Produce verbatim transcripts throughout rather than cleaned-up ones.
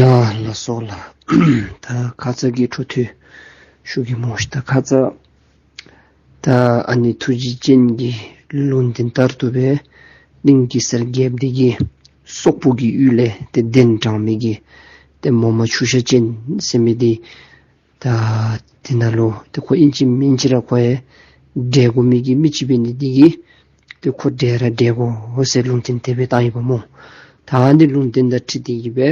ཡ་ལགས་སོ་ལགས། ད་ཁ་ཙ་གི་འཕྲོ་མཐུད་ཞུ་གེ་སྨོ་ཤིག། ད་ཁ་ཙ་ད་ཨ་ནི་ཐུགས་རྗེ་ཅན་གྱི་ལུང་བསྟན་ལྟར་དུ་སྦེ་གླིང་གེ་སར་རྒྱལཔོ་འདི་གིས་སོག་པོ་གི་ཡུལ་ལས་ཏེ་གདན་དྲངས་མི་གི་ཏེ་མོ་མ་ཆུ་ཤ་ཅན་ཟེར་མི་འདི་ད་དེ་ནང་ལུ་ཏེ་ཁོ་ཨིན་ཅི་མིན་ཅི་ར་ཁོ་ཡང་བསྒྲལ་དགོ་མི་གི་མི་ཅིག་འབད་ནི་འདི་གིས་ཏེ་ཁོ་བསྒྲལ་ར་བསྒྲལ་དགོ་ཟེར་ལུང་བསྟན་དེ་སྦེ་བཏང་ཡི་པ་སྨོ། ད་ཨ་ནི་ལུང་བསྟན་དང་འཁྲིལ་ཏེ་གིས་སྦེ་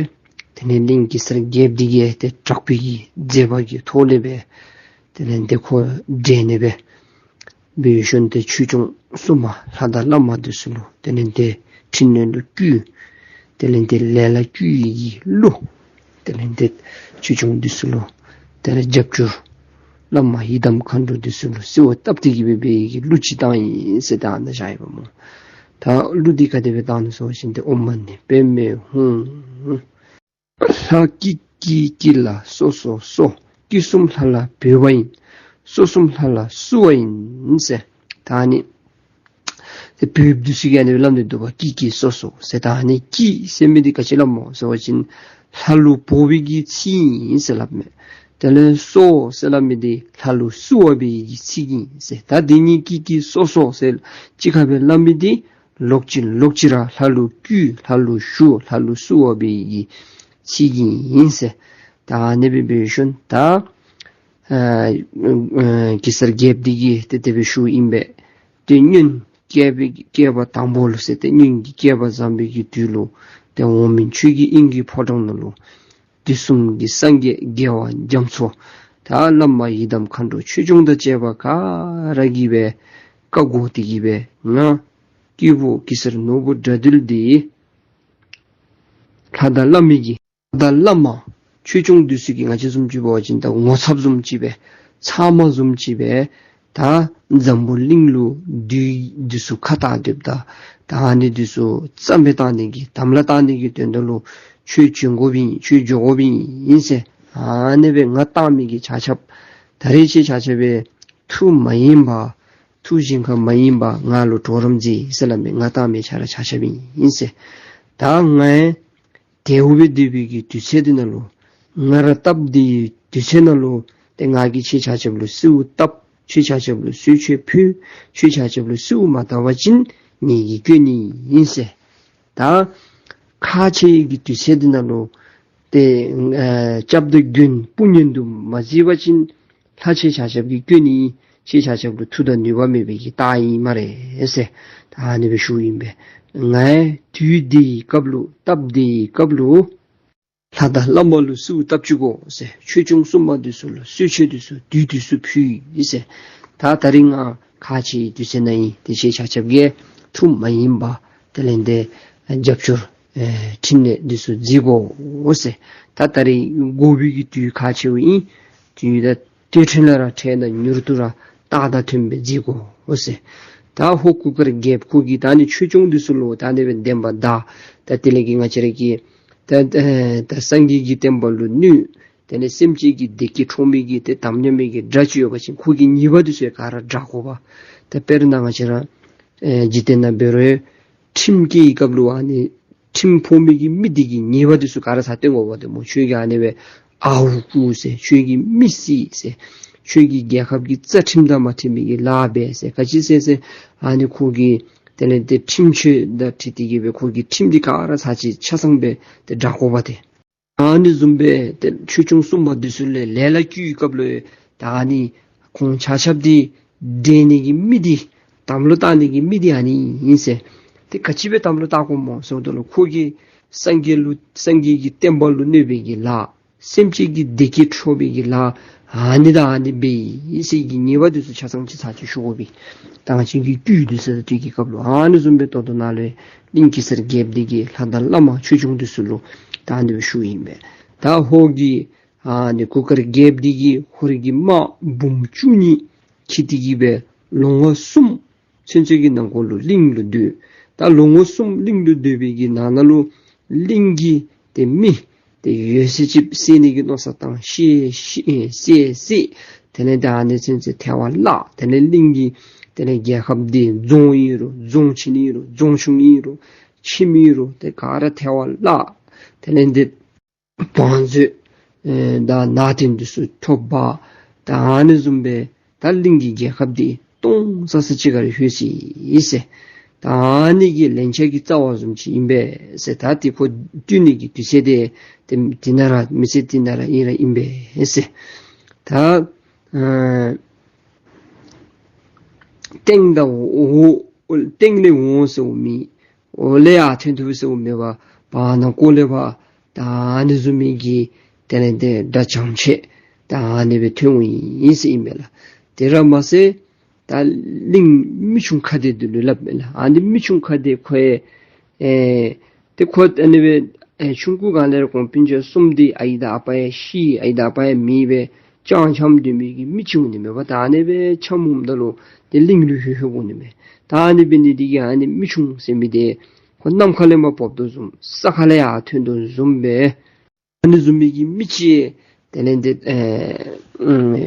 དེ་ལས་གླིང་གེ་སར་རྒྱལཔོ་འདི་གིས་ཏེ་དྲག་པོའི་གི་མཛད་པ་གི་ཐོག་ལས་སྦེ་དེ་ལས་ཏེ་ཁོ་བསྒྲལ་ནི་སྦེ་འབད་ཞིནམ་ཏེ་ཆོས་སྐྱོང་སྲུང་མ་ལྷ་དང་བླ་མ་འདི་ཚུ་ལུ་དེ་ལས་ཏེ་ཕྲིན་ལས་ལུ་བསྐུལ། དེ་ལས་ཏེ་ལས་ལ་བསྐུལ་བའི་གི་གླུ་དེ་ལས་ཏེ་ཆོས་སྐྱོང་འདི་ཚུ་ལུ་དེ་ལས་རྒྱབ་སྐྱོར་བླ་མ་ཡི་དམ་མཁའ་འགྲོ་འདི་ཚུ་ལུ་གསོལཝ་བཏབ་སྟེ་གིས་སྦེ་འབད་བའི་གི་གླུ་ཅིག་བཏང་ཡི་ཟེར་ད་ཨ་ནཱ་བཞག་ཡི་པ་སྨོ། ད་གླུ་འདི་ག་དེ་སྦེ་བཏང་ནུག་ཟེར་བ་ཅིན་ཏེ་ཨོཾ་མ་ཎི་པདྨེ་ཧཱུྃ། ལྷ་ཀི་ཀི་ཀི་ལ་སོ་སོ་སོ། ཀི་གསུམ་ལྷ་ལ་འབུལ་བ་ཡིན། སོ་གསུམ་ལྷ་ལ་བསུ་བ་ཡིན་ཟེར། ད་ཨ་ནི་ཏེ་བོདཔ་འདི་ཚུ་གིས་ཨ་ནི་སླབ་ནི་འདུག་པ། ཀི་ཀི་སོ་སོ་ཟེར། ད་ཨ་ནི་ཀི་ཟེར་མི་འདི་ག་ཅི་སླབ་སྨོ་ཟེར་བ་ཅིན་ལྷ་ལུ་འབོ་བའི་གི་ཚིག་ཨིན་ཟེར་སླབ་མས། དེ་ལས་སོ་ཟེར་སླབ་མི་འདི་ལྷ་ལུ་བསུ་བ་འབད་བའི་གི་ཚིག་ཨིན་ཟེར། ད་འདི་གཉིས་ཀི་ཀི་སོ་སོ་ཟེར་གཅིག་ཁར་སྦེ་སླབ་མི་འདི་ལོག་ཅི་ལོག་ཅི་ར་ལྷ་ལུ་བསྐུལ་ལྷ་ལུ་ཞུ་ལྷ་ལུ་བསུ་བ་འབད་བའི་གི་ཚིག་ཨིན་ཟེར། ད་ཨ་ནི་སྦེ་འབད་ཞིནམ་ད་ཨ་ཨ་གེ་སར་རྒྱལཔོ་འདི་གིས་ཏེ་དེ་སྦེ་ཞུཝ་ཨིན་པས། ཏེ་སྔོན་བསྐལ་པའི་བསྐལ་པ་དང་པོ་ལུ་ཟེར་ཏེ་སྔོན་གྱི་བསྐལ་པ་བཟང་པོའི་གི་དུས་ལུ་ཏེ་འོག་མིན་ཆོས་ཀྱི་དབྱིངས་ཀྱི་ཕོ་བྲང་ནང་ལུ་དུས་གསུམ་གྱི་སངས་རྒྱས་རྒྱལ་བ་རྒྱ་མཚོ་དང་བླ་མ་ཡི་དམ་མཁའ་འགྲོ་ཆོས་སྐྱོང་དང་བཅས་པ་ག་ར་གིས་སྦེ་བཀའ་བསྒོ་སྟེ་གིས་སྦེ་ང་སྐྱེས་བུ་གེ་སར་ནོར་བུ་དགྲ་འདུལ་འདི་ལྷ་དང་བླ་མའི་གི་ལྷ་དང་བླ་མ་ཆོས་སྐྱོང་འདི་ཚུ་གིས་ང་བཅས་བཟུམ་ཅིག་འབད་བ་ཅིན་ད་ངོ་ཚབ་བཟུམ་ཅིག་སྦེ་ཚབ་མ་བཟུམ་ཅིག་སྦེ་ད་འཛམ་བུ་གླིང་ལུ་བདུད་འདི་ཚུ་ཁ་བཏགས་སྡོདཔ་ད་ད་ཨ་ནི་འདི་ཚུ་རྩ་མེད་བཏང་ནི་གི་དམ་ལ་བཏང་ནི་གི་དོན་དག་ལུ་ཆོས་བྱོན་དགོཔ་ཨིན་ཆོས་འགྱོ་དགོཔ་ཨིན་ཟེར། ཨ་ནི་སྦེ་ང་བཏང་མི་གི་ཆ་ཁྱབ་ད་རེས་ཁྱེད་ཆ་ཁྱབ་སྦེ་ཐུགས་མ་ཡེངས་པར་ཐུགས་གཞན་ཁར་མ་ཡེངས་པར་ང་ལུ་གྲོགས་རམ་མཛད་ཟེར་སླབ་མས། ང་བཏང་མི་ཆ་ར་ཆ་ཁྱབ་ཨིན་ཟེར། ད་ང་དལཝ་སྦེ་སྡོད་པའི་གི་དུས་ཚོད་འདི་ནང་ལུ་ང་ར་སྟབས་བདེ་དུས་ཚོད་ནང་ལུ་ཏེ་ང་གིས་ཁྱེད་ཆ་ཁྱབ་ལུ་གསོལཝ་བཏབ། ཁྱེད་ཆ་ཁྱབ་ལུ་གསོལ་མཆོད་ཕུལ། ཁྱེད་ཆ་ཁྱབ་ལུ་གསོལཝ་མ་བཏབ་པ་ཅིན་ངེ་གི་སྐྱོན་ཨིན་ཟེར། ད་ཁག་ཆེ་བའི་གི་དུས་ཚོད་འདི་ནང་ལུ་ཏེ་ཨ་སྐྱབས་དང་མགོན་དཔུང་གཉེན་དུ་མ་མཛད་པ་ཅིན་ལྷ་ཁྱེད་ཆ་ཁྱབ་ཀྱི་སྐྱོན་ཨིན། ཁྱེད་ཆ་ཁྱབ་ལུ་མཐུ་དང་ནུས་པ་མེད་པའི་གི་རྟགས་ཨིན་སྨ་རེ་ཟེར། ད་ཨ་ནི་སྦེ་ཞུཝ་ཨིན་པས། ང་དུས་བདེའི་སྐབས་ལུ་སྟབས་བདེའི་སྐབས་ལུ་ལྷ་དང་བླ་མ་ལུ་གསོལཝ་བཏབ་ཅི་གོ་ཟེར། ཆོས་སྐྱོང་སྲུང་མ་འདི་ཚུ་ལུ་གསོལ་མཆོད་འདི་ཚུ་དུས་དུས་སུ་ཕུལ་ཡི་ཟེར། ད་ད་རིས་ང་ཁག་ཆེ་བའི་དུས་ཚོད་ནང་ཨིན། ཏེ་ཁྱེད་ཆ་ཁྱབ་ཀྱིས་ཐུགས་མ་ཡེངས་པར་དེ་ལས་ཏེ་རྒྱབ་སྐྱོར་ཨེ་ཕྲིན་ལས་འདི་ཚུ་མཛད་དགོ་ཟེར། ད་ད་རིས་དགོ་པའི་གི་དུས་ཁག་ཆེཝ་ཨིན། དུས་ད་དེ་འཕྲོ་ལས་ར་འཕྲལ་དང་མྱུར་དུ་ར་རྟགས་དང་མཐུནམ་སྦེ་མཛད་དགོ་ཟེར། ད་ཧོར་གུར་དཀར་རྒྱལཔོ་ཁོ་གིས་ད་ཨ་ནི་ཆོས་སྐྱོང་འདི་ཚུ་ལུ་ད་ཨ་ནི་སྦེ་བདེན་པ་ད་ད་དེ་ལས་ཀྱི་ང་བཅས་ར་གི་ད་ད་ད་སངས་རྒྱས་ཀྱི་བསྟན་པ་ལུ་གནོད། དེ་ལས་སེམས་ཅན་གྱི་བདེ་སྐྱིད་འཕྲོག་མི་གི་ཏེ་དམ་ཉམས་མི་གི་དགྲ་ཅིག་ཡོད་པ་ཅིན་ཁོ་གི་ཉེས་པ་འདི་ཚུ་ག་ར་དྲག་དགོ་པས། ད་དཔེར་ན་ང་བཅས་ར་ཨེ་འཇིག་རྟེན་ནང་འབད་རུང་ཁྲིམས་བཀལ་བའི་སྐབས་ལུ་ཨ་ནི་ཁྲིམས་ཕོག་མི་གི་མི་འདི་གི་ཉེས་པ་འདི་ཚུ་ག་ར་ས་སྟོན་དགོ་པས་ཏེ་སྨོ། ཁྱོད་ཀྱིས་ཨ་ནི་སྦེ་ཨརཝ་བརྐུ་ཟེར། ཁྱོད་ཀྱིས་མི་བསད་ཟེར། ཁྱོད་ཀྱིས་རྒྱལ་ཁབ་ཀྱི་རྩ་ཁྲིམས་དང་མ་མཐུན་མི་གི་ལཱ་འབད་ཟེར་ག་ཅི་ཟེར་ཟེར། ཨ་ནི་ཁོ་གི་དེ་ལས་ཏེ་ཁྲིམས་གཅོད་དང་འཁྲིལ་ཏེ་གིས་སྦེ་ཁོ་གི་ཁྲིམས་འདི་ག་ར་ཚར་གཅིག་ཆ་ཚང་སྦེ་ཏེ་དྲག་དགོ་པས་ཏེ། ཨ་ནི་བཟུམ་སྦེ་ཏེ་ཆོས་སྐྱོང་སྲུང་མ་འདི་ཚུ་ལས་ལས་ལ་བསྐུལ་བའི་སྐབས་ལུ་ད་ཨ་ནི་ཁོང་ཆ་ཁྱབ་འདི་བསྒྲལ་ནི་གི་མི་འདི་དམ་ལུ་བཏགས་ནི་གི་མི་འདི་ཨ་ནི་ཨིན་ཟེར། ཏེ་ག་ཅི་སྦེ་དམ་ལུ་བཏགས་དགོཔ་སྨོ་ཟེརཝ་ད་ལུ་ཁོ་གིས་སངས་རྒྱས་ལུ་སངས་རྒྱས་ཀྱི་བསྟན་པ་ལུ་གནོད་པའི་གི་ལཱ་སེམས་ཅན་གྱི་བདེ་སྐྱིད་འཕྲོག་པའི་གི་ལཱ་ཨ་ནི་དང་ཨ་ནི་འབད་ཡི་ཟེར་གྱི་ཉེས་པ་འདི་ཚུ་ཆ་ཚང་ཅིག་ཚར་གཅིག་ཞུ་དགོ་པས། ད་ང་བཅས་ཀྱིས་བསྐུལ་འདི་ཚུ་ད་དེ་གི་སྐབས་ལུ་ཨ་ནི་བཟུམ་སྦེ་ད་ལྟོ་ནཱ་ལས་གླིང་གེ་སར་རྒྱལཔོ་འདི་གིས་ལྷ་དང་བླ་མ་ཆོས་སྐྱོང་འདི་ཚུ་ལུ་ད་ཨ་ནི་སྦེ་ཞུཝ་ཨིན་པས། ད་ཧོར་གྱི་ཨ་ནི་གུར་དཀར་རྒྱལཔོ་འདི་གིས་ཧོར་གྱི་དམག་འབུམ་བཅུ་གཉིས་འཁྱིད་དེ་གིས་སྦེ་ལོ་ངོ་གསུམ་ཚུན་ཚོད་ཀྱི་ནང་འཁོད་ལུ་གླིང་ལུ་སྡོད། ད་ལོ་ངོ་གསུམ་གླིང་ལུ་སྡོད་པའི་གི་ནང་ན་ལུ་གླིང་གི་ཏེ་མི་ཏེ་ཡོད་ཚད་ཅིག་བསད་ནི་གི་མནོ་བསམ་བཏང་། བསད་བསད་བསད། དེ་ལས་ད་ཨ་ནི་ཚུན་ཚོད་ཐལ་བར་བརླག། དེ་ལས་གླིང་གི་དེ་ལས་རྒྱལ་ཁབ་འདི་རྫོང་ཨིན་རུང་རྫོང་ཆེན་ཨིན་རུང་རྫོང་ཆུང་ཨིན་རུང་ཁྱིམ་ཨིན་རུང་ཏེ་ག་ར་ཐལ་བར་བརླག། དེ་ལས་འདི་ བང་མཛོད་ཨེ་ད་ནང་རྟེན་འདི་ཚུ་ཐོབ་པ། ད་ཨ་ནི་བཟུམ་སྦེ་ད་གླིང་གི་རྒྱལ་ཁབ་འདི་སྟོང་ས་ས་ཅིག་ཁར་ལྷོད་ཅི་ཟེར། ད་ཨ་ནི་གི་ལན་ཆགས་ཀྱི་རྩ་བ་བཟུམ་ཅིག་ཨིན་པས་ཟེར། ད་དེ་ཁོ་བཏུལ་ནི་གི་དུས་ཚོད་དེ་དེ་དེ་ནང་ར་མི་ཚེ་དེ་ནང་ར་ཨིན་ར་ཨིན་པས་ཟེར། ད་ཨེ་སྟེང་དང་འོག་སྟེང་ལས་འོང་ཟེརཝ་མེད། འོག་ལས་ཡར་ཐོན་ཐུབ་ཟེརཝ་མེད་པར་བར་ན་ཀོ་ལས་ཕར་ད་ཨ་ནི་བཟུམ་མའི་གི་དེ་ལས་དེ་དགྲ་བྱང་ཆེ་ད་ཨ་ནི་སྦེ་ཐོན་འོང་ཡི་ཟེར་ཨིན་པས་ལགས། དེ་ར་མ་ཟད་ད་གླིང་མི་ཆུང་ཁ་བདེ་འདི་ལུ་སླབ་མས་ལགས། ཨ་ནི་མི་ཆུང་ཁ་བདེ་ཁོ་ཡང་ཨེ་ཏེ་ཁོ་ཨ་ནི་སྦེ་ཨེ་ཆུང་ཀུ་སྒང་ལས་ར་ཁོང་སྤུན་ཆ་གསུམ་འདི་ཨའི་དང་ཨ་པ་ཡང་ཤི་ཨའི་དང་ཨ་པ་ཡང་མེད་པས་ཅང་འཆམ་སྡོད་མི་གི་མི་ཅིག་འོང་ནི་མས་པ། ད་ཨ་ནི་སྦེ་འཆམ་འོངམ་ད་ལུ་ཏེ་གླིང་ལུ་ལྷོད་ལྷོདཔ་འོང་ནི་མས། ད་ཨ་ནི་འབད་ནི་འདི་གིས་ཨ་ནི་མི་ཆུང་ཟེར་མི་འདི་ཁོ་གནམ་ཁ་ལས་མར་བབས་དོ་བཟུམ་ས་ཁ་ལས་ཡར་ཐོན་དོ་བཟུམ་སྦེ་ཨ་ནི་བཟུམ་མའི་གི་མི་ཅིག་དེ་ལས་འདི་ཨེ་ཨེ་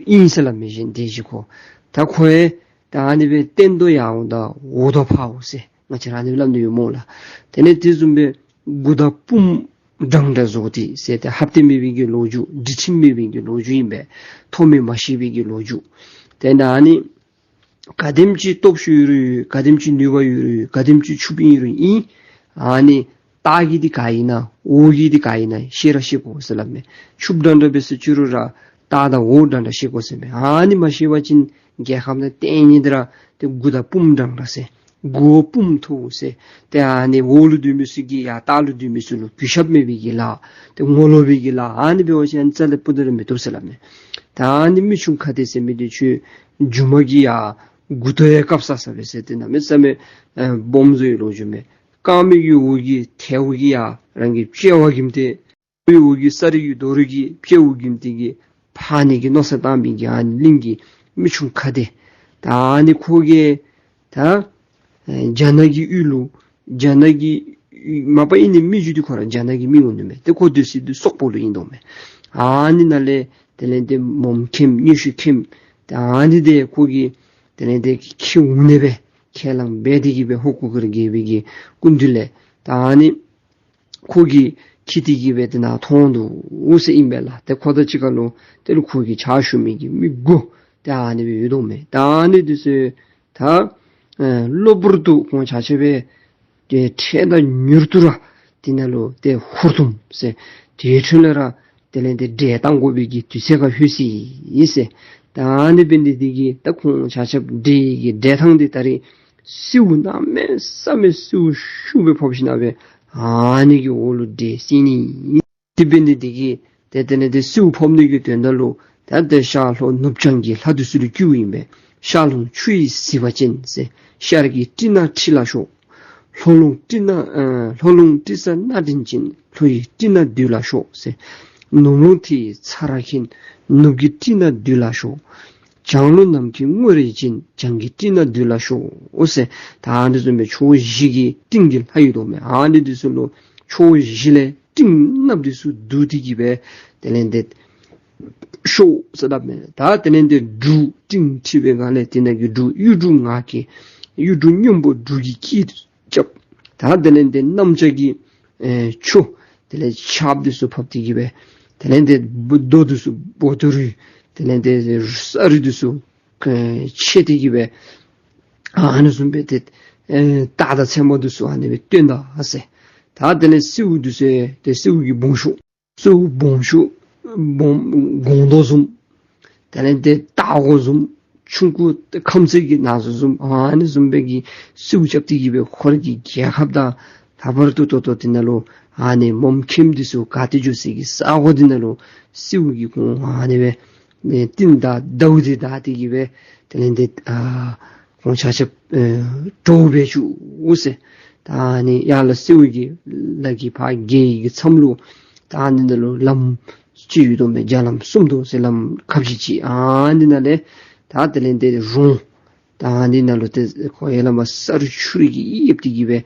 ཨིན་ཟེར་སླབ་མས་གཞན་དེ་ཅིག་ཁོ། ད་ཁོ་ཡང་ད་ཨ་ནི་སྦེ་བརྟན་དོ་ཡར་འོང་ད་འོག་ཏོ་ཕར་འོང་ཟེར་ང་བཅས་ར་ཨ་ནི་སླབ་ནི་ཡོད་སྨོ་ལགས། དེ་ལས་དེ་བཟུམ་སྦེ་མགུ་དང་དཔུང་འདྲན་འདྲ་བཟོ་སྟེ་ཟེར་ཏེ་ཧབ་སྟེ་མེད་པའི་གི་ལོ་རྒྱུས་སྒྲིག་ཁྲིམས་མེད་པའི་གི་ལོ་རྒྱུས་ཨིན་པས། ཐོགས་མེད་མ་ཤེས་པའི་གི་ལོ་རྒྱུས། དེ་ལས་ཨ་ནི་ག་དེམ་ཅིག་སྟོབས་ཤུགས་ཡོད་རུང་ཡོད། ག་དེམ་ཅིག་ནུས་པ་ཡོད་རུང་ཡོད། ག་དེམ་ཅིག་ཕྱུགཔོ་ཨིན་རུང་ཨིན། ཨ་ནི་ལྟག་གི་འདི་ག་ཨིན་ན་འོག་གི་འདི་ག་ཨིན་ན་ཤེས་ར་ཤེས་དགོ་ཟེར་སླབ་མས། ཕྱུགཔོ་འདྲན་འདྲ་འབད་ཟེར་ཅི་རུང་ར་ལྟག་དང་འོག་འདྲན་འདྲ་ཤེས་དགོ་ཟེར་མས། ཨ་ནི་མ་ཤེས་པ་ཅིན་རྒྱལ་ཁམས་ནང་བརྟན་ནི་འདི་ར་ཏེ་མགུ་དང་དཔུང་འདྲན་འདྲ་ཟེར། མགུ་དཔུང་མཐོ་ཟེར། ཏེ་ཨ་ནི་འོག་ལུ་སྡོད་མི་ཚུ་གིས་ཡར་ལྟག་ལུ་སྡོད་མི་ཚུ་ལུ་གུས་ཞབས་མེད་པའི་གི་ལཱ་ཏེ་ངོ་ལོག་པའི་གི་ལཱ་ཨ་ནི་འབད་བ་ཅིན་རྩ་ལས་སྤུ་ལས་ར་མི་བཏུབ་ཟེར་སླབ་མས། ད་ཨ་ནི་མི་ཆུང་ཁ་བདེ་ཟེར་མི་འདི་ཁྱོད་མཇུག་མ་གི་ཡར་མགུ་ཏོ་ཡང་བཀབ་ས་ས་སྦེ་ཟེར་ཏེ་གནམ་མེད་ས་མེད་ཨེ་སྦོམ་བཟོ་བའི་ལོ་རྒྱུས་མས། རྐངམ་གི་འོག་གི་ཐལཝ་གིས་ཡར་རང་གི་དཔྱལ་བ་བསྒྱིམས་ཏེ་ཐལཝ་གི་འོག་གི་ས་རི་གི་རྡོ་རི་གིས་དཔྱལ་བ་བསྒྱིམས་ཏེ་གི་ཕར་ནི་གི་མནོ་བསམ་བཏང་མི་གི་ཨ་ནི་གླིང་གི་མི་ཆུང་ཁ་བདེ། ད་ཨ་ནི་ཁོ་གིས་ད་ཨེ་རྒྱ་ནག་གི་ཡུལ་ལུ་རྒྱ་ནག་གི་མ་པ་ཨིན་ནི་མི་རྒྱུད་འདི་ཁོ་ར་རྒྱ་ནག་གི་མི་འོང་ནི་མས། ཏེ་ཁོ་སྡོད་ས་འདི་སོག་པོ་ལུ་ཨིན་དོ་མས། ཨ་ནི་ནང་ལས་དེ་ལས་ཏེ་མོམ་ཁེམ་མངོན་ཤེས་ཁེམ་ད་ཨ་ནི་འདི་ཁོ་གིས་དེ་ལས་ཏེ་ཁྱིད་འོང་ནི་སྦེ་ཁས་བླངས་འབད་དེ་གི་སྦེ་ཧོར་གུར་དཀར་རྒྱལ་པོའི་གི་སྐུ་མདུན་ལས་ད་ཨ་ནི་ཁོ་གིས་ཁྱིད་དེ་གི་སྦེ་ཏེ་ནཱ་ཐོན་དོ་འོང་ཟེར་ཨིན་པས་ལགས། ཏེ་ཁོ་དང་གཅིག་ཁར་ལུ་དེ་ལུ་ཁོ་གི་ཕྱག་ཞུ་མི་གི་མི་དགུ་ཏེ་ཨ་ནི་སྦེ་ཡོད་དོ་མས། ད་ཨ་ནི་འདི་ཚུ་ད་ཨེ་གློ་བུར་དུ་ཁོང་ཆ་ཁྱབ་སྦེ་ཏེ་འཕྲལ་དང་མྱུར་དུ་ར་དེ་ནང་ལུ་ཏེ་ཧུར་ཐུམ་ཟེར་དེ་འཕྲོ་ལས་ར་དེ་ལས་ཏེ་འདྲེ་བཏང་དགོ་པའི་གི་དུས་ཚོད་ཁར་ལྷོད་ཅི་ཟེར། ད་ཨ་ནི་འབད་ནི་འདི་གིས་ད་ཁོང་ཆ་ཁྱབ་འདྲེ་གི་འདྲེ་ཐང་འདི་ད་རིས་སེརཝ་གནམ་མེད་ས་མེད་སེརཝ་ཤུགས་སྦེ་ཕོགཔ་ཞིནམ་སྦེ་ཨ་ནི་གི་འོག་ལུ་འདྲེ་བསད་ནི། དེ་འབད་ནི་འདི་གིས་ཏེ་དེ་ལས་ཏེ་སེརཝ་ཕོག་ནི་གི་དོན་དག་ལུ་ད་ཏེ་ཤར་ལྷོ་ནུབ་བྱང་གི་ལྷ་འདི་ཚུ་ལུ་བསྐུལཝ་ཨིན་པས། ཤར་ལྷོ་ཆུ་ཡི་ཟིལ་པ་ཅན་ཟེར། ཤར་གྱི་སྤྲིན་ནག་ཁྲི་ལ་ཤོག། ལྷོ་ལྷོ་སྤྲིན་ནག་ཨ་ལྷོ་ལྷོ་སྤྲིན་ས་སྣ་སྤྲིན་ཅན། ལྷོ་ཡི་སྤྲིན་ནག་བདུད་ལ་ཤོག་ཟེར། ནུབ་ལྷོ་ཐི་ཡི་ཚ་ར་མཁན། ནུབ་ཀྱི་སྤྲིན་ནག་བདུད་ལ་ཤོག། བྱང་ལྷོ་ནམ་མཁའི་སྔོ་རེ་ཅན། བྱང་གི་སྤྲིན་ནག་བདུད་ལ་ཤོག་ཟེར། ད་ཨ་ནི་བཟུམ་སྦེ་ཕྱོགས་བཞི་གི་སྤྲིན་གྱི་ལྷ་ཡོད་དོ་མས། ཨ་ནི་འདི་ཚུ་ལུ་ཕྱོགས་བཞི་ལས་སྤྲིན་གནགཔོ་འདི་ཚུ་བདུག་སྟེ་གི་སྦེ་དེ་ལས་ཏེ་ཤོག་ཟེར་སླབ་མས། ད་དེ་ལས་ཏེ་འབྲུག་སྤྲིན་འཁྲིགས་པའི་སྒང་ལས་དེ་ནང་གི་འབྲུག་གཡུ་འབྲུག་ང་རྒྱལ་གཡུ་འབྲུག་སྔོན་པོ་འབྲུག་གི་སྐད་རྐྱབ། ད་དེ་ལས་ཏེ་གནམ་ལྕགས་ཀྱི་ཨེ་ཆུ་དེ་ལས་ཆརཔ་འདི་ཚུ་ཕབ་སྟེ་གི་སྦེ་དེ་ལས་ཏེ་རྡོ་འདི་ཚུ་སྦོ་ཏོ་རུལ། དེ་ལས་ཏེ་ས་རུད་འདི་ཚུ་ཨེ་ཆད་དེ་གི་སྦེ་ཨ་ནི་བཟུམ་སྦེ་ཏེ་ཨེ་སྟག་དང་ཚེར་མ་འདི་ཚུ་ཨ་ནི་སྦེ་བཏོན་ད་ཟེར། ད་དེ་ལས་སེརཝ་འདི་ཚུ་ཏེ་སེརཝ་གི་སྦོམ་ཤོས་སེརཝ་སྦོམ་ཤོས་སྦོམ་སྒོང་རྡོག་བཟུམ། དེ་ལས་ཏེ་སྟག་འོག་བཟུམ། ཆུང་ཀུ་ཏེ་ཁམ་ཚད་ཀྱི་ནང་ཚུ་བཟུམ་ཨ་ནི་བཟུམ་སྦེ་གི་སེརཝ་རྐྱབ་སྟེ་གི་སྦེ་ཧོར་གྱི་རྒྱལ་ཁབ་དང་ལྷག་པར་དུ་ཏོག་ཏོ་དེ་ནང་ལུ་ཨ་ནི་མོམ་ཁེམ་འདི་ཚུ་ག་ཏེ་འགྱོ་སའི་གི་ས་གོ་དེ་ནང་ལུ་སེརཝ་གིས་ཁོང་ཨ་ནི་སྦེ་ཨེ་རྟིང་བདའ་ཟླཝ་འདི་བདའ་སྟེ་གི་སྦེ་དེ་ལས་ཏེ་ཨ་ཁོང་ཆ་ཁྱབ་ཨེ་འདྲོག་སྦེ་བཅུག་ཟེར། ད་ཨ་ནི་ཡར་ལས་སེརཝ་གི་ལ་གི་ཕར་རྒྱལ་གྱི་མཚམས་ལུ་ད་ཨ་ནི་ནང་ལུ་ལམ་ཅིག་ཡོད་དོ་མས། རྒྱ་ལམ་གསུམ་དོ་ཟེར་ལམ་ཁ་བཞི་ཅིག་ཨ་ནི་ནང་ལས་ད་དེ་ལས་ཏེ་རོང་ད་ཨ་ནི་ནང་ལུ་ཏེ་ཁོ་ཡར་ལས་མར་ས་རུད་ཆུ་རུད་ཀྱིས་ཡིབ་སྟེ་གི་སྦེ་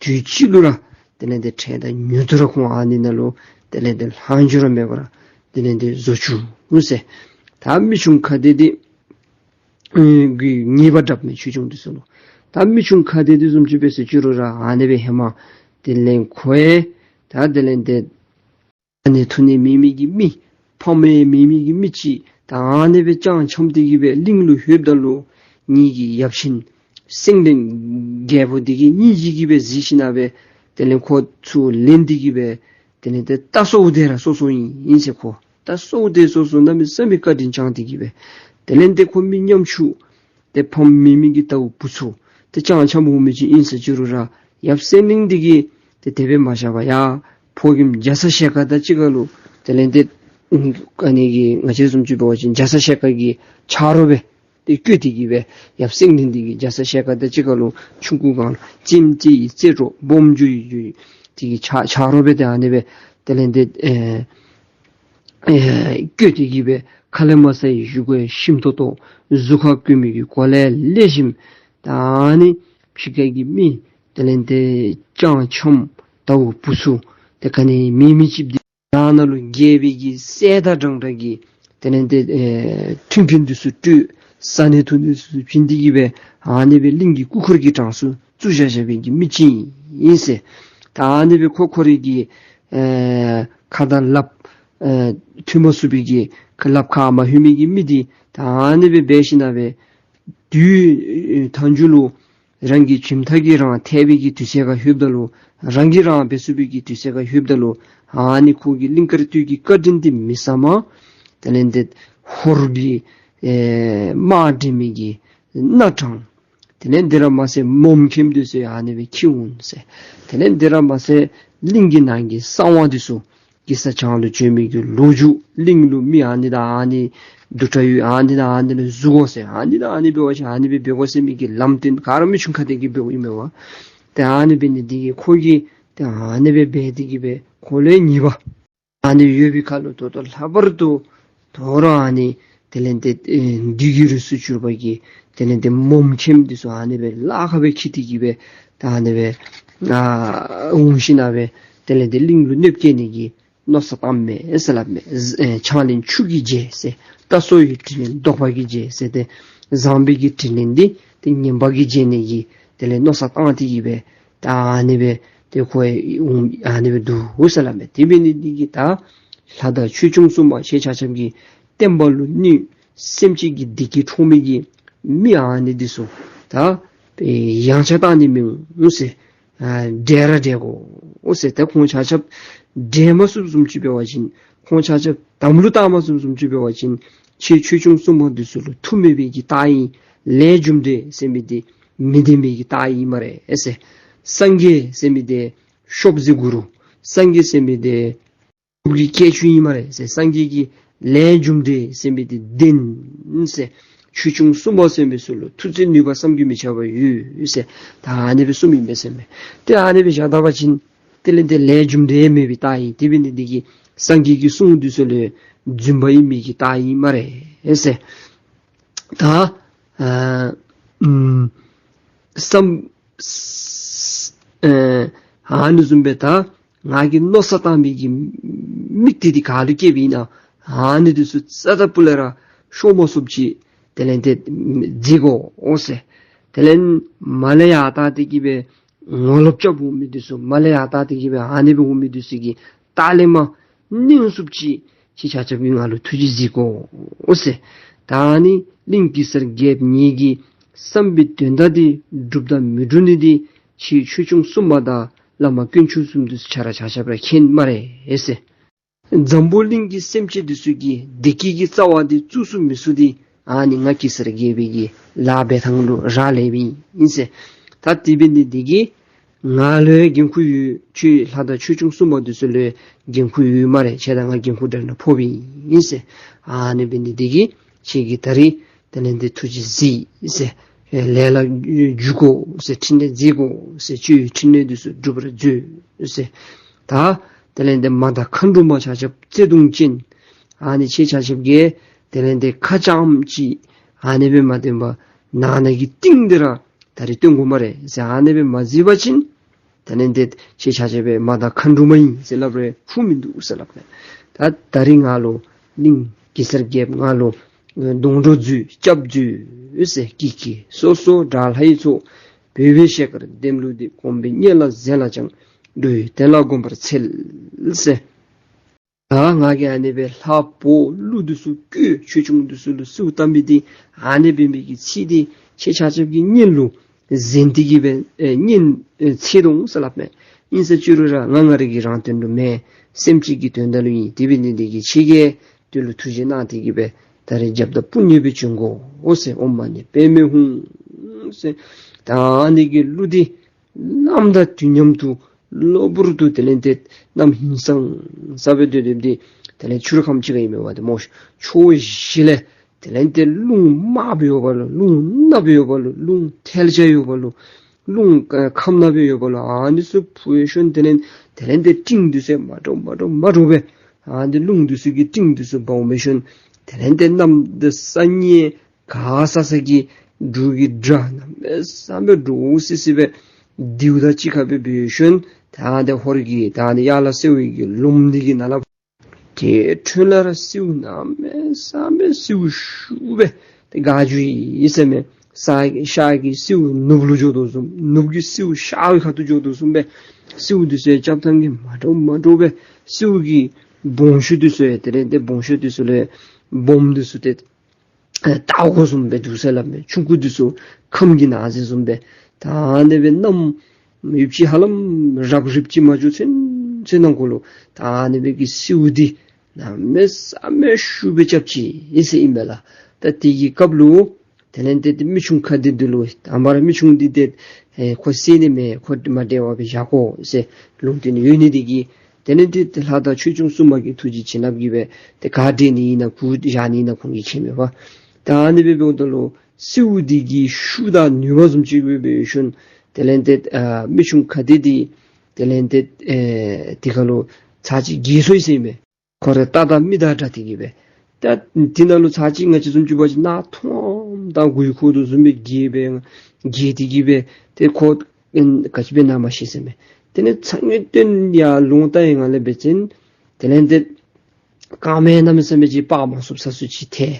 དུས་གཅིག་ལུ་ར་དེ་ལས་ཏེ་འཕྲལ་དང་མྱུར་དུ་ར་ཁོང་ཨ་ནི་ནང་ལུ་དེ་ལས་ཏེ་ལྷག་འཕྲོ་ར་མེད་པར་དེ་ལས་ཏེ་བཟོ་བཅུག་ཟེར། ད་མི་ཆུང་ཁ་བདེ་འདི་ཨེ་གི་ཉེས་པ་དྲགཔ་མས་ཆོས་སྐྱོང་འདི་ཚུ་ལུ། ད་མི་ཆུང་ཁ་བདེ་འདི་བཟུམ་ཅིག་འབད་ཟེར་ཅི་རུང་ར་ཨ་ནི་སྦེ་ཧེ་མ་དེ་ལས་ཁོ་ཡང་ད་དེ་ལས་ཏེ་ ཨ་ནི་ཐུགས་ནི་མེད་མི་གི་མི་ཕམ་ཡང་མེད་མི་གི་མི་ཅིག་ད་ཨ་ནི་སྦེ་བཅང་འཁྱམས་ཏེ་གི་སྦེ་གླིང་ལུ་ལྷོདཔ་ད་ལུ་ངེ་གི་ཡབ་ཆེན་སེང་བློན་རྒྱལ་པོ་འདི་གིས་ངེ་གི་གི་སྦེ་གཟིགས་ཞིནམ་ལས་དེ་ལས་ཁོ་ཚུར་ལེན་ཏེ་གི་སྦེ་དེ་ལས་ཏེ་ད་སྲོག་དེ་ར་སོ་སོ་ཨིན་ཨིན་ཟེར། ཁོ་ད་སྲོག་དེ་སོ་སོ་གནམ་མེད་ས་མེད་བཀའ་དྲིན་བསྐྱངས་ཏེ་གི་སྦེ་དེ་ལས་ཏེ་ཁོ་མི་ཉམ་ཆུང་ཏེ་ཕམ་མེད་མི་གི་ལྟ་བུ་བུ་ཚུ་ཏེ་བཅང་འཁྱམས་འོང་མི་ཅིག་ཨིན་ཟེར་ཅི་རུང་ར་ཡབ་སེང་བློན་འདི་གིས་ཏེ་དེ་སྦེ་མ་བཞག་པར་ཡ་ཕོ་རྒནམ་རྒྱ་ཚ་ཞལ་དཀར་དང་གཅིག་ཁར་ལུ་དེ་ལས་ཏེ་ཨ་ནི་གི་ང་བཅས་བཟུམ་ཅིག་འབད་བ་ཅིན་རྒྱ་ཚ་ཞལ་དཀར་གྱི་ཆ་རོགས་སྦེ་ཏེ་བསྐོས་ཏེ་གི་སྦེ་ཡབ་སེང་བློན་འདི་གིས་རྒྱ་ཚ་ཞལ་དཀར་དང་གཅིག་ཁར་ལུ་ཆུང་ཀུ་སྒང་ལུ་ཙིམ་ཙི་ཡི་རྩེ་གྲོགས་སྦོམ་འགྱོ་ཡི་འགྱོ་ཡི་དེ་གི་ཆ་ཆ་རོགས་སྦེ་ཏེ་ཨ་ནི་སྦེ་དེ་ལས་ཏེ་ཨེ་ཨེ་བསྐོས་ཏེ་གི་སྦེ་ཁ་ལས་མ་ཟ་བའི་བཞེས་སྒོ་ཞིམ་ཏོང་ཏོ་གཟུགས་ཁར་གོན་མི་གི་གོ་ལ་ལེགས་ཤོམ་ད་ཨ་ནི་ཕྱི་ཁ་གི་མི་དེ་ལས་ཏེ་བཅང་འཁྱམས་ལྟ་བུ་བུ་ཚུ་ཏེ་ག་ནི་མེད་མི་ཅིག་འདི་ཡང་ན་ལུ་རྒྱལ་པོའི་གི་སྲས་དང་འདྲན་འདྲ་གི་དེ་ལས་ཏེ་ཨེ་མཐུན་རྐྱེན་འདི་ཚུ་སྤྲོད་ས་གནས་ཐུག་ནི་ཚུ་བྱིན་ཏེ་གི་སྦེ་ཨ་ནི་སྦེ་གླིང་གི་སྐུ་འཁོར་གྱི་གྲངས་སུ་བཙུགས་བཞག་བཞག་པའི་གི་མི་ཅིག་ཨིན་ཟེར། ད་ཨ་ནི་སྦེ་ཁོ་ཁོ་རའི་གི་ཨེ་ཁ་དང་ལགཔ་ཨེ་མཐུན་མ་ཚུགས་པའི་གི་ཁ་ལགཔ་ཁ་མ་ལྷོད་མི་གི་མི་འདི་ད་ཨ་ནི་སྦེ་འབད་ཞིནམ་ལས་དུས་མཐའ་མཇུག་ལུ་རང་གི་གྲིབ་མཐའ་གིས་རང་ཐལ་བའི་གི་དུས་ཚོད་ཁར་ལྷོདཔ་ད་ལུ་རང་གིས་རང་འབད་ཚུགས་པའི་གི་དུས་ཚོད་ཁར་ལྷོདཔ་ད་ལུ་ཨ་ནི་ཁོ་གི་གླིང་དཀར་སྟོད་ཀྱི་བཀའ་དྲིན་འདི་མི་བསམ་པར་དེ་ལས་ཏེ་ཧོར་གྱི་ཨེ་དམག་འདྲེན་མི་གི་སྣ་དྲངས། དེ་ལས་འདི་ར་མ་ཚད་མོ་མཁན་འདི་ཚུ་ཡང་ཨ་ནི་སྦེ་འཁྱིད་འོང་ཟེར། དེ་ལས་འདི་ར་མ་ཚད་གླིང་གི་ནང་གི་གསང་བ་འདི་ཚུ་གེ་སར་བྱང་ལུ་བྱོན་མི་གི་ལོ་རྒྱུས་གླིང་ལུ་མི་ཨ་ནི་དང་ཨ་ནི་སྡུག་དྲགས་ཡོད། ཨ་ནི་དང་ཨ་ནི་ལུ་བཟོ་དགོ་ཟེར། ཨ་ནི་དང་ཨ་ནི་འབད་བ་ཅིན་ཨ་ནི་སྦེ་འབད་དགོ་ཟེར་མི་གི་ལམ་སྟོན་ག་ར་མི་ཆུང་ཁ་དེ་གིས་འབདཝ་ཨིན་མས་པ། ཏེ་ཨ་ནི་འབད་ནི་འདི་གིས་ཁོ་གིས་ཏེ་ཨ་ནི་སྦེ་འབད་དེ་གི་སྦེ་ཁོ་ལས་ཉེས་པ་ཨ་ནི་ཡོད་པའི་ཁར་ལུ་ད་ལྟོ་ལྷག་པར་དུ་དོ་རུང་ཨ་ནི་དེ་ལས་ཏེ་ཨེ་བདུད་ཀྱི་རིགས་སུ་གྱུར་པ་གི་དེ་ལས་ཏེ་མོ་མཁན་འདི་ཚུ་ཨ་ནི་སྦེ་ལ་ཁ་སྦེ་འཁྱིད་དེ་གི་སྦེ་ད་ཨ་ནི་སྦེ་ཨ་འོང་ཞིནམ་ལས་དེ་ལས་ཏེ་གླིང་ལུ་གནོདཔ་བཀལ་ནི་གི་མནོ་བསམ་བཏངམ་མས་ཟེར་སླབ་མས། ཨེ་ཕྱག་ལེན་ཆུ་གིས་འཇལ་ཟེར། ད་སོ་ཡི་དྲིན་ལན་བཟློག་པ་གིས་འཇལ་ཟེར་ཏེ་བཟང་པོའི་གི་དྲིན་ལན་འདི་ཏེ་ངན་པ་གིས་འཇལ་ནི་གི་དེ་ལས་མནོ་བསམ་བཏང་སྟེ་གི་སྦེ་ད་ཨ་ནི་སྦེ་ཏེ་ཁོ་ཨ་ནི་སྦེ་འདུག་ཟེར་སླབ་མས། དེ་འབད་ནི་འདི་གིས་ད་ལྷ་དང་ཆོས་སྐྱོང་སྲུང་མ་ཁྱེད་ཆ་ཁྱབ་ཀྱི་བསྟན་པ་ལུ་གནོད་སེམས་ཅན་གྱི་བདེ་སྐྱིད་འཕྲོག་མི་གི་མི་ཨ་ནི་འདི་ཚུ་ད་ཡང་ཆག་བཏང་ནི་མི་འོང་ཟེར། ཨ་བསྒྲལ་ར་བསྒྲལ་དགོ་ཟེར། ཏེ་ཁོང་ཆ་ཁྱབ་བསྒྲལ་མ་ཚུགསཔ་བཟུམ་ཅིག་འབད་བ་ཅིན་ཁོང་ཆ་ཁྱབ་དམ་ལུ་བཏགས་མ་ཚུགསཔ་བཟུམ་ཅིག་འབད་བ་ཅིན་ཁྱེད་ཆོས་སྐྱོང་སྲུང་མ་འདི་ཚུ་ལུ་མཐུ་མེད་པའི་གི་རྟགས་ཨིན། ལས་རྒྱུ་འབྲས་ཟེར་མི་འདི་མི་བདེན་པའི་གི་རྟགས་ཨིན་སྨ་རེ་ཟེར། སངས་རྒྱས་ཟེར་མི་འདི་ཤོབ་རྫི་གུ་རུ། སངས་རྒྱས་ཟེར་མི་འདི་གི་སྐྱེ་ཆུ་ཨིན་སྨ་རེ་ཟེར། སངས་རྒྱས་ཀྱི་ལས་རྒྱུ་འབྲས་ཟེར་མི་འདི་བདེན་ཟེར། ཆོས་སྐྱོང་སྲུང་མ་ཟེར་མི་ཚུ་ལུ་མཐུ་རྩལ་ནུས་པ་བསམ་གྱིས་མི་ཁྱབ་པ་ཡོད་ཟེར། ད་ཨ་ནི་སྦེ་གསུངམ་ཨིན་པས་ཟེར་མས། ཏེ་ཨ་ནི་སྦེ་བཞག་ད་པ་ཅིན་དེ་ལས་ཏེ་ལས་རྒྱུ་འབྲས་མེད་པའི་རྟགས་ཨིན། དེ་འབད་ནི་འདི་གིས་སངས་རྒྱས་ཀྱི་གསུང་འདི་ཚུ་ལུ་རྫུན་པ་ཨིན་མི་གི་རྟགས་ཨིན་སྨ་རེ་ཟེར། ད་ཨ་ཨམ་བསམ་ཨེ་ཨ་ནི་བཟུམ་སྦེ་ད་ང་གིས་མནོ་བསམ་བཏང་མི་གི་དམིགས་གཏད་འདི་ག་ལུ་བསྐྱེདཔ་ཨིན་ན་ཨ་ནི་འདི་ཚུ་རྩ་དང་སྤུ་ལས་ར་ཤོར་མ་ཚུགསཔ་ཅིག་དེ་ལས་ཏེ་མཛད་དགོ་ཟེར། དེ་ལས་མར་ལས་ཡར་བལྟ་སྟེ་གི་སྦེ་ངོ་ལོག་རྐྱབ་འོང་མི་འདི་ཚུ་མར་ལས་ཡར་བལྟ་སྟེ་གི་སྦེ་ཨ་ནི་སྦེ་འོང་མི་འདི་ཚུ་གི་ལྟག་ལས་མར་གནོན་ཚུགསཔ་ཅིག་ཁྱེད་ཆ་ཁྱབ་ཀྱིས་ང་ལུ་ཐུགས་རྗེ་གཟིགས་དགོ་ཟེར། ད་ཨ་ནི་གླིང་གེ་སར་རྒྱལཔོ་ངེ་གི་བསམ་པའི་དོན་དག་འདི་འགྲུབ་དང་མི་འགྲུབ་ནི་འདི་ཁྱེད་ཆོས་སྐྱོང་སྲུང་མ་དང་བླ་མ་དཀོན་མཆོག་གསུམ་འདི་ཚུ་ཆ་ར་ཆ་ཁྱབ་ར་མཁྱེན་སྨ་རེ་ཟེར། འཛམ་བུ་གླིང་གི་སེམས་ཅན་འདི་ཚུ་གི་བདེ་སྐྱིད་ཀྱི་རྩ་བ་འདི་བཙུགས་ཚུགས་མི་ཚུགས་འདི་ཨ་ནི་ང་གེ་སར་རྒྱལ་པོའི་གི་ལཱ་འབད་ཐངས་ལུ་རག་ལསཔ་ཨིན་ཟེར། ད་དེ་འབད་ནི་འདི་གིས་ང་ལུ་ཡང་འགན་ཁུར་ཡོད། ཁྱེད་ལྷ་དང་ཆོས་སྐྱོང་སྲུང་མ་འདི་ཚུ་ལུ་ཡང་འགན་ཁུར་ཡོད་སྨ་རེ། ཁྱེད་དང་ང་འགན་ཁུར་འདྲ་ནི་ཕོགཔ་ཨིན་ཟེར། ཨ་ནི་འབད་ནི་འདི་གིས་ཁྱེད་ཀྱིས་ད་རིས་དེ་ལས་ཏེ་ཐུགས་རྗེས་གཟིགས་ཟེར། ལས་ལ་འཇུག་དགོ་ཟེར། ཕྲིན་ལས་མཛད་དགོ་ཟེར། ཁྱེད་ཀྱི་ཕྲིན་ལས་འདི་ཚུ་འགྲུབ་པར་མཛོད་ཟེར། ད་དེ་ལས་ཏེ་མ་དང་མཁའ་འགྲོ་མ་ཆ་ཁྱབ་བརྩེ་གདུང་ཅན་ཨ་ནི་ཁྱེད་ཆ་ཁྱབ་ཀྱིས་དེ་ལས་ཏེ་ཁ་རྐྱངམ་ཅིག་ཨ་ནི་སྦེ་མ་སྟོན་པར་ནང་ན་གི་གཏིང་འདི་ར་ད་རིས་སྟོན་དགོ་སྨ་རེ་ཟེར། ཨ་ནི་སྦེ་མ་གཟིགས་པ་ཅིན་དེ་ལས་ཏེ་ཁྱེད་ཆ་ཁྱབ་སྦེ་མ་དང་མཁའ་འགྲོ་མ་ཨིན་ཟེར་སླབ་རུང་ཁུངས་མིན་འདུག་ཟེར་སླབ་མས། ད་ད་རིས་ང་ལུ་གླིང་གེ་སར་རྒྱལཔོ་ང་ལུ་སྡོང་གྲོགས་མཛོད་སྐྱབས་མཛོད་ཟེར། ཀྱེ་ཀྱེ་སོ་སོ་དགྲ་ལྷའི་ཚོགས། བོད་པའི་ཞལ་དཀར་བདེན་ལུགས་འདི། གོང་འཕེལ་སྙན་ལ་གཟན་ལ་ཅང་། འགྲོ་བའི་དོན་ལ་དགོངས་པར་འཚལ་ཟེར། ད་ང་གིས་ཨ་ནི་སྦེ་ལྷ་བོ་ཀླུ་འདི་ཚུ་བསྐོས་ཆོས་སྐྱོང་འདི་ཚུ་ལུ་གསོལཝ་བཏབ་མི་འདི་ཨ་ནི་སྦེ་མི་གི་ཚིག་འདི་ཁྱེད་ཆ་ཁྱབ་ཀྱི་སྙན་ལུ་གཟན་ཏེ་གི་སྦེ་ཨེ་སྙན་ཨེ་ཚད་དོ་འོང་ཟེར་སླབ་མས། ཨིན་ཟེར་ཅི་རུང་ར་ང་ང་རའི་གི་རང་དོན་ལུ་མེན། སེམས་ཅན་གྱི་དོན་དག་ལུ་ཨིན། དེ་འབད་ནི་འདི་གིས་ཁྱེད་ཀྱིས་དེ་ལུ་ཐུགས་རྗེ་གནང་སྟེ་གི་སྦེ་ད་རེས་རྒྱབ་དང་དཔུང་གཉེན་སྦེ་བྱོན་དགོ་འོང་ཟེར། ཨོཾ་མ་ཎི་པདྨེ་ཧཱུྃ་ཟེར། ད་ཨ་ནི་གི་གླུ་འདི་གནམ་དང་དུས་མཉམ་དུ་གློ་བུར་དུ་དེ་ལས་ཏེ་གནམ་ཧིང་སངས་ས་སྦེ་སྡོད་སྡོདཔ་འདི་དེ་ལས་ཆུ་རུད་ཁམ་ཅིག་ཁར་ཨིན་མས་པ། ཏེ་མོ་ཕྱོགས་བཞི་ལས་དེ་ལས་ཏེ་རླུང་དམརཔོ་ཡོདཔ་ལོ། རླུང་ནགཔོ་ཡོདཔ་ལོ། རླུང་ཐལ་ཆ་ཡོདཔ་ལོ། རླུང་ཨ་ཁམས་ནགཔོ་ཡོདཔ་ལོ། ཨ་ནི་ཚུ་འཕུ་ཞིནམ་དེ་ལས་དེ་ལས་ཏེ་སྤྲིན་འདི་ཚུ་མ་འདྲཝ་མ་འདྲཝ་མ་འདྲཝ་སྦེ་ཨ་ནི་རླུང་འདི་ཚུ་གི་སྤྲིན་འདི་ཚུ་འབར་འོང་ཞིནམ་དེ་ལས་ཏེ་གནམ་དང་ས་གཉིས་ག་ས་ས་གི་འབྲུག་གི་སྒྲ་གནམ་མེད་ས་མེད་འདྲོག་སི་སི་སྦེ་རྡེའུ་དང་གཅིག་ཁར་སྦེ་འབད་ཞིནམ་ད་ཨ་ནི་ཧོར་གྱི་ད་ཨ་ནི་ཡར་ལ་སེའུ་གི་ལུངམ་འདི་གི་ནང་ལུ་དེ་འཕྲོ་ལས་ར་སེའུ་གནམ་མེད་ས་མེད་སེའུ་ཤུགས་སྦེ་ཏེ་འགག་འགྱོ་ཡི་ཟེར་མས། ས་ཤར་གྱི་སེའུ་ནུབ་ལུ་འགྱོ་དོ་བཟུམ། ནུབ་ཀྱི་སེའུ་ཤར་གྱི་ཁ་ཐུག་འགྱོ་དོ་བཟུམ་སྦེ་སེའུ་འདི་ཚུ་རྐྱབ་ཐངས་ཀྱི་མ་འདྲཝ་མ་འདྲཝ་སྦེ་སེའུ་གི་སྦོམ་ཆུང་འདི་ཚུ་ཡང་དེ་ལས་ཏེ་སྦོམ་ཆུང་འདི་ཚུ་ལས་སྦོམ་འདི་ཚུ་ཏེ་ཨེ་ལྟག་ཀོ་བཟུམ་སྦེ་འདུག་ཟེར་སླབ་མས། ཆུང་ཀུ་འདི་ཚུ་ཁམས་ཀྱི་ནང་ཟེར་བཟུམ་སྦེ། ད་ཨ་ནི་སྦེ་གནམ་ཡུདཔ་ཅིག་ཧ་ལམ་རབ་རིབ་ཅིག་མ་འགྱོ་ཚུན་ཚོད་ནང་འཁོད་ལུ་ད་ཨ་ནི་སྦེ་གི་སེའུ་འདི་གནམ་མེད་ས་མེད་ཤུགས་སྦེ་རྐྱབ་ཅི་ཨིན་ཟེར་ཨིན་པས་ལགས། ད་དེ་གི་སྐབས་ལུ་དེ་ལས་ཏེ་ཏེ་མི་ཆུང་ཁ་བདེ་འདི་ལུ་དང་པ་ར་མི་ཆུང་འདི་ཏེ་ཨེ་ཁོ་བསད་ནི་མེན། ཁོ་མ་བདེ་བར་སྦེ་བཞག་དགོ་ཟེར་ལུང་བསྟན་ཡོད་ནི་འདི་གིས་དེ་ལས་ཏེ་ཏེ་ལྷ་དང་ཆོས་སྐྱོང་སྲུང་མ་གི་ཐུགས་རྗེ་བྱིན་རླབས་ཀྱིས་སྦེ་ཏེ་ག་བསྒྲལ་ནི་ཨིན་ན་གུ་བཞག་ནི་ཨིན་ན་ཁོང་གིས་མཁྱེན་མས་པ། ད་ཨ་ནི་སྦེ་འབདཝ་ད་ལུ་སེའུ་འདི་གི་ཤུགས་དང་ནུས་པ་བཟུམ་ཅིག་སྦེ་འབད་ཞིནམ་དེ་ལས་ཏེ་ཨ་མི་ཆུང་ཁ་བདེ་འདི་དེ་ལས་ཏེ་ཨེ་དེ་ཁར་ལུ་ཚར་གཅིག་འགྱེལ་སོ་ཡི་ཟེར་མས། ཁོ་ར་རྟ་དང་མི་དང་འདྲ་སྟེ་གི་སྦེ། ད་དེ་ནང་ལུ་ཚར་གཅིག་ང་བཅས་བཟུམ་ཅིག་འབད་བ་ཅིན་ནང་ཐོམ་དང་གུ་ཡི་ཁུག་དོ་བཟུམ་སྦེ་འགྱེལ་སྦེ་འགྱེལ་ཏེ་གི་སྦེ་ཏེ་ཁོ་ག་ཅི་འབད་ན་མ་ཤེས་ཟེར་མས། དེ་ལས་ཚ་ངེས་བརྟན་ཡར་ལོང་ལྟ་ཡི་ངང་ལས་འབད་བ་ཅིན་དེ་ལས་ཏེ་རྐངམ་གནམ་མེད་ས་མེད་ཅིག་སྤར་མ་ཚུགས་ས་སུ་ཅིག་ཐལ།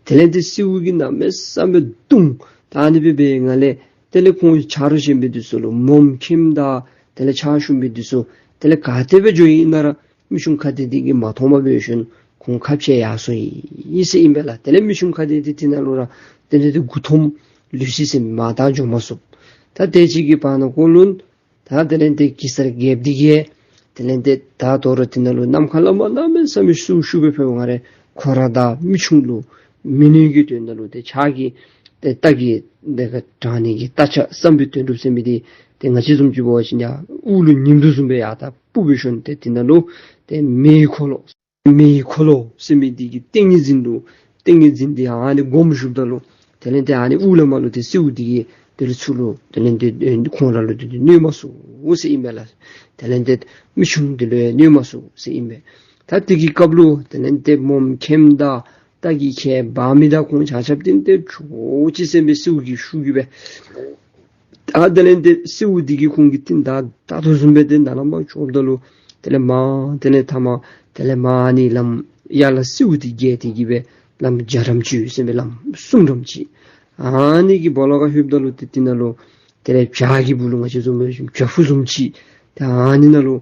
དེ་ལས་ཏེ་སེའུ་གིས་གནམ་མེད་ས་མེད་བརྡུང་། ད་ཨ་ནི་སྦེ་འབད་བའི་ངང་ལས་དེ་ལས་ཁོང་ཆ་རོགས་གཞན་པའི་འདི་ཚུ་ལུ་མོམ་མཁནམ་དང་དེ་ལས་ཕྱག་ཞུ་མི་འདི་ཚུ་དེ་ལས་ག་ཏེ་སྦེ་འགྱོ་ཡི་ན་ར་མི་ཆུང་ཁ་བདེ་འདི་གིས་མ་མཐོངམ་འབད་ཞིནམ་ཁོང་ཁ་འཕྱལ་ཡར་སོང་ཡི་ཟེར་ཨིན་པས་ལགས། དེ་ལས་མི་ཆུང་ཁ་བདེ་འདི་དེ་ནང་ལུ་ར་དེ་ལས་ཏེ་མགུ་འཐོམ་ལུས་ཅི་ཟེར་མ་ད་འགྱོ་མ་ཚུགས། ད་དེ་ཅིག་གི་བར་ན་ཁོ་ལུ་ད་དེ་ལས་ཏེ་གེ་སར་རྒྱལཔོ་འདི་གིས་དེ་ལས་ཏེ་ད་དོ་རུང་དེ་ནང་ལུ་ནམ་མཁའ་ལས་མར་གནམ་མེད་ས་མེད་སེའུ་ཤུགས་སྦེ་འཕུ་བའི་སྒང་ར་ཁོ་ར་དང་མི་ཆུང་ལུ་མི་ནུས་ཀྱི་དོན་དག་ལུ་ཏེ་ཕྱག་གི་ཏེ་རྟ་གི་དེ་ག་དྲང་ནི་གི་རྟ་ཕྱག་བསམ་པའི་དོན་གྲུབ་ཟེར་མི་འདི་ཏེ་ང་བཅས་བཟུམ་ཅིག་འབད་བ་ཅིན་ཡར་དབུ་ལུ་ཉིམ་དོ་བཟུམ་སྦེ་ཡར་ད་སྤུབ་སྦེ་ཞོན་ཏེ་དེ་ནང་ལུ་ཏེ་མེ་ཡི་འཁོར་ལོ་མེ་ཡི་འཁོར་ལོ་ཟེར་མི་འདི་གི་ཏིང་ངེ་འཛིན་ལུ་ཏིང་ངེ་འཛིན་འདི་ཨ་ནི་སྒོམ་བཞུགསཔ་ད་ལུ་དེ་ལས་ཏེ་ཨ་ནི་དབུ་ལས་མར་ལུ་ཏེ་སེའུ་འདི་གིས་དེ་ལས་ཚུར་ལུ་དེ་ལས་ཏེ་ཁོང་ར་ལུ་ཏེ་གནོད་མ་ཚུགས་ཟེར་ཨིན་པས་ལགས། དེ་ལས་ཏེ་མི་ཆུང་འདི་ལུ་ཡང་གནོད་མ་ཚུགས་ཟེར་ཨིན་པས། ད་དེ་གི་སྐབས་ལུ་དེ་ལས་ཏེ་མོམ་མཁནམ་དང་རྟ་གི་ཁལ་འབག་མི་དང་ཁོང་ཆ་ཁྱབ་ཏེ་ཏེ་འཕྱོག་ཅི་ཟེར་མས། སེའུ་གི་ཤུགས་ཀྱིས་སྦེ། ད་དེ་ལས་ཏེ་སེའུ་འདི་གིས་ཁོང་གི་རྟིང་བདའ་བདའ་དོ་བཟུམ་སྦེ་ཏེ་ནཱ་ལས་མར་འཕྱོགཔ་ད་ལུ་དེ་ལས་མར་དེ་ལས་ཐ་མ་དེ་ལས་མར་ཨ་ནི་ལམ་ཡར་ལས་སེའུ་འདི་བརྒལ་ཏེ་གི་སྦེ་ལམ་བརྒྱ་རམ་ཅིག་ཡོད་ཟེར་མས། ལམ་གསུམ་རམ་ཅིག་ཨ་ནི་གི་སྦོ་ལོགས་ཁར་ལྷོདཔ་ད་ལུ་ཏེ་དེ་ནང་ལུ་དེ་ལས་བྱག་གི་སྦུག་ལུ་ང་བཅས་བཟུམ་སྦེ་བྱག་ཕུག་བཟུམ་ཅིག་ད་ཨ་ནི་ནང་ལུ་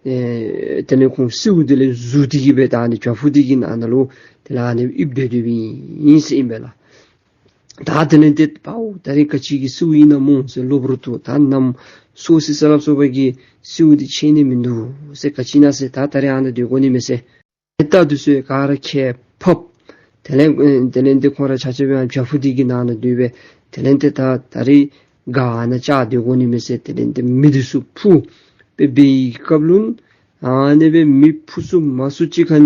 ཨེ་དེ་ལས་ཁོང་སེའུ་དེ་ལས་འཛུལ་ཏེ་གི་སྦེ་ད་ཨ་ནི་བྱག་ཕུག་འདི་གི་ནང་ན་ལུ་དེ་ལས་ཨ་ནི་ཡིབ་སྡོད་སྡོདཔ་ཨིན་ཟེར་ཨིན་པས་ལགས། ད་དེ་ལས་ཏེ་པའོ་ད་རིས་ག་ཅི་གི་སེའུ་ཨིན་ན་སྨོ་ཟེར་གློ་བུར་དུ་ད་ནམ་སོ་སི་ས་ལ་སོགས་པ་གིས་སེའུ་འདི་ཁྱེར་ནི་མིན་འདུག་ཟེར། ག་ཅི་ཨིན་ན་ཟེར་ད་ད་རིས་ཨ་ནཱ་སྡོད་དགོ་ནི་མས་ཟེར། རྟ་འདི་ཚུ་ག་ར་ཁྱེར་ཕབ། དེ་ལས་ཨེ་དེ་ལས་ཏེ་ཁོང་ར་ཆ་ཁྱབ་ཡང་བྱག་ཕུག་འདི་གི་ནང་ན་སྡོད་སྦེ་དེ་ལས་ཏེ་ད་ད་རིས་ག་ཨ་ནཱ་བཅག་སྡོད་དགོ་ནི་མས་ཟེར། དེ་ལས་ཏེ་མེ་འདི་ཚུ་འཕུ་སྦེ་འབད་བའི་སྐབས་ལུ་ཨ་ནི་སྦེ་མེ་འཕུ་ཚུགས་མ་ཚུགས་ཅིག་ཁར་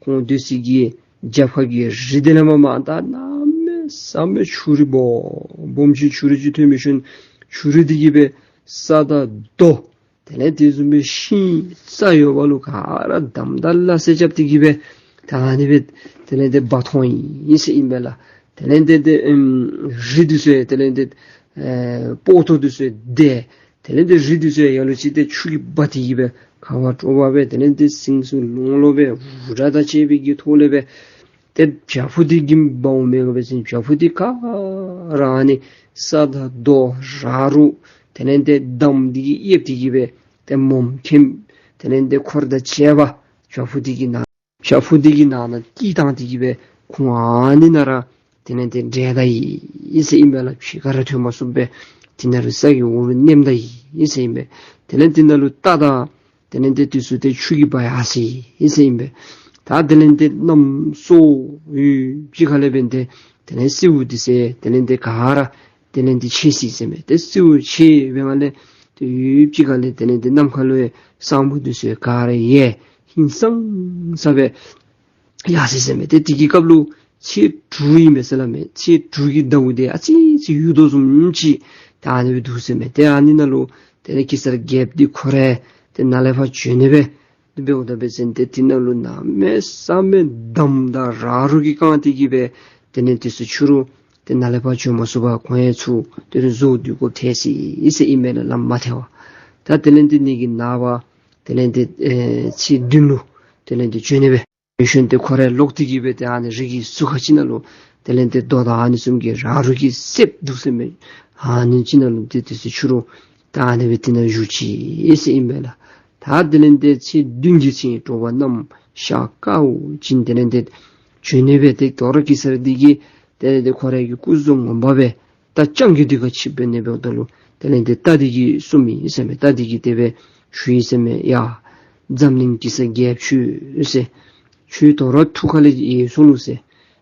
ཁོང་སྡོད་སའི་གི་རྒྱབ་ཁ་གི་རི་འདི་ལས་མར་མར་ད་གནམ་མེད་ས་མེད་ཆུ་རུད་སྦོམ་སྦོམ་ཅིག་ཆུ་རུད་ཅིག་ཐོན་མི་ཤུལ་ཆུ་རུད་འདི་གིས་སྦེ་ས་དང་རྡོ་དེ་ལས་དེ་བཟུམ་སྦེ་ཤིང་རྩྭ་ཡོདཔ་ལུ་ག་ར་དམ་དང་ལ་སེ་རྐྱབ་སྟེ་གི་སྦེ་ད་ཨ་ནི་སྦེ་དེ་ལས་ཏེ་འབག་འཐོན་ཡི་ཟེར་ཨིན་པས་ལགས། དེ་ལས་ཏེ་ཏེ་ཨེམ་རི་འདི་ཚུ་ཡང་དེ་ལས་ཏེ་ཨེ་སྤོ་ཏོ་འདི་ཚུ་ཡང་བདས། དེ་ལས་ཏེ་རི་འདི་ཚུ་ཡང་ལ་ལུ་ཅིག་ཏེ་ཆུ་གིས་འབག་སྟེ་གི་སྦེ་ཁ་བ་དྲོ་པ་སྦེ་དེ་ལས་ཏེ་ཟིང་ཟིང་ལོང་ལོང་སྦེ་འུར་སྒྲ་དང་བཅས་པའི་གི་ཐོག་ལས་སྦེ་ཏེ་བྱག་ཕུག་འདི་གིས་འབག་འོང་མི་ག་འབད་བ་ཅིན་བྱག་ཕུག་འདི་ག་ར་ཨ་ནི་ས་དང་རྡོ་ར་རུ་དེ་ལས་ཏེ་འདམ་འདི་གིས་གཡསཔ་སྟེ་གི་སྦེ་ཏེ་མོམ་མཁནམ་དེ་ལས་ཏེ་འཁོར་དང་བཅས་པ་བྱག་ཕུག་འདི་གི་ནང་ ཤ་ཕུག་འདི་གི་ནང་ན་སྐྱིལ་བཏང་སྟེ་གི་སྦེ་ཁོང་ཨ་ནི་ནང་ར་དེ་ལས་ཏེ་བསྒྲལ་ད་ཡི་ཟེར་ཨིན་པས་ལགས། ཕྱི་ཁར་ར་ཐོན་མ་ཚུགས་པར་དེ་ནང་ར་ས་གི་འོག་ལུ་མནན་ད་ཡི་ཟེར་ཨིན་པས། དེ་ལས་དེ་ནང་ལུ་རྟ་དང་དེ་ལས་ཏེ་དེ་ཚུ་ཏེ་ཆུ་གིས་འབག་ཡར་སོ་ཡི་ཟེར་ཨིན་པས། ད་དེ་ལས་ཏེ་གནམ་སྲོ་ཡོལ་ཅིག་ཁ་ལས་འབདན་ཏེ་དེ་ལས་སེརཝ་འདི་ཚུ་དེ་ལས་ཏེ་ག་ར་དེ་ལས་ཏེ་ཆད་སོ་ཡི་ཟེར་མས། ཏེ་སེརཝ་ཆད་པའི་སྒང་ལས་ཏེ་ཡུདཔ་ཅིག་ཁ་ལས་དེ་ལས་ཏེ་ནམ་མཁའ་ལུ་ཡང་ས་སྨུག་འདི་ཚུ་ག་ར་ཡལ་ཧིང་སངས་ས་སྦེ་ཡར་སོ་ཡི་ཟེར་མས། ཏེ་དེ་གི་སྐབས་ལུ་ཚེས་དྲུག་ཨིན་མས་ཟེར་སླབ་མས། ཚེས་དྲུག་གི་ཟླཝ་འདི་ཨ་ཙི་ཅིག་ཡུར་དོ་བཟུམ་ཅིག་ད་ཨ་ནི་སྦེ་འདུག་ཟེར་མས། ཏེ་ཨ་ནི་ནང་ལུ་དེ་ལས་གེ་སར་རྒྱལཔོ་འདི་ཁོ་ར་ཏེ་ནཱ་ལས་ཕར་བྱོན་ནི་སྦེ་འདི་འབདཝ་ད་འབད་ཟེར་ཏེ་དེ་ནང་ལུ་གནམ་མེད་ས་མེད་འདམ་དང་ར་རུ་གིས་བཀང་སྟེ་གི་སྦེ་དེ་ལས་དེ་ཚུ་ཕྱི་རུ་ཏེ་ནཱ་ལས་ཕར་བྱོན་མ་ཚུགས་པར་ཁོང་ཡང་ཚུར་དེ་ལས་བཟོ་སྡུད་དགོཔ་ཐལ་སོ་ཡི་ཟེར་ཨིན་མས་ལགས། ལམ་མ་ཐལ་བར། ད་དེ་ལས་ཏེ་ཨ་ནི་གི་ནངས་པ་དེ་ལས་ཏེ་ཨེ་ཚེས་བདུན་ལུ་དེ་ལས་ཏེ་བྱོན་ནི་སྦེ་ཡོད་ཞིནམ་ཏེ་ཁོ་ར་ལོག་སྟེ་གི་སྦེ་ཏེ་ཨ་ནི་རི་གི་ཟུར་ཁ་ཅིག་ནང་ལུ་དེ་ལས་ཏེ་རྡོ་དང་ཨ་ནི་བཟུམ་གྱི་ར་རུ་གིས་བསདཔ་འདུག་ཟེར་མས། ཨ་ནི་ཅིག་ནང་ལུ་ཏེ་དེ་ཚུ་ཕྱི་རུ་ད་ཨ་ནི་སྦེ་དེ་ནང་བཞུགས་ཅི་ཟེར་ཨིན་པས་ལགས། ད་དེ་ལས་ཏེ་ཚེས་བདུན་གྱི་ཚེ་དྲོ་པ་གནམ་ཤར་དཀརཝ་ཅིག་དེ་ལས་ཏེ་བྱོན་ནི་སྦེ་ཏེ་དོ་རུང་གེ་སར་འདི་གིས་དེ་ལས་ཏེ་ཁོ་ར་གི་སྐུ་གཟུགས་ངོ་མ་སྦེ་རྟ་རྐྱང་རྒོད་འདི་ཁར་ཆིབས་འབད་ནི་འབདཝ་ད་ལུ་དེ་ལས་ཏེ་རྟ་འདི་གིས་གསུངམ་ཨིན་ཟེར་མས། རྟ་འདི་གིས་དེ་སྦེ་ཞུ་ཡི་ཟེར་མས། ཡ་འཛམ་གླིང་གེ་སར་རྒྱལཔོ་ཁྱོད་ཟེར། ཁྱོད་དོ་རུང་ཐུགས་ཁ་ལས་ཡལ་སོ་ནུག་ཟེར།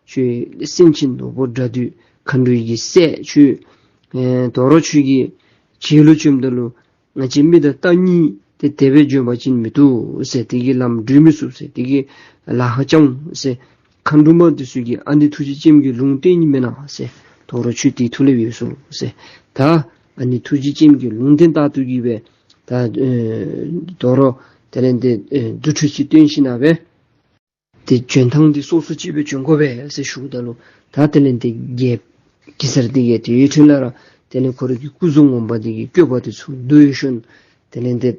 ཁྱོད་སེང་ཆེན་ནོར་བུ་དགྲ་འདུལ་མཁའ་འགྲོ་གི་སྲས་ཁྱོད་ཨེ་དོ་རུང་ཁྱོད་ཀྱི་རྗེས་ལུ་བྱོནམ་ད་ལུ་ང་བཅས་མི་དང་རྟ་གཉིས་ཏེ་དེ་སྦེ་བྱོན་པ་ཅིན་མི་བཏུབ་ཟེར། དེ་གིས་ལམ་བགྲོད་མི་ཚུགས་ཟེར། དེ་གིས་ལཱ་ཁག་རྐྱབ་འོང་ཟེར། མཁའ་འགྲོ་མ་འདི་ཚུ་གིས་ཨ་ནི་ཐུགས་རྗེ་ཅནམ་གྱི་ལུང་བསྟན་ནི་མེན་ན་ཟེར། དོ་རུང་ཁྱོད་དེ་ཐུགས་ལས་ཡལ་སོ་ཟེར། ད་ཨ་ནི་ཐུགས་རྗེ་ཅནམ་གྱི་ལུང་བསྟན་ལྟར་དུ་གི་སྦེ་ད་ཨེ་དོ་རུང་དེ་ལས་ཏེ་ཨེ་རྫུ་འཕྲུལ་ཅིག་སྟོན་ཞིནམ་སྦེ་ཏེ་བྱོན་ཐངས་འདི་སོ་སོ་ཅིག་སྦེ་བྱོན་དགོ་པས་ཟེར་ཞུཝ་ད་ལུ་ད་དེ་ལས་ཏེ་རྒྱལཔོ་གེ་སར་འདི་གིས་དེའི་ཁྲོད་ལས་ར་དེ་ལས་ཁོ་རའི་གི་སྐུ་གཟུགས་ངོ་མ་འདི་གི་བཀོད་པ་འདི་ཚུ་བསྡུ་ཞིནམ་དེ་ལས་ཏེ་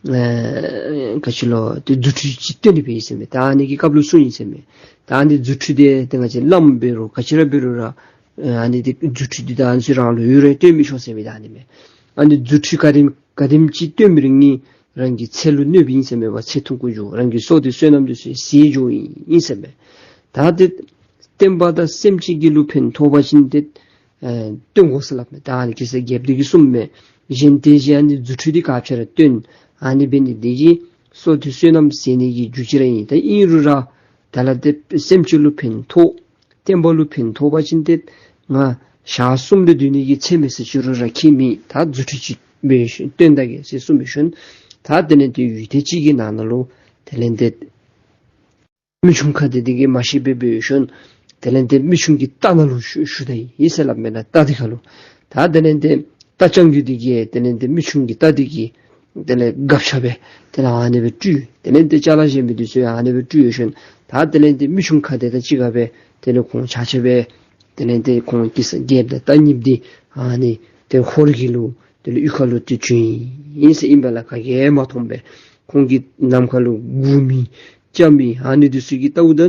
ཨེ་ག་ཅི་ལོ་ཏེ་རྫུ་འཕྲུལ་ཅིག་སྟོན་ཏེ་འབད་ཡི་ཟེར་མས། ད་ཨ་ནི་གི་སྐབས་ལུ་གསུངས་ཡི་ཟེར་མས། ད་ཨ་ནི་རྫུ་འཕྲུལ་འདི་ཏེ་ང་བཅས་བླམ་འབད་རུང་ག་ཅི་ར་འབད་རུང་ར་ཨེ་ཨ་ནི་འདི་རྫུ་འཕྲུལ་འདི་ད་ཨ་ནི་ཚུ་རང་ལུ་ཡོད་རུང་སྟོན་མི་ཆོག་ཟེར་མི་ད་ཨ་ནི་མས། ཨ་ནི་རྫུ་འཕྲུལ་ག་དེམ་ག་དེམ་ཅིག་སྟོན་པའི་རིང་ལུ་རང་གི་ཚེ་ལུ་གནོདཔ་ཨིན་ཟེར་མས་པ། ཚེ་ཐུང་ཀུ་འགྱོ། རང་གི་སྲོག་འདི་བསོད་ནམས་འདི་ཚུ་ཟད་འགྱོཝ་ཨིན་ཟེར་མས། ད་ཏེ་བསྟན་པ་དང་སེམས་ཅན་གྱི་ལུ་ཕན་ཐོགས་པ་ཅིན་ཏེ་ཨེ་སྟོན་དགོ་ཟེར་སླབ་མས། ད་ཨ་ནི་གེ་སར་རྒྱལཔོ་འདི་གིས་གསུངམ་མས། གཞན་དེ་བཞིན་ཨ་ནི་རྫུ་འཕྲུལ་འདི་ག་ཅི་ར་སྟོན། ཨ་ནི་འབད་ནི་འདི་གིས་སྲོག་འདི་བསོད་ནམས་ཟད་ནི་གི་རྒྱུ་ཅིག་ར་ཨིན། ད་ཨིན་རུང་ར་ད་ལ་ཏེ་སེམས་ཅན་ལུ་ཕན་ཐོགས་བསྟན་པ་ལུ་ཕན་ཐོགས་པ་ཅིན་ཏེ་ང་ཞག་གསུམ་ལས་སྡོད་ནི་གི་ཚེ་མེད་ཟེར་ཞུ་རུང་ར་ཁྱད་མེད། ད་རྫུ་འཕྲུལ་ཅིག་འབད་ཞིནམ་སྟོན་ད་གེ་ཟེར་གསུངས་པའི་ཤུལ་ད་དེ་ལས་ཏེ་ཡུལ་དེ་ཅིག་གི་ནང་ན་ལུ་དེ་ལས་ཏེ་མི་ཆུང་ཁ་བདེ་འདི་གིས་མ་ཤེས་པར་འབད་ཞིནམ་དེ་ལས་ཏེ་མི་ཆུང་གི་རྟ་ནང་ལུ་ཞུ་ཞུ་ད་ཡི་ཟེར་སླབ་མས་ལགས། རྟ་འདི་ཁ་ལུ་ད་དེ་ལས་ཏེ་རྟ་རྐྱང་རྒོད་འདི་གིས་དེ་ལས་ཏེ་མི་ཆུང་གི་རྟ་འདི་གི་དེ་ལས་སྒ་ཆས་སྦེ་དེ་ལས་ཨ་ནི་སྦེ་སྤྲུལ། དེ་ལས་ཏེ་ཅ་ལ་གཞན་མི་འདི་ཚུ་ཡང་ཨ་ནི་སྦེ་སྤྲུལ་ཞིནམ་ད་དེ་ལས་ཏེ་མི་ཆུང་ཁ་བདེ་དང་གཅིག་ཁར་སྦེ་དེ་ལས་ཁོང་ཆ་ཁྱབ་སྦེ་དེ་ལས་ཏེ་ཁོང་གེ་སར་རྒྱལཔོ་དང་རྟ་གཉིསཔོ་འདི་ཨ་ནི་ཏེ་ཧོར་གྱི་ལུ་དེ་ལས་གཡུས་ཁ་ལུ་ཏེ་བྱོན་ཡི་ཟེར་ཨིན་པས་ལགས། ག་གིས་ཡང་མ་མཐོང་པར་ཁོང་གིས་ནམ་མཁའ་ལུ་སྒུག་མི་རྐྱབ་མི་ཨ་ནི་འདི་ཚུ་གིས་བལྟཝ་ད་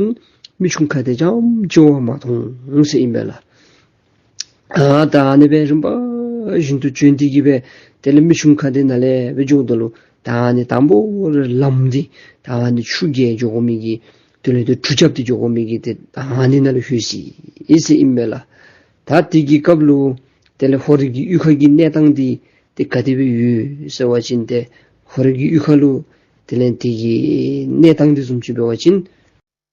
མི་ཆུང་ཁ་བདེ་རྐྱངམ་ཅིག་བ་མ་མཐོང་ཟེར་ཨིན་པས་ལགས། ཨ་ད་ཨ་ནི་སྦེ་རིམ་པ་བཞིན་དུ་བྱོན་ཏེ་གི་སྦེ་དེ་ལས་མི་ཆུང་ཁ་བདེ་ནཱ་ལས་སྦེ་འགྱོཝ་ད་ལུ་ད་ཨ་ནི་དང་པོ་ར་ལམ་འདི་ད་ཨ་ནི་ཆུ་བརྒལ་འགྱོ་དགོ་མི་གི་དེ་ལས་ཏེ་གྲུ་རྐྱབ་སྟེ་འགྱོ་དགོ་མི་གི་ཏེ་ད་ཨ་ནི་ནང་ལུ་ལྷོད་ཅི་ཟེར་ཨིན་པས་ལགས། ད་དེ་གི་སྐབས་ལུ་དེ་ལས་ཧོར་གྱི་གཡུས་ཁ་གི་གནས་སྟངས་འདི་ཏེ་ག་དེ་སྦེ་ཡོད་ཟེར་བ་ཅིན་ཏེ་ཧོར་གྱི་གཡུས་ཁ་ལུ་དེ་ལས་དེ་གི་གནས་སྟངས་འདི་བཟུམ་ཅིག་འབད་བ་ཅིན་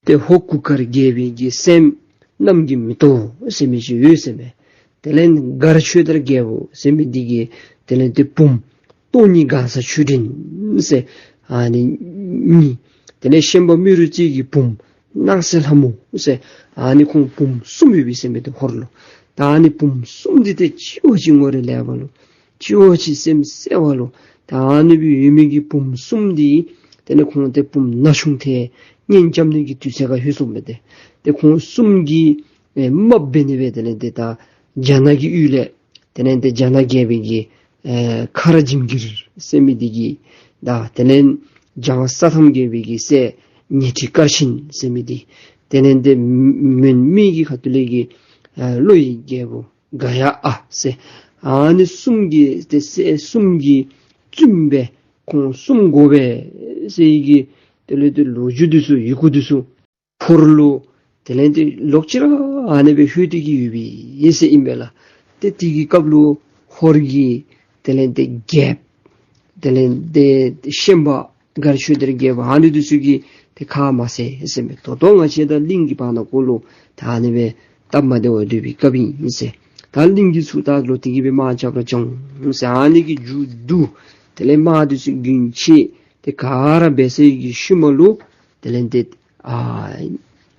ཏེ་ཧོར་གུར་དཀར་རྒྱལ་པོའི་གི་སྲསམོ་གནམ་གྱི་མེ་ཏོག་ཟེར་མི་ཅིག་ཡོད་ཟེར་མས། དེ་ལས་མགར་ཆོས་དར་རྒྱལ་པོ་ཟེར་མི་འདི་གི་དེ་ལས་ཏེ་བུམོ་སྟོང་ཉིད་གང་ཟག་ཆོས་སྒྲོན་ཟེར་ཨ་ནི་གཉིས། དེ་ལས་ཤན་པ་རྨེ་རུ་རྩེ་གི་བུམོ་སྣང་གསལ་ལྷ་མོ་ཟེར་ཨ་ནི་ཁོང་བུམོ་གསུམ་ཡོད་པས་ཟེར་མས། ཏེ་ཧོར་ལུ་ད་ཨ་ནི་བུམོ་གསུམ་འདི་ཏེ་གཅིག་བ་གཅིག་ངོ་རེ་ལས་པ་ལུ་གཅིག་བ་གཅིག་སེམས་གསལ་བ་ལུ་ད་ཨ་ནི་སྦེ་ཡོད་མི་གི་བུམོ་གསུམ་འདི་དེ་ལས་ཁོང་ཏེ་བུམོ་ན་ཆུང་ཐལ་གཉེན་རྐྱབ་ནི་གི་དུས་ཚོད་ཁར་ལྷོད་སོང་མས། ཏེ་ཏེ་ཁོང་གསུམ་གྱིས་ཨེ་དམགཔ་འབད་ནི་སྦེ་དེ་ལས་ཏེ་ད་རྒྱ་ནག་གི་ཡུལ་ལས་དེ་ལས་ཏེ་རྒྱ་ནག་རྒྱལ་པོའི་གི་ཨེ་ཁ་ར་ཇིམ་གིར་ཟེར་མི་འདི་གིས་ད་དེ་ལས་འཇང་ས་ཐམ་རྒྱལ་པོའི་གི་སྲས་ཉི་ཁྲི་དཀར་ཆེན་ཟེར་མི་འདི་དེ་ལས་ཏེ་མོན་སྨད་ཀྱི་ཁ་ཐུག་ལས་ཀྱི་ཨེ་ལྷོ་ཡི་རྒྱལ་པོ་ག་ཡ་ཨ་ཟེར་ཨ་ནི་གསུམ་གྱི་ཏེ་སྲས་གསུམ་གྱི་བཙུནམོ་སྦེ་ཁོང་གསུམ་དགོ་པས་ཟེར་གྱི་ དེ་ལས་ཏེ་ལོ་རྒྱུས་འདི་ཚུ་ཡི་གུ་འདི་ཚུ་ཧོར་ལུ་དེ་ལས་ཏེ་ལོག་ཅི་ར་ཨ་ནི་སྦེ་ལྷོད་དེ་གི་ཡོད་པའི་ཨིན་ཟེར་ཨིན་པས་ལགས། ཏེ་དེ་གི་སྐབས་ལུ་ཧོར་གྱི་དེ་ལས་ཏེ་རྒྱལཔོ་དེ་ལས་ཏེ་ཤན་པ་མགར་ཆོས་དར་རྒྱལཔོ་ཨ་ནི་འདི་ཚུ་གིས་ཏེ་ཁ་མ་བཟེད་ཟེར་མས། ད་ལྟོ་ང་བཅས་དང་གླིང་གི་བར་ན་གུ་ལུ་ད་ཨ་ནི་སྦེ་སྟབས་མ་བདེ་བར་སྡོད་པའི་སྐབས་ཨིན་ཟེར། ད་གླིང་གི་ཚུ་ད་ལོག་སྟེ་གི་སྦེ་དམག་རྐྱབ་ར་བྱོན་ཟེར། ཨ་ནི་གི་མཇུག་བསྡུ་དེ་ལས་དམག་འདི་ཚུ་རྒྱུན་ཆད་དེ་ག་ར་འབད་ཚར་བའི་ཤུལ་མ་ལུ་དེ་ལས་ཏེ་ཨ་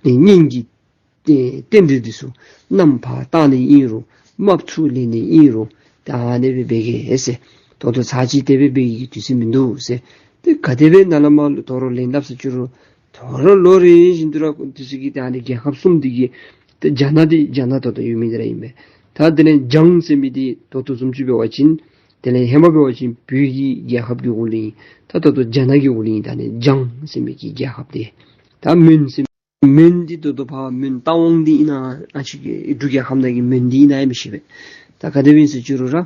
གཉེན་གྱི་རྟེན་རྟེན་འབྲེལ་འདི་ཚུ་མནའམ་ཕར་བཏང་ནི་ཨིན་རུང་དམག་འཁྲུག་ལེན་ནི་ཨིན་རུང་ད་ཨ་ནི་སྦེ་འབད་གེ་ཟེར། ད་ལྟོ་ཚར་གཅིག་དེ་སྦེ་འབད་ནི་གི་དུས་ཚོད་མིན་འདུག་ཟེར། ཏེ་ག་དེ་སྦེ་ནཱ་ལས་མར་ལུ་དོ་རུང་ལན་སླབ་ཟེར་ཅི་རུང་དོ་རུང་ལོ་རེ་བཞིན་དུ་ར་དུས་ཚོད་ཀྱིས་ཏེ་ཨ་ནི་རྒྱལ་ཁབ་གསུམ་འདི་གིས་ཏེ་རྒྱ་ནག་འདི་རྒྱ་ནག་ད་ལྟོ་ཡོད་མི་འདི་ར་ཨིན་པས། ད་དེ་ལས་འཇང་ཟེར་མི་འདི་ད་ལྟོ་བཟུམ་ཅིག་འབད་བ་ཅིན་དེ་ལས་ཧེ་མ་འབད་བ་ཅིན་བོད་ཀྱི་རྒྱལ་ཁབ་ཀྱི་འོག་ལུ་ཨིན། ད་ད་ལྟོ་རྒྱ་ནག་གི་འོག་ལུ་ཨིན། ད་ཨ་ནི་འཇང་ཟེར་མི་གི་རྒྱལ་ཁབ་འདི། ད་མོན་ཟེར་མོན་འདི་ད་ལྟོ་ཕར་མོན་རྟ་དབང་འདི་ཨིན་ན་ཨ་ཅི་གི་འབྲུག་རྒྱལ་ཁབ་ནང་གི་མོན་འདི་ཨིན་ན་ཡང་མི་ཤེས་པས། ད་ག་དེ་སྦེ་ཨིན་ཟེར་ཅི་རུང་ར་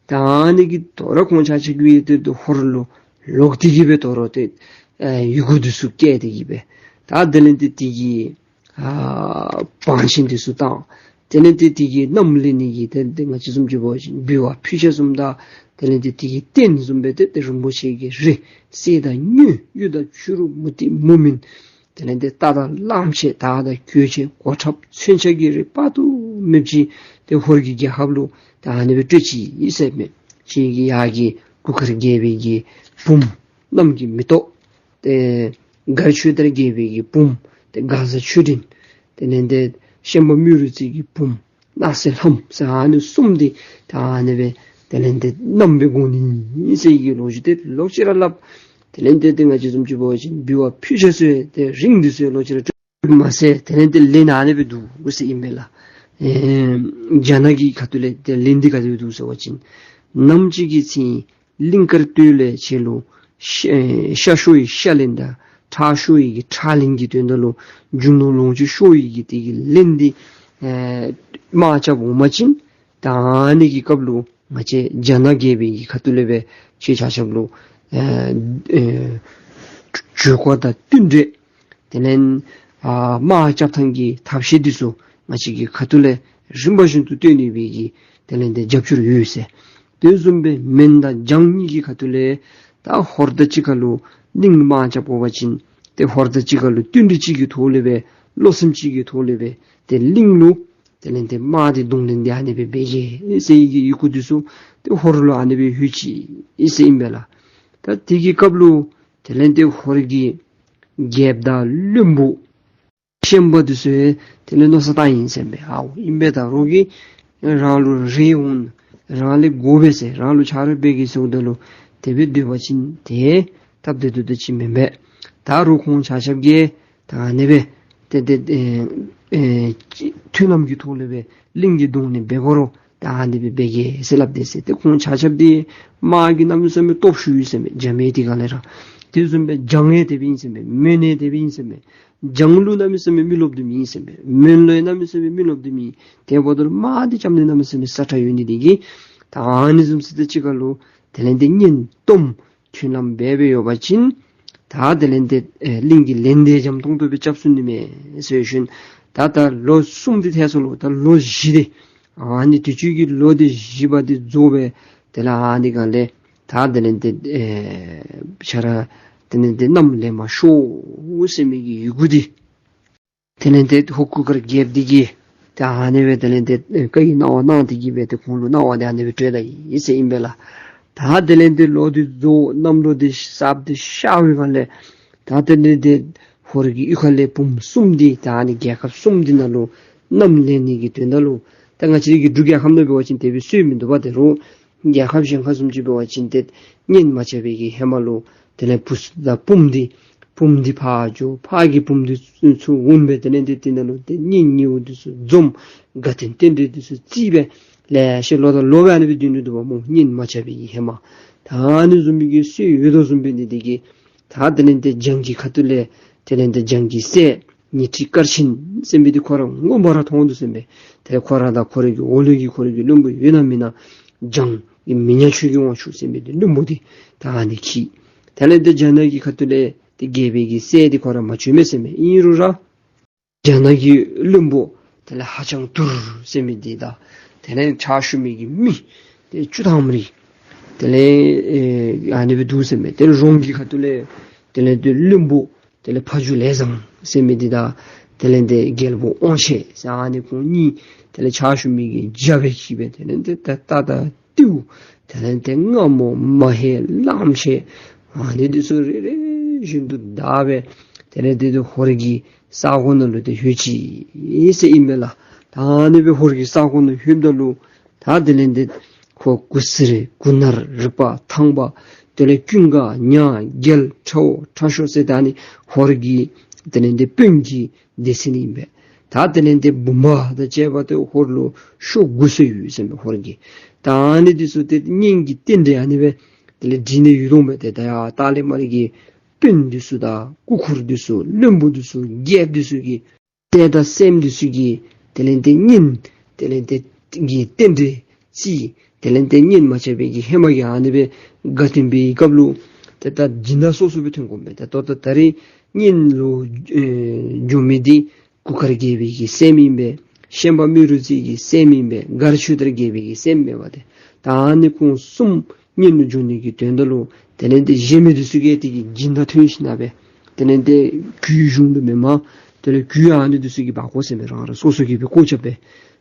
ད་ཨ་ནི་གི་དོ་རུང་ཁོང་ཆ་ཁྱབ་ཀྱིས་ཏེ་ད་ཧོར་ལུ་ལོག་སྟེ་གི་སྦེ་དོ་རུང་ཏེ་ཨེ་ཡི་གུ་འདི་ཚུ་བཀལ་ཏེ་གི་སྦེ་ད་དེ་ལས་ཏེ་དེ་གི་ཨ་བང་ཆེན་འདི་ཚུ་བཏང་། དེ་ལས་ཏེ་དེ་གི་མནའམ་ལེན་ནི་གི་ཏེ་ཏེ་ང་བཅས་བཟུམ་ཅིག་འབད་བ་ཅིན་འབུལ་བ་ཕུལ་ཆས་བཟུམ་དང་དེ་ལས་ཏེ་དེ་གི་རྟེན་བཟུམ་སྦེ་ཏེ་ཏེ་རིན་པོ་ཆེ་གི་རི་གསེར་དང་དངུལ་གཡུ་དང་བྱུ་རུ་མུ་ཏིག་མུ་མེན་དེ་ལས་ཏེ་རྟ་དང་གླང་ཆེན་དར་དང་གོས་ཆེན་གོ་ཁྲབ་མཚོན་ཆ་གི་རིགས་དཔག་ཏུ་མེདཔ་ཅིག་ཏེ་ཧོར་གྱི་རྒྱལ་ཁབ་ལུ་ད་ཨ་ནི་སྦེ་སྤྲོད་ཅི་ཨིན་ཟེར་མས། ཁྱེད་ཀྱི་ཡ་གི་གུར་དཀར་རྒྱལ་པོའི་གི་བུམོ་གནམ་གྱི་མེ་ཏོག་ཏེ་མགར་ཆོས་དར་རྒྱལ་པོའི་གི་བུམོ་ཏེ་མགར་བཟའ་ཆོས་སྒྲོན་དེ་ལས་ཏེ་ཤན་པ་རྨེ་རུ་རྩེ་གི་བུམོ་སྣང་སྲིད་ལྷམོ་ཟེར་ཨ་ནི་གསུམ་འདི་ད་ཨ་ནི་སྦེ་དེ་ལས་ཏེ་མནའམ་སྦེ་དགོ་ནི་ཨིན་ཟེར་གྱི་ལོ་རྒྱུས་ཏེ་ལོག་ཅི་ར་སླབ། དེ་ལས་ཏེ་ཏེ་ང་བཅས་བཟུམ་ཅིག་འབད་བ་ཅིན་འབུལ་བ་ཕུལ་ཆས་ཚུ་ཏེ་རིན་འདི་ཚུ་ལོག་ཅི་ར་སྤྲོད་མ་ཟད་དེ་ལས་ཏེ་ལན་ཨ་ནི་སྦེ་འདུག་ཟེར་ཨིན་པས་ལགས། ཨེ་རྒྱ་ནག་གི་ཁ་ཐུག་ལས་ཏེ་ལན་འདི་ག་དེ་སྦེ་འདུག་ཟེར་བ་ཅིན་ནམ་ཅིག་གི་ཚེ་གླིང་དཀར་སྟོད་ལས་ཁྱེད་ལུ་ཤ་ཨེ་ཤ་ཤོར་བའི་ཤ་ལན་དང་ཁྲག་ཤོར་བའི་གི་ཁྲག་ལན་གྱི་དོན་དག་ལུ་རྒྱུ་ནོར་ལོངས་སྤྱོད་ཤོར་བའི་གི་དེ་གི་ལན་འདི་ཨེ་དམག་རྐྱབ་འོང་པ་ཅིན་ད་ཨ་ནི་གི་སྐབས་ལུ་ང་བཅས་རྒྱ་ནག་རྒྱལ་པོའི་གི་ཁ་ཐུག་ལས་སྦེ་ཁྱེད་ཆ་ཁྱབ་ལུ་ཨེ་ཨེ་གྱོད་སྐོར་དང་བསྟུན་ཏེ་དེ་ལས་ཨ་དམག་རྐྱབ་ཐངས་ཀྱི་ཐབས་ཤེས་འདི་ཚུ་ང་བཅས་ཀྱི་ཁ་ཐུག་ལས་རིམ་པ་བཞིན་དུ་སྟོན་ནི་སྦེ་གི་དེ་ལས་ཏེ་རྒྱབ་སྐྱོར་ཡོད་ཟེར། དེ་བཟུམ་སྦེ་མོན་དང་འཇང་གཉིས་ཀྱི་ཁ་ཐུག་ལས་ད་ཧོར་དང་གཅིག་ཁར་ལུ་གླིང་དམག་རྐྱབ་འོང་པ་ཅིན་ཏེ་ཧོར་དང་གཅིག་ཁར་ལུ་བསྟུན་ཏེ་གཅིག་གི་ཐོག་ལས་སྦེ་བློ་སེམས་གཅིག་གི་ཐོག་ལས་སྦེ་ཏེ་གླིང་ལུ་དེ་ལས་ཏེ་དམག་འདི་གདོང་ལེན་འདི་ཨ་ནི་སྦེ་འབད་གེ་ཟེར་གྱི་ཡི་གུ་འདི་ཚུ་ཏེ་ཧོར་ལུ་ཨ་ནི་སྦེ་ལྷོད་ཅི་ཟེར་ཨིན་པས་ལགས། ད་དེ་གི་སྐབས་ལུ་དེ་ལས་ཏེ་ཧོར་གྱི་རྒྱལཔོ་དང་བློན་པོ་ཤན་པ་འདི་ཚུ་དེ་ལས་མནོ་བསམ་བཏང་ཡི་ཟེར་མས། ཨའོ་ཨིན་པས། ད་རོགས་ཀྱིས་རང་ལུ་རེ་འོང་རང་ལས་དགོ་པས་ཟེར་རང་ལུ་ཆ་རོགས་འབད་གེ་ཟེརཝ་ད་ལུ་དེ་སྦེ་སྡོད་པ་ཅིན་ཏེ་སྟབས་བདེ་ཏོག་ཏོ་ཅིག་མེན་པས། ད་རོགས་ཁོང་ཆ་ཁྱབ་ཀྱིས་ད་ཨ་ནི་སྦེ་ཏེ་ཏེ་ཨེ་ཨེ་མཐུན་ལམ་གྱི་ཐོག་ལས་སྦེ་གླིང་གི་གདོང་ལེན་འབད་དགོ་རུང་ད་ཨ་ནི་སྦེ་འབད་གེ་ཟེར་སླབ་དེས་ཟེར། ཏེ་ཁོང་ཆ་ཁྱབ་འདི་དམག་གི་གནམ་མེད་ས་མེད་སྟོབས་ཤུགས་ཡོད་ཟེར་མས། རྒྱ་མི་དེ་ག་ལས་ར། དེ་བཟུམ་སྦེ་འཇང་ཡང་དེ་སྦེ་ཨིན་ཟེར་མས། མོན་ཡང་དེ་སྦེ་ཨིན་ཟེར་མས། འཇང་ལུ་གནམ་མེད་ས་མེད་མི་རློབས་དོ་མི་ཨིན་ཟེར་མས། མོན་ལུ་ཡང་གནམ་མེད་ས་མེད་མི་རློབས་དོ་མི་ཨིན། དེ་འབདཝ་ད་ལུ་དམག་འདི་རྐྱབ་ནི་གནམ་མེད་ས་མེད་སྲ་ཁྲ་ཡོད་ནི་དེ་གིས་ད་ཨ་ནི་བཟུམ་ཅིག་ཏེ་གཅིག་ཁར་ལུ་དེ་ལས་ཏེ་གཉེན་སྟོངམ་མཐུན་ལམ་འབད་འབད་ཡོད་པ་ཅིན་ད་དེ་ལས་ཏེ་ཨེ་གླིང་གི་ལན་འདི་འཇམ་ཏོང་ཏོ་སྦེ་རྐྱབ་ཚུགས་ནི་མས་ཟེར་ཞུ་ནི། ད་ད་ལོ་གསུམ་འདི་ཐལ་སོ་ལོ། ད་ལོ་བཞི་འདི་ཨ་ནི་དུས་ཅི་གི་ལོ་འདི་བཞི་པ་འདི་རྫོགས་སྦེ་དེ་ལས་ཨ་ནི་ག་ལས་ད་དེ་ལས་ཏེ་ཨེ་ཆ་ར་དེ་ལས་ཏེ་མནའམ་ལེན་པར་ཤོག་ཟེར་མི་གི་ཡི་གུ་འདི་དེ་ལས་ཏེ་ཧོར་གུར་དཀར་རྒྱལཔོ་འདི་གིས་ད་ཨ་ནི་སྦེ་དེ་ལས་ཏེ་ཨེ་བཀའ་ཡི་གནང་བ་གནང་སྟེ་གི་སྦེ་ཏེ་ཁོང་ལུ་གནང་བ་འདི་ཨ་ནི་སྦེ་སྤྲོད་ད་ཡི་ཟེར་ཨིན་པས་ལགས། ད་དེ་ལས་ཏེ་ལོ་འདི་རྫོགས་གནམ་ལོ་འདི་གསརཔ་འདི་ཤར་བའི་སྒང་ལས་ད་དེ་ལས་ཏེ་ཧོར་གྱི་གཡུས་ཁ་ལས་བུམོ་གསུམ་འདི་ད་ཨ་ནི་རྒྱལ་ཁབ་གསུམ་འདི་ནང་ལུ་མནའམ་ལེན་ནི་གི་དོན་དག་ལུ་ད་ང་བཅས་ཀྱི་འབྲུག་རྒྱལ་ཁབ་ནང་འབད་བ་ཅིན་དེ་སྦེ་སྲོལ་མིན་འདུག་པ། དེ་རུང་རྒྱལ་ཁབ་གཞན་ཁར་བཟུམ་ཅིག་འབད་བ་ཅིན་ཏེ་གཉེན་མ་རྐྱབ་པའི་གི་ཧེ་མ་ལུ་དེ་ལས་བུ་ཚུ་དང་བུམོ་འདི་བུམོ་འདི་ཕར་འགྱོ་ཕར་གྱི་བུམོ་འདི་ཚུར་འོང་སྦེ་དེ་ལས་ཏེ་དེ་ནང་ལུ་ཏེ་གཉེན་ཉེཝ་འདི་ཚུ་འཛོམས་དགའ་སྟོན་རྟེན་འབྲེལ་འདི་ཚུ་བརྩིས་སྦེ་ལེ་ཤ་ལོ་དང་ལོ་སྦེ་ཨ་ནི་སྦེ་སྡོད་ནི་འདུག་པ་སྨོ། གཉེན་མ་རྐྱབ་པའི་གི་ཧེ་མ། ད་ཨ་ནི་བཟུམ་མའི་གི་སྲོལ་ཡོད་དོ་བཟུམ་སྦེ་ནི་དེ་གིས་ད་དེ་ལས་ཏེ་འཇང་གི་ཁ་ཐུག་ལས་དེ་ལས་ཏེ་འཇང་གི་སྲས་ཉི་ཁྲི་དཀར་ཆེན་ཟེར་མི་འདི་ཁོ་ར་ངོ་མ་ར་མཐོང་འདུག་ཟེར་མས། ཏེ་ཁོ་ར་དང་ཁོ་རའི་གི་འོག་ལུ་གི་ཁོ་རའི་གི་བློན་པོ་ཡོད་ན་མེད་ན་འཇང་གི་མི་ཉག་ཆོས་ཀྱི་དབང་ཕྱུག་ཟེར་མི་འདི་བློན་པོ་འདི་ད་ཨ་ནི་འཁྱིད། དེ་ལས་ཏེ་རྒྱ་ནག་གི་ཁ་ཐུག་ལས་ ཏེ་རྒྱལ་པོའི་གི་སྲས་འདི་ཁོ་ར་མ་བྱོན་མས་ཟེར་མས། ཨིན་རུང་ར་རྒྱ་ནག་གི་བློན་པོ་དེ་ལས་ཧ་ཅང་ཐུར་ཟེར་མི་འདི་དང་དེ་ལས་ཕྱག་ཞུ་མི་གི་མི་ཏེ་བཅུ་ཐམ་རེ་དེ་ལས་ཨེ་ཨ་ནི་སྦེ་འདུག་ཟེར་མས། དེ་ལས་རོང་གི་ཁ་ཐུག་ལས་དེ་ལས་ཏེ་བློན་པོ་དེ་ལས་ཕ་ཇོ་ལས་བཟང་ཟེར་མི་འདི་དང་དེ་ལས་ཏེ་རྒྱལ་པོ་དབང་ཆེན་ཟེར་ཨ་ནི་ཁོང་གཉིས་དེ་ལས་ཕྱག་ཞུ་མི་གི་རྒྱབ་སྦེ་གིས་སྦེ་དེ་ལས་ཏེ་ད་ད་ད་ཏེའུ་དེ་ལས་ཏེ་རྔ་མོང་མ་ཧེ་གླངམོ་ཆེ་ཨ་ནི་འདི་ཚུ་རེ་རེ་བཞིན་དུ་བདའ་སྦེ་དེ་ལས་ཏེ་ཧོར་གྱི་ས་གོ་ནང་ལུ་ཏེ་ལྷོད་ཅི་ཟེར་ཨིན་མས་ལགས། ད་ཨ་ནི་སྦེ་ཧོར་གྱི་ས་གོ་ནང་ལྷོདཔ་ད་ལུ་ད་དེ་ལས་ཏེ་ཁོ་གུ་སེར་གུ་ནར་རིག་པ་ཐང་པ་དེ་ལས་ཀུན་དགའ་ཉ་རྒྱལ་ཁྲ་བོ་ཁྲ་ཤོ་ཟེར་ད་ཨ་ནི་ཧོར་གྱི་དེ་ལས་ཏེ་དཔོན་གྱི་སྡེ་ཚན་ཨིན་པས། ད་དེ་ལས་ཏེ་འབུམ་པ་དང་བཅས་པ་ཏེ་ཧོར་ལུ་ཤོག་དགུ་སོ་ཡོད་ཟེར་མས་ཧོར་གྱི། ད་ཨ་ནི་འདི་ཚུ་ཏེ་གཉེན་གྱི་རྟེན་འབྲེལ་ཨ་ནི་སྦེ་དེ་ལས་འགྲིག་ནི་ཡོད་དོ་མས། ཏེ་ད་ཡར་ཏཱ་ལི་དམར་གྱི་དཔོན་འདི་ཚུ་དང་སྐུ་འཁོར་འདི་ཚུ་བློན་པོ་འདི་ཚུ་རྒྱལཔོ་འདི་ཚུ་གི་ལྟས་དང་སེམས་འདི་ཚུ་གི་དེ་ལས་ཏེ་གཉེན་དེ་ལས་ཏེ་གི་རྟེན་འབྲེལ་རྩིས་དེ་ལས་ཏེ་གཉེན་མ་ཆད་པའི་གི་ཧེ་མ་གི་ཨ་ནི་སྦེ་དགའ་སྟོན་པའི་སྐབས་ལུ་ཏེ་ད་སྦྱིན་བདག་སོ་སོ་སྦེ་ཐོན་དགོ་པས། ད་ལྟོ་ད་ད་རིས་གཉེན་ལུ་ཨེ་འགྱོ་མི་འདི་གུར་དཀར་རྒྱལ་པོའི་གི་སྲསམོ་ཨིན་པས། ཤན་པ་རྨེ་རུ་རྩེ་གི་སྲསམོ་ཨིན་པས། མགར་ཆོས་དར་རྒྱལ་པོའི་གི་སྲསམོ་ཨིན་པས། ཏེ་ད་ཨ་ནི་ཁོང་གསུམ་གཉེན་ལུ་འགྱོ་ནི་གི་དོན་དག་ལུ་དེ་ལས་ཏེ་གཞན་མི་འདི་ཚུ་གིས་དེ་གི་སྦྱིན་བདག་ཐོན་ཞིནམ་ལས་དེ་ལས་ཏེ་གུར་གཞུང་ལུ་མེན་མས། དེ་ལས་གུར་ཨ་ནི་འདི་ཚུ་གིས་འབག་དགོ་ཟེར་མས། རང་རང་སོ་སོ་གིས་སྦེ་བཀོག་རྐྱབ་སྦེ་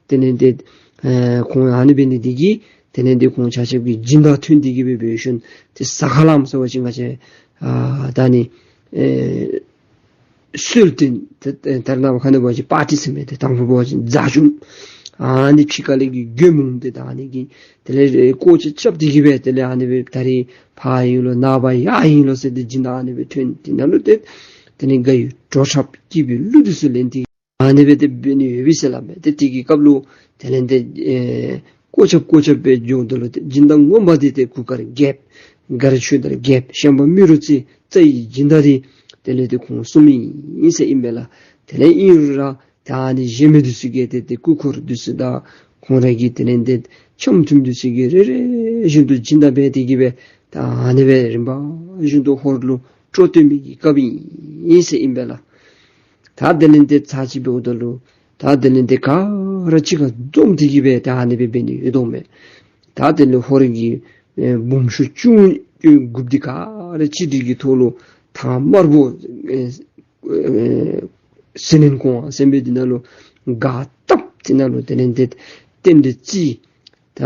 དེ་ལས་ཏེ་ཨེ་ཁོང་ཨ་ནི་འབད་ནི་འདི་གིས་དེ་ལས་ཏེ་ཁོང་ཆ་ཁྱབ་ཀྱིས་སྦྱིན་བདག་ཐོན་ཏེ་གིས་སྦེ་འབད་ཞིནམ་ཏེ་ཟ་ཁ་ལངམ་ཟེར་བ་ཅིན་ང་བཅས་ཨ་ད་ནི་ཨེ་གསོལ་སྟོན་ཏེ་ད་རེས་ནངས་པ་ཁ་ནང་འབད་བ་ཅིན་པར་ཊི་ཟེར་མི་འདི་དང་ཕུ་འབད་བ་ཅིན་རྫ་ཆུང་ཨ་ནི་ཕྱི་ཁ་ལས་ཀྱི་རྒྱུ་མུང་འདི་ད་ཨ་ནི་གི་དེ་ལས་བཀོག་ཆ་རྐྱབ་སྟེ་གིས་སྦེ་དེ་ལས་ཨ་ནི་སྦེ་ད་རིས་ཕར་ཨིན་ལོ་ནངས་པ་ཡར་ཨིན་ལོ་ཟེར་ཏེ་སྦྱིན་བདག་ཨ་ནི་སྦེ་ཐོན་ཏེ་ནང་ལུ་ཏེ་དེ་ལས་དགའ་བའི་བྲོ་འཁྲབ་སྐྱིད་པའི་གླུ་འདི་ཚུ་ལེན་ཏེ་ཨ་ནི་སྦེ་ཏེ་འབད་ནི་ཡོད་པས་ཟེར་སླབ་མས། ཏེ་དེ་གི་སྐབས་ལུ་དེ་ལས་ཏེ་ཨེ་བཀོག་ཆ་བཀོག་ཆ་སྦེ་འགྱོཝ་ད་ལུ་ཏེ་སྦྱིན་བདག་ངོ་མ་འདི་ཏེ་གུར་དཀར་རྒྱལཔོ་མགར་ཆོས་དར་རྒྱལཔོ་ཤན་པ་རྨེ་རུ་རྩེ་རྩ་བའི་སྦྱིན་བདག་འདི་དེ་ལས་ཏེ་ཁོང་གསུམ་ཨིན་ཟེར་ཨིན་པས་ལགས། དེ་ལས་ཨིན་རུང་ར་ད་ཨ་ནི་གཞན་མི་འདི་ཚུ་གིས་ཏེ་ཏེ་སྐུ་འཁོར་འདི་ཚུ་དང་ཁོང་ར་གི་དེ་ལས་ཏེ་འཆམ་མཐུན་འདི་ཚུ་གིས་རེ་རེ་བཞིན་དུ་སྦྱིན་བདག་འབད་དེ་གིས་སྦེ་ད་ཨ་ནི་སྦེ་རིམ་པ་བཞིན་དུ་ཧོར་ལུ་སྤྲོ་སྟོན་མི་གི་སྐབས་ཨིན་ཟེར་ཨིན་པས་ལགས། ད་དེ་ལས་ཏེ་ཚར་གཅིག་འབདཝ་ད་ལུ་ད་དེ་ལས་ཏེ་ག་ར་གཅིག་ཁར་འཛོམས་ཏེ་གིས་སྦེ་ད་ཨ་ནི་སྦེ་འབད་ནི་ཡོད་དོ་མས། ད་དེ་ལས་ཧོར་གྱི་ཨེ་འབུམ་ཤོག་བཅུ་དགུ་འདི་ག་ར་གཅིག་སྒྲིལ་གྱི་ཐོག་ལུ་ཐང་དམར་པོ་ཨེ་ཨེ་ཟི་ལིང་གོང་ཟེར་མི་འདི་ནང་ལུ་སྒར་བཏབ། དེ་ནང་ལུ་དེ་ལས་ཏེ་རྟེན་འབྲེལ་རྩིས་ད་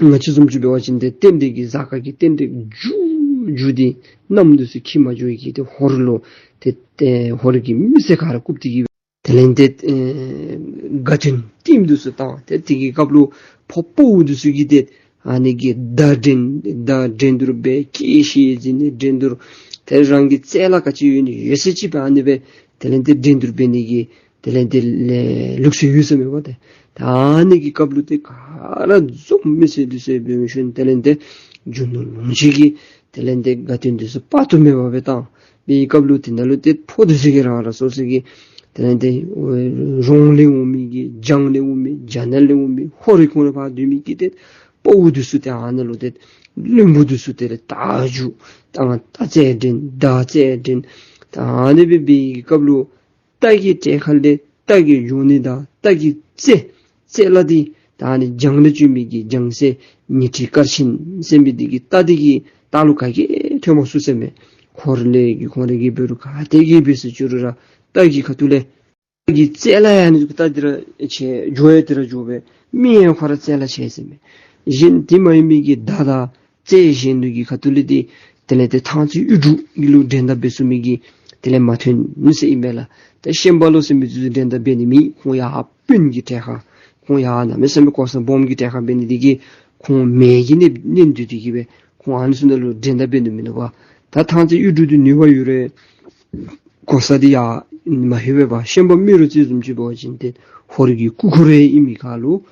ང་བཅས་བཟུམ་ཅིག་འབད་བ་ཅིན་ཏེ་རྟེན་འབྲེལ་གྱི་གཟའ་སྐར་གྱི་རྟེན་འབྲེལ་མཇུག་མཇུག་འདི་གནམ་འདི་ཚུ་འཁྱིལ་མ་འགྱོ་བའི་གི་ཏེ་ཧོར་ལུ་ཏེ་ཏེ་ཧོར་གྱི་མི་སེར་ག་ར་བཀུག་སྟེ་གིས་དེ་ལས་ཏེ་ཨེ་དགའ་སྟོན་བསྟོདཔ་འདི་ཚུ་བཏང་། ཏེ་དེ་གི་སྐབས་ལུ་ཕོ་དཔའ་བོ་འདི་ཚུ་གིས་ཏེ་ཨ་ནི་གི་མདའ་འགྲན་མདའ་འགྲན་བསྡུར་འབད། སྐེ་བཞེས་འཛིང་ནི་འགྲན་བསྡུར། ཏེ་རང་གི་རྩལ་ལ་ག་ཅི་ཡོད་ནི་ཡོད་ཚད་ཅིག་སྦེ་ཨ་ནི་སྦེ་དེ་ལས་ཏེ་འགྲན་བསྡུར་འབད་ནི་གི་དེ་ལས་ཏེ་ལེ་ལུགས་སྲོལ་ཡོད་ཟེར་མས་པ་ཏེ། ད་ཨ་ནི་གི་སྐབས་ལུ་ཏེ་ག་ར་འཛོམས་མི་སེར་འདི་ཚུ་འབད་མི་ཤུལ་དེ་ལས་ཏེ་རྒྱུ་ནོར་ལོངས་སྤྱོད་ཀྱི་དེ་ལས་ཏེ་དགའ་སྟོན་འདི་ཚུ་དཔག་ཏུ་མེད་པ་སྦེ་བཏང་། དེའི་སྐབས་ལུ་དེ་ནང་ལུ་ཏེ་ཕོ་འདི་ཚུ་གིས་རང་རང་སོ་སོ་གི་དེ་ལས་ཏེ་རོང་ལས་འོང་མི་གི་རྒྱང་ལས་འོང་མི་རྒྱ་ནག་ལས་འོང་མི་ཧོར་རི་ཁོངས་ལས་ཕར་སྡོད་མི་གི་ཏེ་དཔའ་བོ་འདི་ཚུ་ཏེ་ཨ་ནཱ་ལུ་ཏེ་བློན་པོ་འདི་ཚུ་དེ་ལས་རྟ་རྒྱུག་དང་རྟ་རྩལ་འགྲན་མདའ་རྩལ་འགྲན་ད་ཨ་ནི་སྦེ་འབད་བའི་སྐབས་ལུ་རྟ་གི་གྲལ་ཁ་ལས་རྟ་གི་འགྱོ་ནི་དང་རྟ་གི་རྩལ་རྩལ་ལ་འདི་ད་ཨ་ནི་རྒྱང་ལས་འགྱོ་མི་གི་རྒྱང་རྩལ་ཉི་ཁྲི་སྐར་ཆེན་ཟེར་མི་འདི་གི་རྟ་འདི་གི་རྟ་ལུ་ག་གིས་ཐོན་མ་ཚུགས་ཟེར་མས། ཧོར་ལས་ཀྱི་ཁོང་ར་གིས་འབད་རུང་ག་དེ་གིས་འབད་ཟེར་བཅུག་རུང་ར་རྟ་གི་ཁ་ཐུག་ལས་རྟ་གི་རྩལ་ལ་ཡང་ཨ་ནི་རྟ་འདི་ར་ཆེ་འགྱོ་ཡང་འདི་ར་འགྱོ་བས། མི་ཡང་ཁོ་ར་རྩལ་ལ་ཆེ་ཟེར་མས། གཞན་དེ་མ་ཡིན་མི་གི་མདའ་དང་རྩལ་གཞན་ལུ་གི་ཁ་ཐུག་ལས་འདི་དེ་ལས་ཏེ་ཐང་རྩེ་གཡུ་འབྲུག་གི་ལུ་འགྲན་ཟླ་འབད་ཚུགས་མི་གི་དེ་ལས་མ་ཐོན་ནུག་ཟེར་ཨིན་པས་ལགས། ཏེ་ཤན་པ་ལོ་ཟེར་མི་འདི་ཚུ་འགྲན་ཟླ་འབད་ནི་མེད། ཁོང་ཡར་དཔོན་གྱི་གྲལ་ཁར་ཁོང་ཡར་གནམ་མེད་ས་མེད་གོ་ས་སྦོམ་གྱི་གྲལ་ཁར་འབད་ནི་འདི་གིས་ཁོང་མེ་གི་ནི་ནི་འདུས་འདི་གིས་སྦེ་ཁོང་ཨ་ནི་ཚུ་ནང་ལུ་འགྲན་ཟླ་འབད་ནི་མིན་ནུག་པ། ད་ཐང་རྩེ་གཡུ་འབྲུག་འདི་ནུས་པ་ཡོད་རུང་གོ་ས་འདི་ཡར་མ་ལྷོད་པས་པ། ཤན་པ་རྨེ་རུ་རྩེ་བཟུམ་ཅིག་འབད་བ་ཅིན་ཏེ་ཧོར་གྱི་སྐུ་འཁོར་ར་ཨིན་མི་ཁར་ལུ་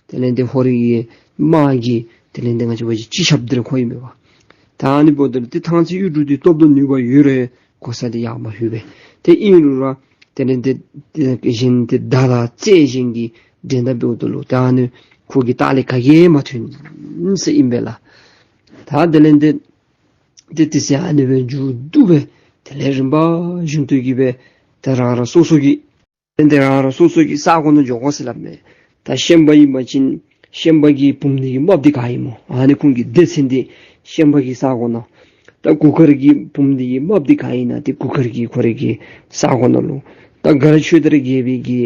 དེ་ལས་ཏེ་ཧོར་གྱི་དམག་གི་དེ་ལས་ཏེ་ང་བཅས་འབད་བ་ཅིན་སྤྱི་ཁྱབ་འདི་ར་ཁོ་ཨིན་མས་པ། ད་ཨ་ནི་འབདཝ་ད་ལུ་ཏེ་ཐང་རྩེ་གཡུ་འབྲུག་འདི་སྟོབས་དང་ནུས་པ་ཡོད་རུང་གོ་ས་འདི་ཡར་མ་ལྷོད་པས། ཏེ་ཨིན་རུང་ར་དེ་ལས་ཏེ་ཏེ་གཞན་ཏེ་མདའ་དང་རྩལ་གཞན་གྱི་འགྲན་ཟླ་འབདཝ་ད་ལུ་ད་ཨ་ནི་ཁོ་གི་ལྟག་ལས་ག་གིས་མ་ཐོན་ཟེར་ཨིན་པས་ལགས། ད་དེ་ལས་ཏེ་ཏེ་དེ་ཚེ་ཨ་ནི་སྦེ་མཇུག་བསྡུ་སྦེ་ དེ་ལས་རིམ་པ་བཞིན་དུ་གི་སྦེ་ད་རང་རང་སོ་སོ་གི་དེ་ལས་རང་རང་སོ་སོ་གི་ས་གོ་ནང་འགྱོ་དགོ་ཟེར་སླབ་མས། ད་ཤན་པ་ཨིན་པ་ཅིན་ཤན་པ་གི་བུམོ་འདི་གི་རྨགཔ་འདི་ག་ཨིན་སྨོ། ཨ་ནི་ཁོང་གི་སྡེ་ཚན་འདི་ཤན་པ་གི་ས་གོ་ནང་། ད་གུར་དཀར་གྱི་བུམོ་འདི་གི་རྨགཔ་འདི་ག་ཨིན་ན་འདི་གུར་དཀར་གྱི་ཁོ་རའི་གི་ས་གོ་ནང་ལུ། ད་མགར་ཆོས་དར་རྒྱལ་པོའི་གི་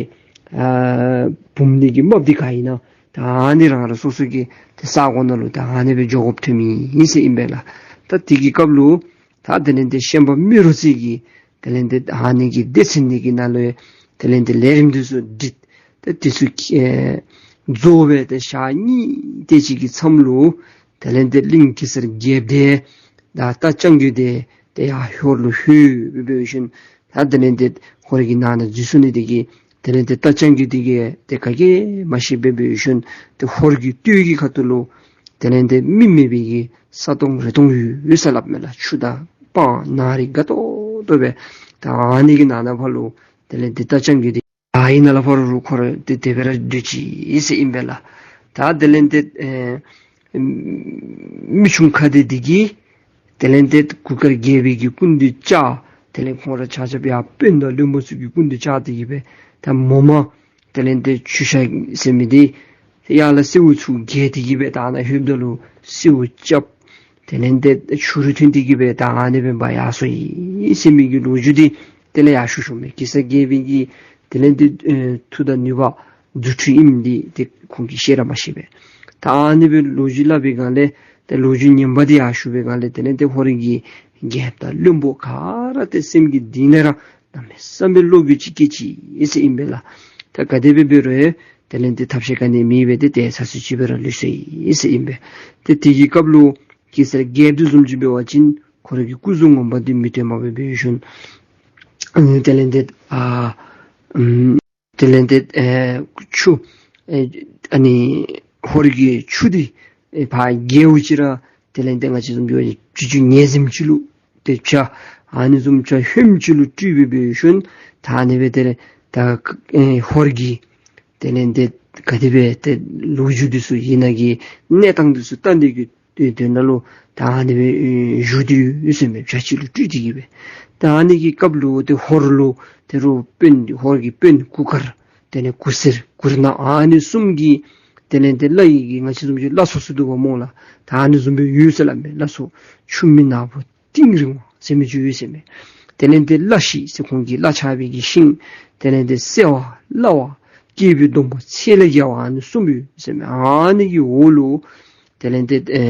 ཨ་བུམོ་འདི་གི་རྨགཔ་འདི་ག་ཨིན་ན་ད་ཨ་ནི་རང་རང་སོ་སོ་གི་ཏེ་ས་གོ་ནང་ལུ་ད་ཨ་ནི་སྦེ་འགྱོ་དགོཔ་ཐོནམ་ཨིན་ཟེར་ཨིན་པས་ལགས། ད་དེ་གི་སྐབས་ལུ་ད་དེ་ལས་ཏེ་ཤན་པ་རྨེ་རུ་རྩེ་གིས་དེ་ལས་ཏེ་ཨ་ནི་གི་སྡེ་ཚན་འདི་གི་ནང་ལུ་དེ་ལས་ཏེ་ལས་རིམ་འདི་ཚུ་སྒྲིག། ཏེ་དེ་ཚུ་ཨེ་རྫོགས་སྦེ་ཏེ་ཞག་གཉིས་དེ་ཅིག་གི་མཚམས་ལུ་དེ་ལས་ཏེ་གླིང་གེ་སར་རྒྱལཔོ་འདི་དང་རྟ་རྐྱང་རྒོད་འདི་ཏེ་ཡར་ཧོར་ལུ་ལྷོད་སྦེ་འབད་ཞིནམ་ད་དེ་ལས་ཏེ་ཧོར་གྱི་ནང་ན་འཛུལ་སོང་ནི་དེ་གིས་དེ་ལས་ཏེ་རྟ་རྐྱང་རྒོད་འདི་གིས་ཏེ་ག་གིས་མ་ཤེས་པར་འབད་ཞིནམ་ཏེ་ཧོར་གྱི་སྟོད་ཀྱི་ཁ་ཐུག་ལུ་དེ་ལས་ཏེ་མི་མེད་པའི་གི་ས་སྟོང་རི་སྟོང་ཡོད་ཡོད་ཟེར་སླབ་མས་ལགས། ཆུ་དང་སྤང་ནགས་རི་དགའ་ཏོག་ཏོ་སྦེ་ད་ཨ་ནི་གི་ནང་ན་ཕར་ལུ་དེ་ལས་ཏེ་རྟ་རྐྱང་རྒོད་འདི་ཨ་ཨིན་ན་ལགས། ཕར་རུ་ཁོ་ར་ཏེ་དེ་སྦེ་ར་སྡོད་ཅི་ཟེར་ཨིན་པས་ལགས། ད་དེ་ལས་ཏེ་ཨེ་མི་ཆུང་ཁ་བདེ་འདི་གིས་དེ་ལས་ཏེ་གུར་དཀར་རྒྱལ་པོའི་གི་སྐུ་མདུན་བཅར། དེ་ལས་ཁོང་ར་ཆ་ཁྱབ་ཡར་དཔོན་དང་བློན་པོ་ཚུ་གི་སྐུ་མདུན་བཅར་ཏེ་གི་སྦེ་ད་མོ་མ་དེ་ལས་ཏེ་ཆུ་ཤ་ཟེར་མི་འདི་ཡར་ལས་སེརཝ་ཚུ་བརྒལ་ཏེ་གི་སྦེ་ད་ནཱ་ལྷོདཔ་ད་ལུ་སེརཝ་རྐྱབ། དེ་ལས་ཏེ་ཆུ་རུད་ཐོན་ཏེ་གི་སྦེ་ད་ཨ་ནི་སྦེ་འབག་ཡར་སོང་ཡི་ཟེར་མི་གི་ལོ་རྒྱུས་འདི་དེ་ལས་ཡར་ཞུ་ཞུཝ་མས། གེ་སར་རྒྱལ་པོའི་གི་དེ་ལས་ཏེ་ཨེ་མཐུ་དང་ནུས་པ་རྫུ་འཕྲུལ་ཨིནམ་འདི་ཏེ་ཁོང་གིས་ཤེས་ར་མ་ཤེས་པས། ད་ཨ་ནི་སྦེ་ལོ་རྒྱུས་སླབ་པའི་སྒང་ལས་ཏེ་ལོ་རྒྱུས་ངན་པ་འདི་ཡར་ཞུ་བའི་སྒང་ལས་དེ་ལས་ཏེ་ཧོར་གྱི་རྒྱལཔོ་དང་བློན་པོ་ག་ར་ཏེ་སེམས་ཀྱི་གཏིང་ལས་ར་གནམ་མེད་ས་མེད་བློ་འགྱོད་ཅིག་སྐྱེས་ཅི་ཟེར་ཨིན་པས་ལགས། ད་ག་དེ་སྦེ་འབད་རུང་ཡང་དེ་ལས་ཏེ་ཐབས་ཤེས་ག་ནི་མེད་པར་ཏེ་ཏེ་ཚར་ཚུན་ཅིག་སྦེ་ར་ལུས་སོང་ཡི་ཟེར་ཨིན་པས། ཏེ་དེ་གི་སྐབས་ལུ་གེ་སར་རྒྱལཔོ་འདི་བཟུམ་ཅིག་འབད་བ་ཅིན་ཁོ་ར་གི་སྐུ་གཟུགས་ངོ་མ་འདི་མིག་ཏོ་མ་འབད་འབད་ཞིནམ་དེ་ལས་ཏེ་ཨ་ཨམ་དེ་ལས་ཏེ་ཨེ་ཆུ་ཨེ་ཨ་ནི་ཧོར་གྱི་ཆུ་འདི་ཨེ་ཕར་རྒལཝ་ཅིག་ར་དེ་ལས་ཏེ་ང་བཅས་བཟུམ་ཅིག་འབད་བ་ཅིན་ཆུ་ཆུ་ཉེ་ཟིམ་ཅིག་ལུ་ཏེ་ཆ་ཨ་ནི་བཟུམ་ཆ་ཧོནམ་ཅིག་ལུ་སྤྲུལ་སྦེ་འབད་ཞིནམ་ད་ཨ་ནི་སྦེ་དེ་ལས་ད་ཨེ་ཧོར་གྱི་དེ་ལས་ཏེ་ག་དེ་སྦེ་ཏེ་ལོ་རྒྱུས་འདི་ཚུ་ཨིན་ན་གི་གནས་སྟངས་འདི་ཚུ་བལྟ་ནི་གི་དེ་དེ་ནང་ལུ་ད་ཨ་ནི་སྦེ་ཨེ་བཞུགས་ཏེ་ཡོད་ཟེར་མས། བྱ་ཅིག་ལུ་སྤྲུལ་ཏེ་གི་སྦེ། ད་ཨ་ནི་གི་སྐབས་ལུ་ཏེ་ཧོར་ལུ་ཏེ་རུ་དཔོན་ཧོར་གྱི་དཔོན་གུར་དཀར་དེ་ལས་གུར་སེར་གུར་ནག་ཨ་ནི་གསུམ་གྱིས་དེ་ལས་ཏེ་བླ་ཡི་གི་ང་བཅས་བཟུམ་ཅིག་བླ་ཚོགས་ཚུ་འདུག་པ་སྨོ་ལགས། ད་ཨ་ནི་བཟུམ་སྦེ་ཡོད་ཟེར་སླབ་མས། བླ་ཚོགས་ཆུ་མིག་ནག་པོ་ཏིང་རིང་བ་ཟེར་མི་ཅིག་ཡོད་ཟེར་མས། དེ་ལས་ཏེ་བླ་ཤིང་ཟེར་ཁོང་གི་བླ་ཆགས་པའི་གི་ཤིང་། དེ་ལས་ཏེ་སེར་བ་བླ་བ་སྐྱེས་བུའི་སྡོང་པོ་ཚད་ལས་བརྒལ་བ་ཨ་ནི་གསུམ་ཡོད་ཟེར་མས། ཨ་ནི་གི་འོག་ལུ་དེ་ལས་ཏེ་ཨེ་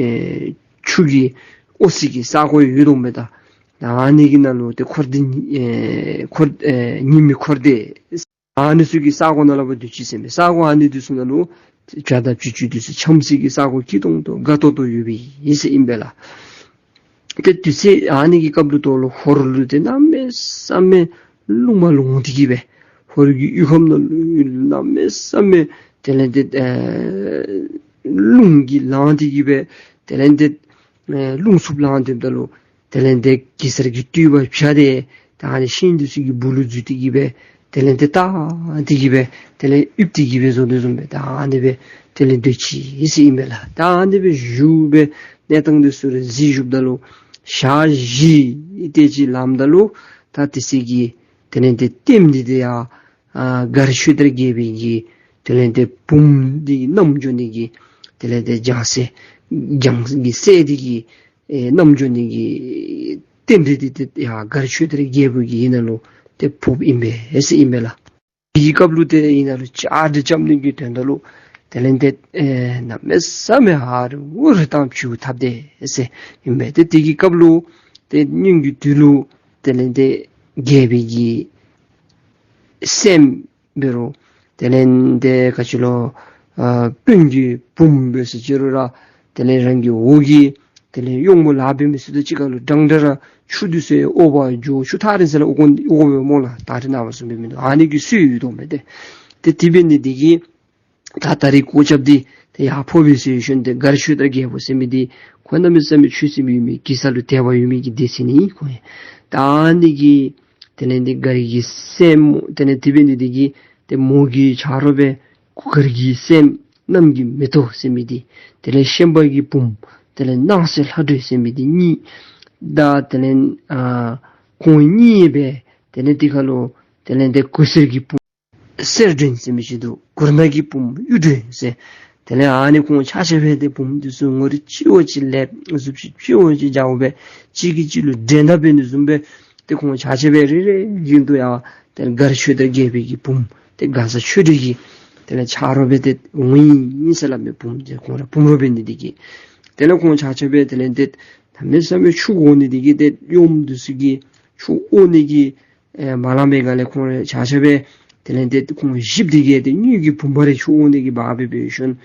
ཨེ་ཆུ་གི་ཨོ་སི་གི་ས་གོ་ཡོད་དོ་མས། ད་ཨ་ནི་གི་ནང་ལུ་ཏེ་འཁོར་སྡེ་ཨེ་འཁོར་ཨེ་ཉི་མའི་འཁོར་སྡེ་ཨ་ནི་ཚུ་གི་ས་གོ་ནང་ལུ་སྦེ་སྡོད་ཅི་ཟེར་མས། ས་གོ་ཨ་ནི་འདི་ཚུ་ནང་ལུ་བྱ་དང་བྱི་ཅུང་འདི་ཚུ་འཆམ་སའི་གི་ས་གོ་སྐྱིད་ཏོང་ཏོ་དགའ་ཏོག་ཏོ་ཡོདཔ་ཨིན་ཟེར་ཨིན་པས་ལགས། ཏེ་དུས་ཚོད་ཨ་ནི་གི་སྐབས་ལུ་ཏོ་ལུ་ཧོར་ལུ་ཏེ་གནམ་མེད་ས་མེད་རླུང་མ་ལངས་ཏེ་གི་སྦེ་ཧོར་གྱི་ཡུལ་ཁམས་ནང་ལུ་གནམ་མེད་ས་མེད་དེ་ལས་ཏེ་ཨེ་རླུང་གིས་ལངས་ཏེ་གི་སྦེ་དེ་ལས་ཏེ་ཨེ་རླུང་འཚུབ་ལངས་ཏེ་འབདཝ་ད་ལུ་དེ་ལས་ཏེ་གེ་སར་གྱི་སྤྲུལ་པ་བྱ་དེ་ད་ཨ་ནི་ཤིང་འདི་ཚུ་གི་སྦུག་ལུ་འཛུལ་ཏེ་གི་སྦེ་དེ་ལས་ཏེ་བལྟ་སྟེ་གི་སྦེ་དེ་ལས་ཡིབ་སྟེ་གི་སྦེ་བཟོ་དོ་བཟུམ་སྦེ་ད་ཨ་ནི་སྦེ་དེ་ལས་སྡོད་ཅི་ཟེར་ཨིན་པས་ལགས། ད་ཨ་ནི་སྦེ་བཞུགས་སྦེ་གནས་སྟངས་འདི་ཚུ་ར་གཟིགས་བཞུགསཔ་ད་ལུ་ཞག་བཞི་དེ་ཅིག་ལངམ་ད་ལུ་ད་དེ་ཚེ་གི་དེ་ལས་ཏེ་ལྟདམོ་འདི་ཏེ་ཡར་ཨ་མགར་ཆོས་དར་རྒྱལ་པོའི་གི་དེ་ལས་ཏེ་བུམོ་འདི་གི་བསྣམས་འགྱོ་ནི་གི་དེ་ལས་ཏེ་ལྗང་སེ་ལྗང་གི་སྲས་འདི་གི་ཨེ་བསྣམས་འགྱོ་ནི་གི་རྟེན་འབྲེལ་འདི་ཏེ་ཡར་མགར་ཆོས་དར་རྒྱལ་པོ་གི་ཡིད་ནང་ལུ་ཏེ་ཕོགཔ་ཨིན་པས་ཟེར་ཨིན་པས་ལགས། དེའི་སྐབས་ལུ་ཏེ་ཡིད་ནང་ལུ་བཅའ་སྒྲིག་རྐྱབ་ནི་གི་དོན་དག་ལུ་དེ་ལས་ཏེ་ཨེ་གནམ་མེད་ས་མེད་ཧ་རུ་རི་དྭགས་བྱུག་ཐབས་དེ་ཟེར་ཨིན་པས། ཏེ་དེ་གི་སྐབས་ལུ་ཏེ་སྔོན་གྱི་དུས་ལུ་དེ་ལས་ཏེ་རྒྱལ་པོའི་གི་སྲསམོ་འབད་རུང་དེ་ལས་ཏེ་ག་ཅི་ལོ་ཨ་དཔོན་གྱི་བུམོ་འབད་ཟེར་ཅི་རུང་ར་དེ་ལས་རང་གི་འོག་གི་དེ་ལས་གཡོགམོ་ལཱ་འབད་མི་ཚུ་དང་གཅིག་ཁར་ལུ་འདྲན་འདྲ་ར་ཆུ་འདི་ཚུ་འོ་བར་འགྱོ་ཆུ་ཐག་རིང་ས་ལས་འོ་དགོ་འོ་དགོ་པས་སྨོ་ལགས། ད་རེས་ནངས་པ་བཟུམ་སྦེ་མིན་འདུག། ཨ་ནི་གི་སྲོལ་ཡོད་དོ་མས། ཏེ་ཏེ་དེ་འབད་ནི་འདི་གིས་ད་ད་རེས་གོ་རྐྱབ་སྟེ་ཏེ་ཡར་ཕོག་པས་ཟེར་ཞིནམ་ཏེ་མགར་ཆོས་དར་རྒྱལ་པོ་ཟེར་མི་འདི་ཁོ་གནམ་མེད་ས་མེད་ཆོས་སེམས་ཡོད་མི་གེ་སར་ལུ་དད་པ་ཡོད་མི་གི་སྡེ་ཚན་ཨིན་ཁོ་ཡང་། ད་ཨ་ནི་གི་དེ་ལས་ཏེ་མགར་གྱི་སྲསམོ་དེ་ལས་དེ་འབད་ནི་འདི་གིས་ཏེ་མོ་གི་ཆ་རོགས་སྦེ་གུར་དཀར་གྱི་སྲསམོ་གནམ་གྱི་མེ་ཏོག་ཟེར་མི་འདི་དེ་ལས་ཤན་པ་གི་བུམོ་དེ་ལས་སྣང་གསལ་ལྷ་སྒྲོན་ཟེར་མི་འདི་གཉིས་དང་དེ་ལས་ཨ་ ཁོང་གཉིས་སྦེ་དེ་ལས་དེ་ཁ་ལུ་དེ་ལས་དེ་གུར་སེར་གྱི་བུམོ་གསེར་སྒྲོན་ཟེར་མི་ཅིག་འདུག། གུར་ནག་གི་བུམོ་གཡུ་སྒྲོན་ཟེར། དེ་ལས་ཨ་ནི་ཁོང་ཆ་ཁྱབ་སྦེ་དེ་བུམོ་འདི་ཚུ་ངོ་རིས་གཅིག་པ་ཅིག་ལེགས། གཟུགས་བྱད་གཅིག་པ་ཅིག་འཇའ་བ་སྦེ་གཅིག་གིས་གཅིག་ལུ་འགྲན་ཟླ་འབད་ནི་བཟུམ་སྦེ་དེ་ཁོང་ཆ་ཁྱབ་སྦེ་རེ་རེ་བཞིན་དུ་ཡང་དེ་མགར་ཆོས་དར་རྒྱལ་པོའི་གི་བུམོ་དེ་མགར་བཟའ་ཆོས་སྒྲོན་གྱི་དེ་ལས་ཆ་རོགས་སྦེ་དེ་འོང་ཡི་ཟེར་སླབ་མས། བུམོ་དེ་ཁོང་ར་བུམ་རོགས་འབད་ནི་དེ་གིས། དེ་ལས་ཁོང་ཆ་ཁྱབ་སྦེ་དེ་ལས་དེ་གནམ་མེད་ས་མེད་ཆུ་དགོ་ནི་དེ་གིས་དེ་གཡོགམོ་འདི་ཚུ་གིས་ཆུ་དབོ་ནི་གི་ཨེ་མ་ལང་པའི་སྒང་ལས་ཁོང་ར་ཆ་ཁྱབ་སྦེ་དེ་ལས་དེ་ཁོང་བཞིཔོ་དེ་གིས་དེ་དངུལ་གྱི་བུམ་པ་རེ་ཆུ་དབོ་ནི་གི་འབག་སྦེ་འབད་ཞིནམ་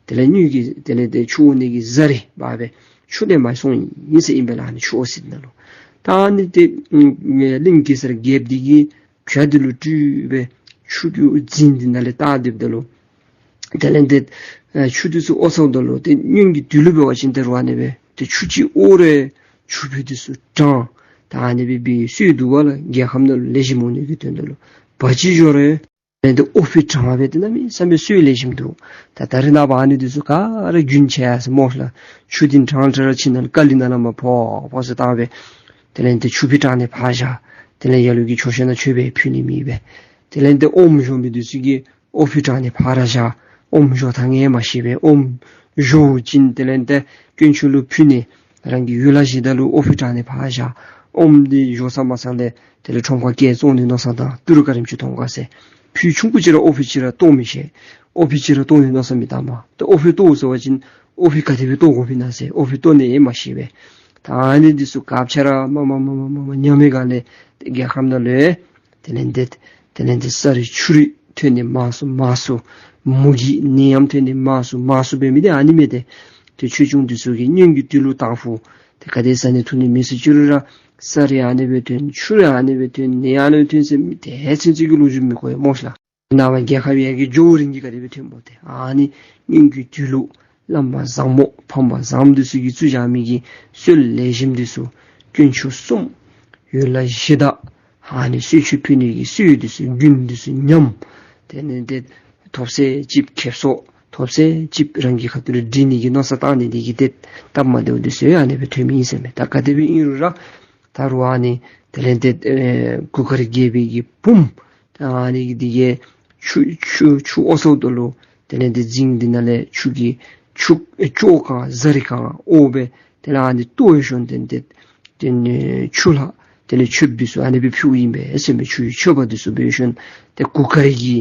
དེ་ལས་དངུལ་གྱི་དེ་ལས་དེ་ཆུ་དབོ་ནི་གི་གཟར་རེ་འབག་སྦེ་ཆུ་ལེན་པར་སོང་ཡི་ཟེར་ཨིན་པས་ལགས། ཨ་ནི་ཆུ་དབོ་ས་འདི་ནང་ལུ། ད་ཨ་ནི་དེ་ཨམ་གླིང་གེ་སར་རྒྱལཔོ་འདི་གིས་བྱ་འདི་ལུ་སྤྲུལ་སྦེ་ཆུ་རྒྱུན་རྫིང་འདི་ནང་ལས་བལྟ་སྡོདཔ་ད་ལུ་དེ་ལས་དེ་ཨེ་ཆུ་འདི་ཚུ་དབོ་སོངམ་ད་ལུ་དེ་སྔོན་གྱི་དུས་ལུ་འབད་བ་ཅིན་དེ་རུང་ཨ་ནི་སྦེ་དེ་ཆུ་ཅིག་དབོ་རུང་ཆུ་ཕུད་འདི་ཚུ་དྲང་། ད་ཨ་ནི་སྦེ་འབད་སྲོལ་འདུག་པ་ལགས། རྒྱལ་ཁམས་ནང་ལུ་ལེགས་ཤོམ་འོང་ནི་གི་དོན་དག་ལུ། བ་ཅིག་བཞོ་རུང་དེ་ལས་དེ་དབོ་ཕུད་དྲང་སྦེ་དེ་གནམ་མེད་ས་མེད་སྲོལ་ལེགས་ཤོམ་འདུག། ད་ད་རེས་ནངས་པ་ཨ་ནི་འདི་ཚུ་ག་ར་རྒྱུན་ཆད་ཡར་སོ་སྨོ་ལགས། ཆུ་འདི་དྲང་དྲང་ར་ཁྱིམ་ནང་ལུ་ཀ་ལི་ནང་ལུ་མར་ཕོག་ཕོག་ཟེར་བཏང་སྦེ་དེ་ལས་དེ་ཆུ་ཕུད་དྲང་ནི་ཕར་བཞག། དེ་ལས་ལ་ལུ་གིས་མཆོད་བཤམ་ནང་མཆོད་པ་ཕུལ་ནི་མེད་པས། དེ་ལས་དེ་ཨོམ་བཞོ་མི་འདི་ཚུ་གིས་ཨོམ་ཕུད་དྲང་ནི་ཕར་བཞག། ཨོམ་བཞོ་ཐངས་ཡང་མ་ཤེས་པས། ཨོམ་བཞོ་བྱིན་དེ་ལས་དེ་དཀོན་མཆོག་ལུ་ཕུལ་ནི་རང་གི་ཡུལ་ལྷ་གཞི་བདག་ལུ་ཨོམ་ཕུད་དྲང་ནི་ཕར་བཞག། ཨོམ་འདི་བཞོ་ཚར་མ་ཚར་ལས་དེ་ལས་ཁྲོམ་ཁར་སྐྱེལ་བཙོང་ནི་མནོ་བསམ་བཏང་། ཏི་རུ་ཀ་རིམ་ཅིག་གཏོང་ག་ཟེར། ཕུད་ཆུང་ཀུ་ཅིག་ར་ཨོམ་ཕུད་ཅིག་ར་གཏོགས་མི་ཤེས། ཨོམ་ཕུད་ཅིག་ར་གཏོགས་ནི་མནོ་བསམ་མི་བཏང་པས། ཏེ་ཨོམ་ཕུད་གཏོགས་ཟེར་བ་ཅིན་ཨོམ་ཕུད་ག་དེ་སྦེ་གཏོགས་དགོཔ་ཨིན་ན་ཟེར་ཨོམ་ཕུད་གཏོགས་ནི་ཡང་མ་ཤེས་པས། ད་ཨ་ནི་འདི་ཚུ་སྐབས་ཆ་ར་མ་མ་མ་མ་མ་མ་ཉམས་པའི་སྒང་ལས་དེ་རྒྱལ་ཁམས་ནང་ལུ་དེ་ལས་དེ་དེ་ལས་དེ་ས་རུད་ཆུ་རུད་ཐོན་ནི་མང་སུ་མང་སུ། མུ་གེ་ནད་ཡམས་ཐོན་ནི་མང་སུ་མང་སུ་འབད་མི་འདི་ཨ་ནི་མས། ཏེ་ཏེ་ཆོས་སྐྱོང་འདི་ཚུ་གིས་སྔོན་གྱི་དུས་ལུ་དང་ཕུ་ཏེ་ག་དེ་བཟའ་ནི་འཐུང་ནི་མེད་ཟེར་ཅི་རུང་ར་ས་རུད་ཨ་ནི་སྦེ་ཐོན། ཆུ་རུད་ཨ་ནི་སྦེ་ཐོན། ནད་ཨ་ནི་སྦེ་ཐོན་ཟེར་མི་དེ་ཚུན་ཚོད་ཀྱི་ལོ་རྒྱུས་མི་གོ་ཡི་སྨོ་ལགས། ནངས་པ་རྒྱལ་ཁབ་ཡར་རྒྱས་འགྱོ་རན་གྱི་ག་དེ་སྦེ་ཐོན་སྨོ། ཏེ་ཨ་ནི་སྔོན་གྱི་དུས་ལུ་བླམ་བཟང་མོ་ཕམ་པ་བཟང་མོ་འདི་ཚུ་གིས་བཙུགས་བཞག་མི་གི་སྲོལ་ལེགས་ཤོམ་འདི་ཚུ་དཀོན་མཆོག་གསུམ་ཡུལ་ལྷ་གཞི་བདག་ཨ་ནི་གསོལ་མཆོད་ཕུལ་ནི་གི་སྲོལ་འདི་ཚུ་རྒྱུན་འདི་ཚུ་ཉམས། དེ་ལས་དེ་ཐོབ་ཚད་ཅིག་ཁེབ་སང་ཐོབ་ཚད་ཅིག་རང་གི་ཁ་ཐུག་ལུ་སྒྲིག་ནི་གི་མནོ་བསམ་བཏང་ནི་འདི་གིས་ཏེ་སྟབས་མ་བདེཝ་འདི་ཚུ་ཡང་ཨ་ནི་སྦེ་ཐོན་མི་ཨིན་ཟེར་མས། ད་ག་དེ་སྦེ་ཨིན་རུང་ར་ད་རུང་ཨ་ནི་དེ་ལས་དེ་ཨེ་གུར་དཀར་རྒྱལ་པོའི་གི་བུམོ་ད་ཨ་ནི་གི་འདི་གིས་ཆུ་ཆུ་ཆུ་དབོ་སོངམ་ད་ལུ་དེ་ལས་དེ་རྫིང་འདི་ནང་ལས་ཆུ་གི་ཆུ་ཨེ་ཆུ་གང་གཟར་རུད་གང་དབོ་སྦེ་དེ་ལས་ཨ་ནི་བཏོག་ཞིནམ་དེ་དེ་དེ་ནི་ཆུ་ལྷ་དེ་ལས་མཆོདཔ་འདི་ཚུ་ཨ་ནི་སྦེ་ཕུལཝ་ཨིན་པས་ཟེར་མས། ཆུ་གི་མཆོད་པ་འདི་ཚུ་འབད་ཞིནམ་ཏེ་གུར་དཀར་གྱི་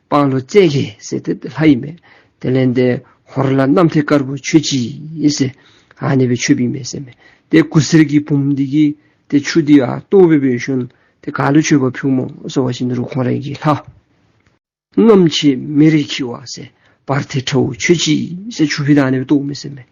སྤང་ལོ་རྩེ་རྒྱལ་ཟེར་ཏེ་ལྷ་ཨིན་པས། དེ་ལས་དེ་ཧོར་ལྷ་གནམ་ཐེལ་དཀར་པོ་མཆོད་ཅིག་ཟེར་ཨ་ནི་སྦེ་མཆོདཔ་ཨིན་པས་ཟེར་མས། ཏེ་གུར་སེར་གྱི་བུམོ་འདི་གིས་ཏེ་ཆུ་འདི་ཡར་བཏོག་སྦེ་འབད་ཞིནམ་ཏེ་ག་ལུ་མཆོད་པ་ཕུལཝ་སྨོ་ཟེར་བ་ཅིན་རུང་ཁོང་རའི་གི་ལྷ་རྔམ་ཆེ་མེ་རི་འཁྱིལ་བ་ཟེར་བར་ཐེ་ཁྲ་བོ་མཆོད་ཅིག་ཟེར་ཆུ་ཕུད་ད་ཨ་ནི་སྦེ་བཏོགཔ་མས་ཟེར་མས།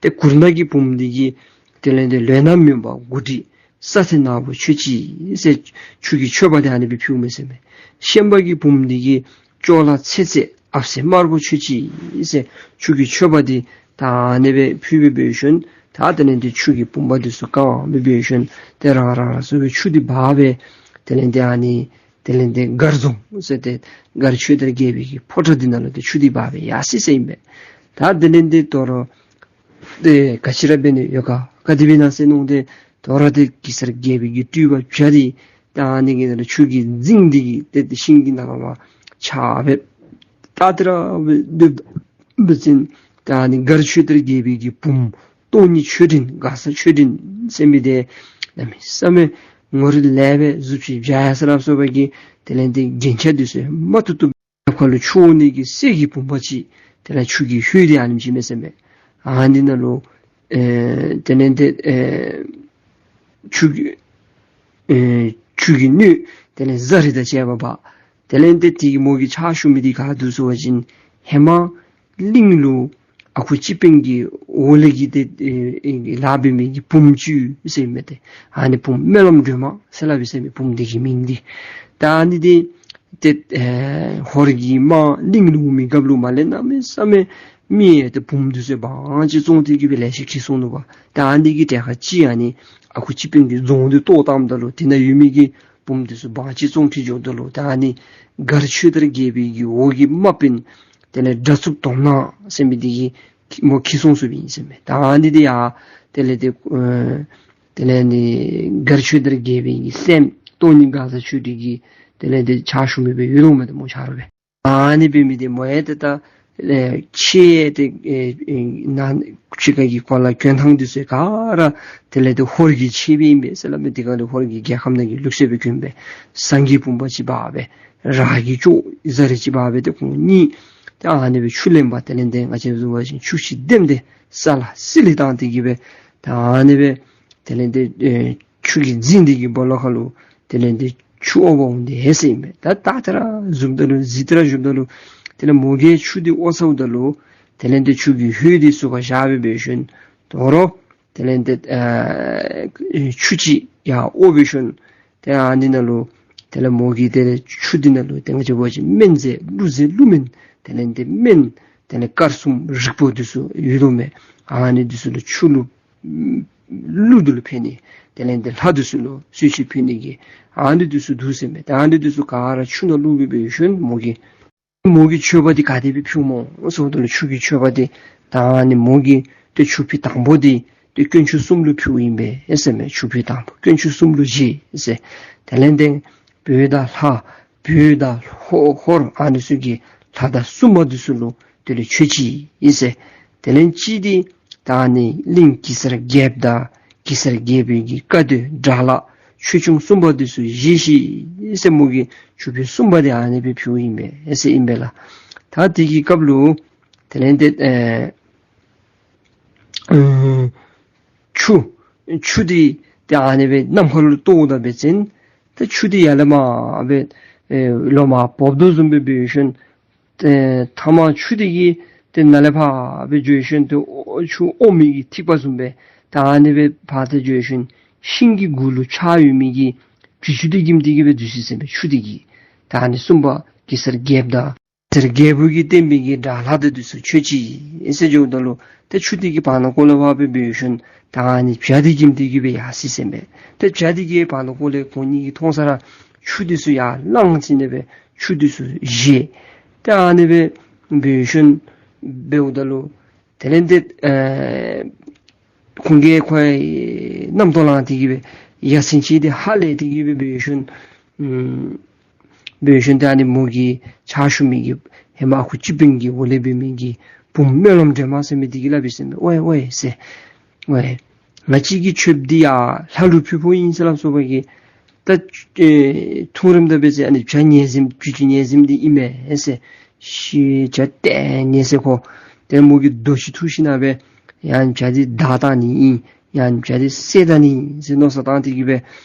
ཏེ་གུར་ནག་གི་བུམོ་འདི་གིས་དེ་ལས་དེ་ལུས་ནག་མུན་པ་དགུ་སྒྲིལ་ས་ཐེ་ནག་པོ་མཆོད་ཅིག་ཟེར་ཆུ་གི་མཆོད་པ་འདི་ཨ་ནི་སྦེ་ཕུལཝ་མས་ཟེར་མས། ཤན་པ་གི་བུམོ་འདི་གིས་ཅོག་ལ་ཚེ་ཚད་ཨབ་སེ་དམར་པོ་མཆོད་ཅིག་ཟེར་ཆུ་གི་མཆོད་པ་འདི་ད་ཨ་ནི་སྦེ་ཕུལ་སྦེ་འབད་ཞིནམ་ད་དེ་ལས་དེ་ཆུ་གི་བུམ་པ་འདི་ཚུ་གང་སྦེ་འབད་ཞིནམ་ཏེ་རང་རང་རང་སོ་སོ་གི་ཆུ་འདི་འབག་སྦེ་དེ་ལས་དེ་ཨ་ནི་དེ་ལས་དེ་མགར་རྫོང་ཟེར་ཏེ་མགར་ཆོས་དར་རྒྱལ་པོའི་གི་ཕོ་བྲང་འདི་ནང་ལུ་ཏེ་ཆུ་འདི་འབག་སྦེ་ཡར་སོ་ཡི་ཟེར་ཨིན་པས། ད་དེ་ལས་དེ་དོ་རུང་ཏེ་ག་ཅི་ར་འབད་ནི་ཡོད་ག། ག་དེ་སྦེ་ཨིན་ན་ཟེར་མནོ་སྟེ་དོ་རུང་ཏེ་གེ་སར་རྒྱལ་པོའི་གི་སྤྲུལ་པ་བྱ་འདི་ད་ཨ་ནི་གི་ནང་ལུ་ཆུ་གི་རྫིང་འདི་གི་ཏེ་ཏེ་ཤིང་གི་ནང་ལུ་མར་ཆགས་སྦེ་ད་ཏེ་ར་སྦེ་སྡོདཔ་ད་འབད་བ་ཅིན་ད་ཨ་ནི་མགར་ཆོས་དར་རྒྱལ་པོའི་གི་བུམོ་སྟོང་ཉིད་ཆོས་སྒྲོན་མགར་བཟའ་ཆོས་སྒྲོན་ཟེར་མི་འདི་གནམ་མེད་ས་མེད་ངོ་རིས་ལེགས་སྦེ་གཟུགས་བྱད་འཇའ་ཡལ་ས་ལ་སོགས་པ་གི་དེ་ལས་དེ་རྒྱན་ཆ་འདི་ཚུ་མ་ཐུབ་ཐུབ་ཁ་ལུ་ཆུ་དབོ་ནི་གི་གསེར་གྱི་བུམ་པ་ཅིག་དེ་ལས་ཆུ་གི་ཧོད་འདི་ཨ་ནེམ་ཅིག་མས་ཟེར་མས། ཨ་ནི་ནང་ལུ་ཨེ་དེ་ལས་དེ་ཨེ་ཆུ་གི་ཨེ་ཆུ་གི་སྣོད་དེ་ལས་གཟར་རུད་དང་བཅས་པ་འབག། དེ་ལས་དེ་དེ་གི་མོ་གི་ཕྱག་ཞུ་མི་འདི་ག་འདུག་ཟེར་བ་ཅིན་ཧེ་མ་གླིང་ལུ་ཨ་ཁུ་སྤྱི་དཔོན་གྱི་འོག་ལས་ཀྱི་ཏེ་ཨེ་ཨེ་ལཱ་འབད་མི་གི་བུམོ་ཅིག་ཟེར་མས་ཏེ། ཨ་ནི་བུམོ་སྨོན་ལམ་སྒྲོལ་མ་ཟེར་སླབ་ཨིན་ཟེར་མས་བུམོ་འདི་གི་མིང་འདི། ད་ཨ་ནི་འདི་ཏེ་ཨེ་ཧོར་གྱི་དམག་གླིང་ལུ་འོང་མི་སྐབས་ལུ་མར་ལས་གནམ་མེད་ས་མེད་མི་ཡང་ཏེ་བུམོ་འདི་ཚུ་འབངས་ཅིག་བཙོང་སྟེ་གི་སྦེ་ལེ་ཤ་འཁྱིད་སོང་ནུག་པ། ད་ཨ་ནི་གི་གྲལ་ཁར་ཅིག་ཨ་ནི་ཨ་ཁུ་སྤྱི་དཔོན་གྱི་རྫོང་འདི་གཏོར་བཏངམ་ད་ལུ་དེ་ནང་ཡོད་མི་གི་བུམོ་འདི་ཚུ་འབངས་ཅིག་བཙོང་འཁྱིད་འགྱོཝ་ད་ལུ་ད་ཨ་ནི་མགར་ཆོས་དར་རྒྱལ་པོའི་གི་འོག་གི་དམག་དཔོན་དེ་ལས་དགྲ་འཚུབ་དོམ་ནག་ཟེར་མི་འདི་གིས་མོ་འཁྱིད་སོང་ཚུགསཔ་ཨིན་ཟེར་མས། ད་ཨ་ནི་འདི་ཡང་དེ་ལས་དེ་ཨེ་ དེ་ལས་ནི་མགར་ཆོས་དར་རྒྱལ་པོའི་གི་སྲསམོ་སྟོང་ཉིད་གང་ཟག་ཆོས་སྒྲོན་གྱི་དེ་ལས་ཏེ་ཕྱག་ཞུ་མི་སྦེ་ཡོད་དོ་མས་ཏེ་སྨོ་ཆ་རོགས་སྦེ། ཨ་ནི་འབད་མི་འདི་མོ་ཡང་ཏེ་ད་ཨེ་ཕྱི་ཏེ་ཨེ་ཨེ་ནང་ཕྱི་ཁ་གི་གོ་ལ་གྱོན་ཐངས་འདི་ཚུ་ག་ར་དེ་ལས་ཏེ་ཧོར་གྱི་ཆས་སྦེ་ཨིན་པས་ཟེར་སླབ་མས། དེ་ག་ལས་ཧོར་གྱི་རྒྱལ་ཁམས་ནང་གི་ལུགས་སྲོལ་སྦེ་གྱོན་སྦེ་ཟངས་ཀྱི་བུམ་པ་ཅིག་འབག་སྦེ་རག་གི་ཅོག་ཟ་རི་ཅིག་འབག་སྦེ་ཏེ་ཁོང་གཉིས་ཏེ་ཨ་ནི་སྦེ་ཆུ་ལེན་པར་དེ་ལས་ཏེ་ང་བཅས་བཟུམ་འབད་བ་ཅིན་ཆུ་ཅིག་བདམས་ཏེ་ས་ལ་བསིལ་ལི་བཏང་སྟེ་གི་སྦེ་ད་ཨ་ནི་སྦེ་དེ་ལས་ཏེ་ཨེ་ཆུ་གི་རྫིང་འདི་གི་སྦོ་ལོགས་ཁ་ལུ་དེ་ལས་ཏེ་ཆུ་འོ་བར་འོང་སྟེ་ཡོད་ཟེར་ཨིན་པས། ད་ད་ད་ར་བཟུམ་ད་ལུ་གཟིགས་ད་ར་བཟུམ་ད་ལུ་དེ་ལས་མོ་གིས་ཆུ་འདི་འོ་ཚཝ་ད་ལུ་དེ་ལས་ཏེ་ཆུ་གི་ཧོད་འདི་ཚུར་ཁར་བཞག་སྦེ་འབད་ཞིནམ་དོ་རུང་དེ་ལས་ཏེ་ཨེ་ཆུ་ཅིག་ཡར་འོ་འབད་ཞིནམ་ཏེ་ཨ་ནི་ནང་ལུ་དེ་ལས་མོ་གིས་དེ་ལས་ཆུ་འདི་ནང་ལུ་ཏེ་ང་བཅས་འབད་བ་ཅིན་སྨན་རྫས་ཀླུ་རྫས་ཀླུ་སྨན་དེ་ལས་ཏེ་སྨན་དེ་ལས་དཀར་གསུམ་རིགས་པ་འདི་ཚུ་ཡོད་དོ་མས། ཨ་ནི་འདི་ཚུ་ལུ་ཆུ་ལུ་ཀླུ་འདི་ལུ་ཕན་ནི་དེ་ལས་ཏེ་ལྷ་འདི་ཚུ་ལུ་གསོལ་ཚིགས་ཕུལ་ནི་གི་ཨ་ནི་འདི་ཚུ་འདུག་ཟེར་མས། ཏེ་ཨ་ནི་འདི་ཚུ་ག་ར་ཆུ་ནང་བླུགས་སྦེ་འབད་ཞིནམ་མོ་གིས་མོ་གིས་མཆོད་པ་འདི་ག་དེ་སྦེ་ཕུལཝ་སྨོ་ཟེརཝ་ད་ལུ་ཆུ་གི་མཆོད་པ་འདི་ད་ཨ་ནི་མོ་གིས་ཏེ་ཆུ་ཕུད་དང་པོ་འདི་ཏེ་དཀོན་མཆོག་གསུམ་ལུ་ཕུལཝ་ཨིན་པས་ཟེར་མས། ཆུ་ཕུད་དང་པོ་དཀོན་མཆོག་གསུམ་ལུ་བཞེས་ཟེར། དེ་ལས་ཏེ་བོད་དང་ལྷ་བོད་དང་ཧོ་ཧོར་ཨ་ནི་ཚུ་གི་ལྷ་དང་སྲུང་མ་འདི་ཚུ་ལུ་དེ་ལས་མཆོད་ཅི་ཟེར། དེ་ལས་གཅིག་འདི་ད་ཨ་ནི་གླིང་གེ་སར་རྒྱལཔོ་དང་གེ་སར་རྒྱལ་པོའི་གི་བཀའ་སྡོད་དགྲ་ལྷ་ཆོས་སྐྱོང་སྲུང་མ་འདི་ཚུ་བཞེས་ཤིག་ཟེར་མོ་གིས་ཆུ་ཕུད་གསུམ་པ་འདི་ཨ་ནི་སྦེ་ཕུལཝ་ཨིན་པས་ཟེར་ཨིན་པས་ལགས། ད་དེ་གི་སྐབས་ལུ་དེ་ལས་ཏེ་ཨེ་ཨུམ་ཆུ་ཆུ་འདི་ཏེ་ཨ་ནི་སྦེ་ནམ་མཁའ་ལུ་གཏོརཝ་ད་འབད་བ་ཅིན་ཏེ་ཆུ་འདི་ཡར་ལས་མར་སྦེ་ཨེ་ལོག་མར་འབབ་དོ་བཟུམ་སྦེ་འབད་ཞིནམ་ཏེ་མཐའ་མ་ཆུ་འདི་གིས་ཏེ་ནཱ་ལས་ཕར་སྦེ་འགྱོ་ཞིནམ་ཏེ་ཨོ་ཆུ་འོ་མའི་གི་ཐིགས་པ་བཟུམ་སྦེ་ད་ཨ་ནི་སྦེ་ཕར་ཏེ་འགྱོ་ཞིནམ་ཤིང་གི་མགུ་ལུ་ཆགས་ཡོད་མི་གི་བྱི་ཅུང་འདི་གིས་དེ་གིས་སྦེ་འདུས་ཅི་ཟེར་མས། ཆུ་འདི་གིས་ད་ཨ་ནི་སྲུང་མ་གེ་སར་རྒྱལཔོ་དང་གེ་སར་རྒྱལ་པོ་གིས་བསྟེན་པའི་གི་དགྲ་ལྷ་འདི་ཚུ་མཆོད་ཅི་ཟེར་འགྱོཝ་ད་ལུ་ཏེ་ཆུ་འདི་གིས་བར་ན་ཀོ་ལས་ཕར་སྦེ་འབད་ཞིནམ་ད་ཨ་ནི་བྱ་འདི་གིས་དེ་གིས་སྦེ་ཡར་སོ་ཡི་ཟེར་མས། ཏེ་བྱ་འདི་གིས་བར་ན་ཀོ་ལས་ཁོང་གཉིས་ཀྱིས་མཐོང་ས་ར་ཆུ་འདི་ཚུ་ཡར་ལངས་ཅི་ནི་སྦེ་ཆུ་འདི་ཚུ་བཞེས། ཏེ་ཨ་ནི་སྦེ་འབད་ཞིནམ་འབདཝ་ད་ལུ་དེ་ལས་ཏེ་ཨེ་ཁོང་གིས་ཁོ་རྣམ་རྟོག་ལངས་ཏེ་གིས་སྦེ་ཡ་མཚན་ཆེ་སྟེ་ཧ་ལས་ཏེ་གིས་སྦེ་འབད་ཞིནམ་ཨུམ་འབད་ཞིནམ་ཏེ་ཨ་ནི་མོ་གི་ཕྱག་ཞུ་མི་གི་ཧེ་མ་ཨ་ཁུ་སྤྱི་དཔོན་གྱི་འོག་ལས་འབད་མི་གི་བུམོ་སྨོན་ལམ་སྒྲོལ་མ་ཟེར་མི་འདི་གིས་སླབ་ཡི་ཟེར་མས། ཝའེ་ཝའེ་ཟེར། ཝའེ། ང་བཅས་ཀྱི་མཆོདཔ་འདི་ཡར་ལྷ་ལུ་ཕུལ་ཕུལཝ་ཨིན་ཟེར་སླབ་སོ་བ་གི། ད་ཨེ་ཐུང་རིངམོ་ད་འབད་ཟེར་ཨ་ནི་བྱ་ཉལ་གཟིམ་བྱི་ཅུང་ཉལ་གཟིམ་འདི་ཨིན་མས་ཟེར། ཤི་བྱ་ཏེ་ཉལ་ཟེར་ཁོ། ཏེ་མོ་གིས་རྡོ་ཅིག་འཐུ་ཞིནམ་སྦེ་ཡང་བྱ་འདི་བདའ་བཏང་ནི་ཨིན། ཡང་བྱ་འདི་བསད་ད་ནི་ཨིན་ཟེར་མནོ་བསམ་བཏང་སྟེ་གིས་སྦེ་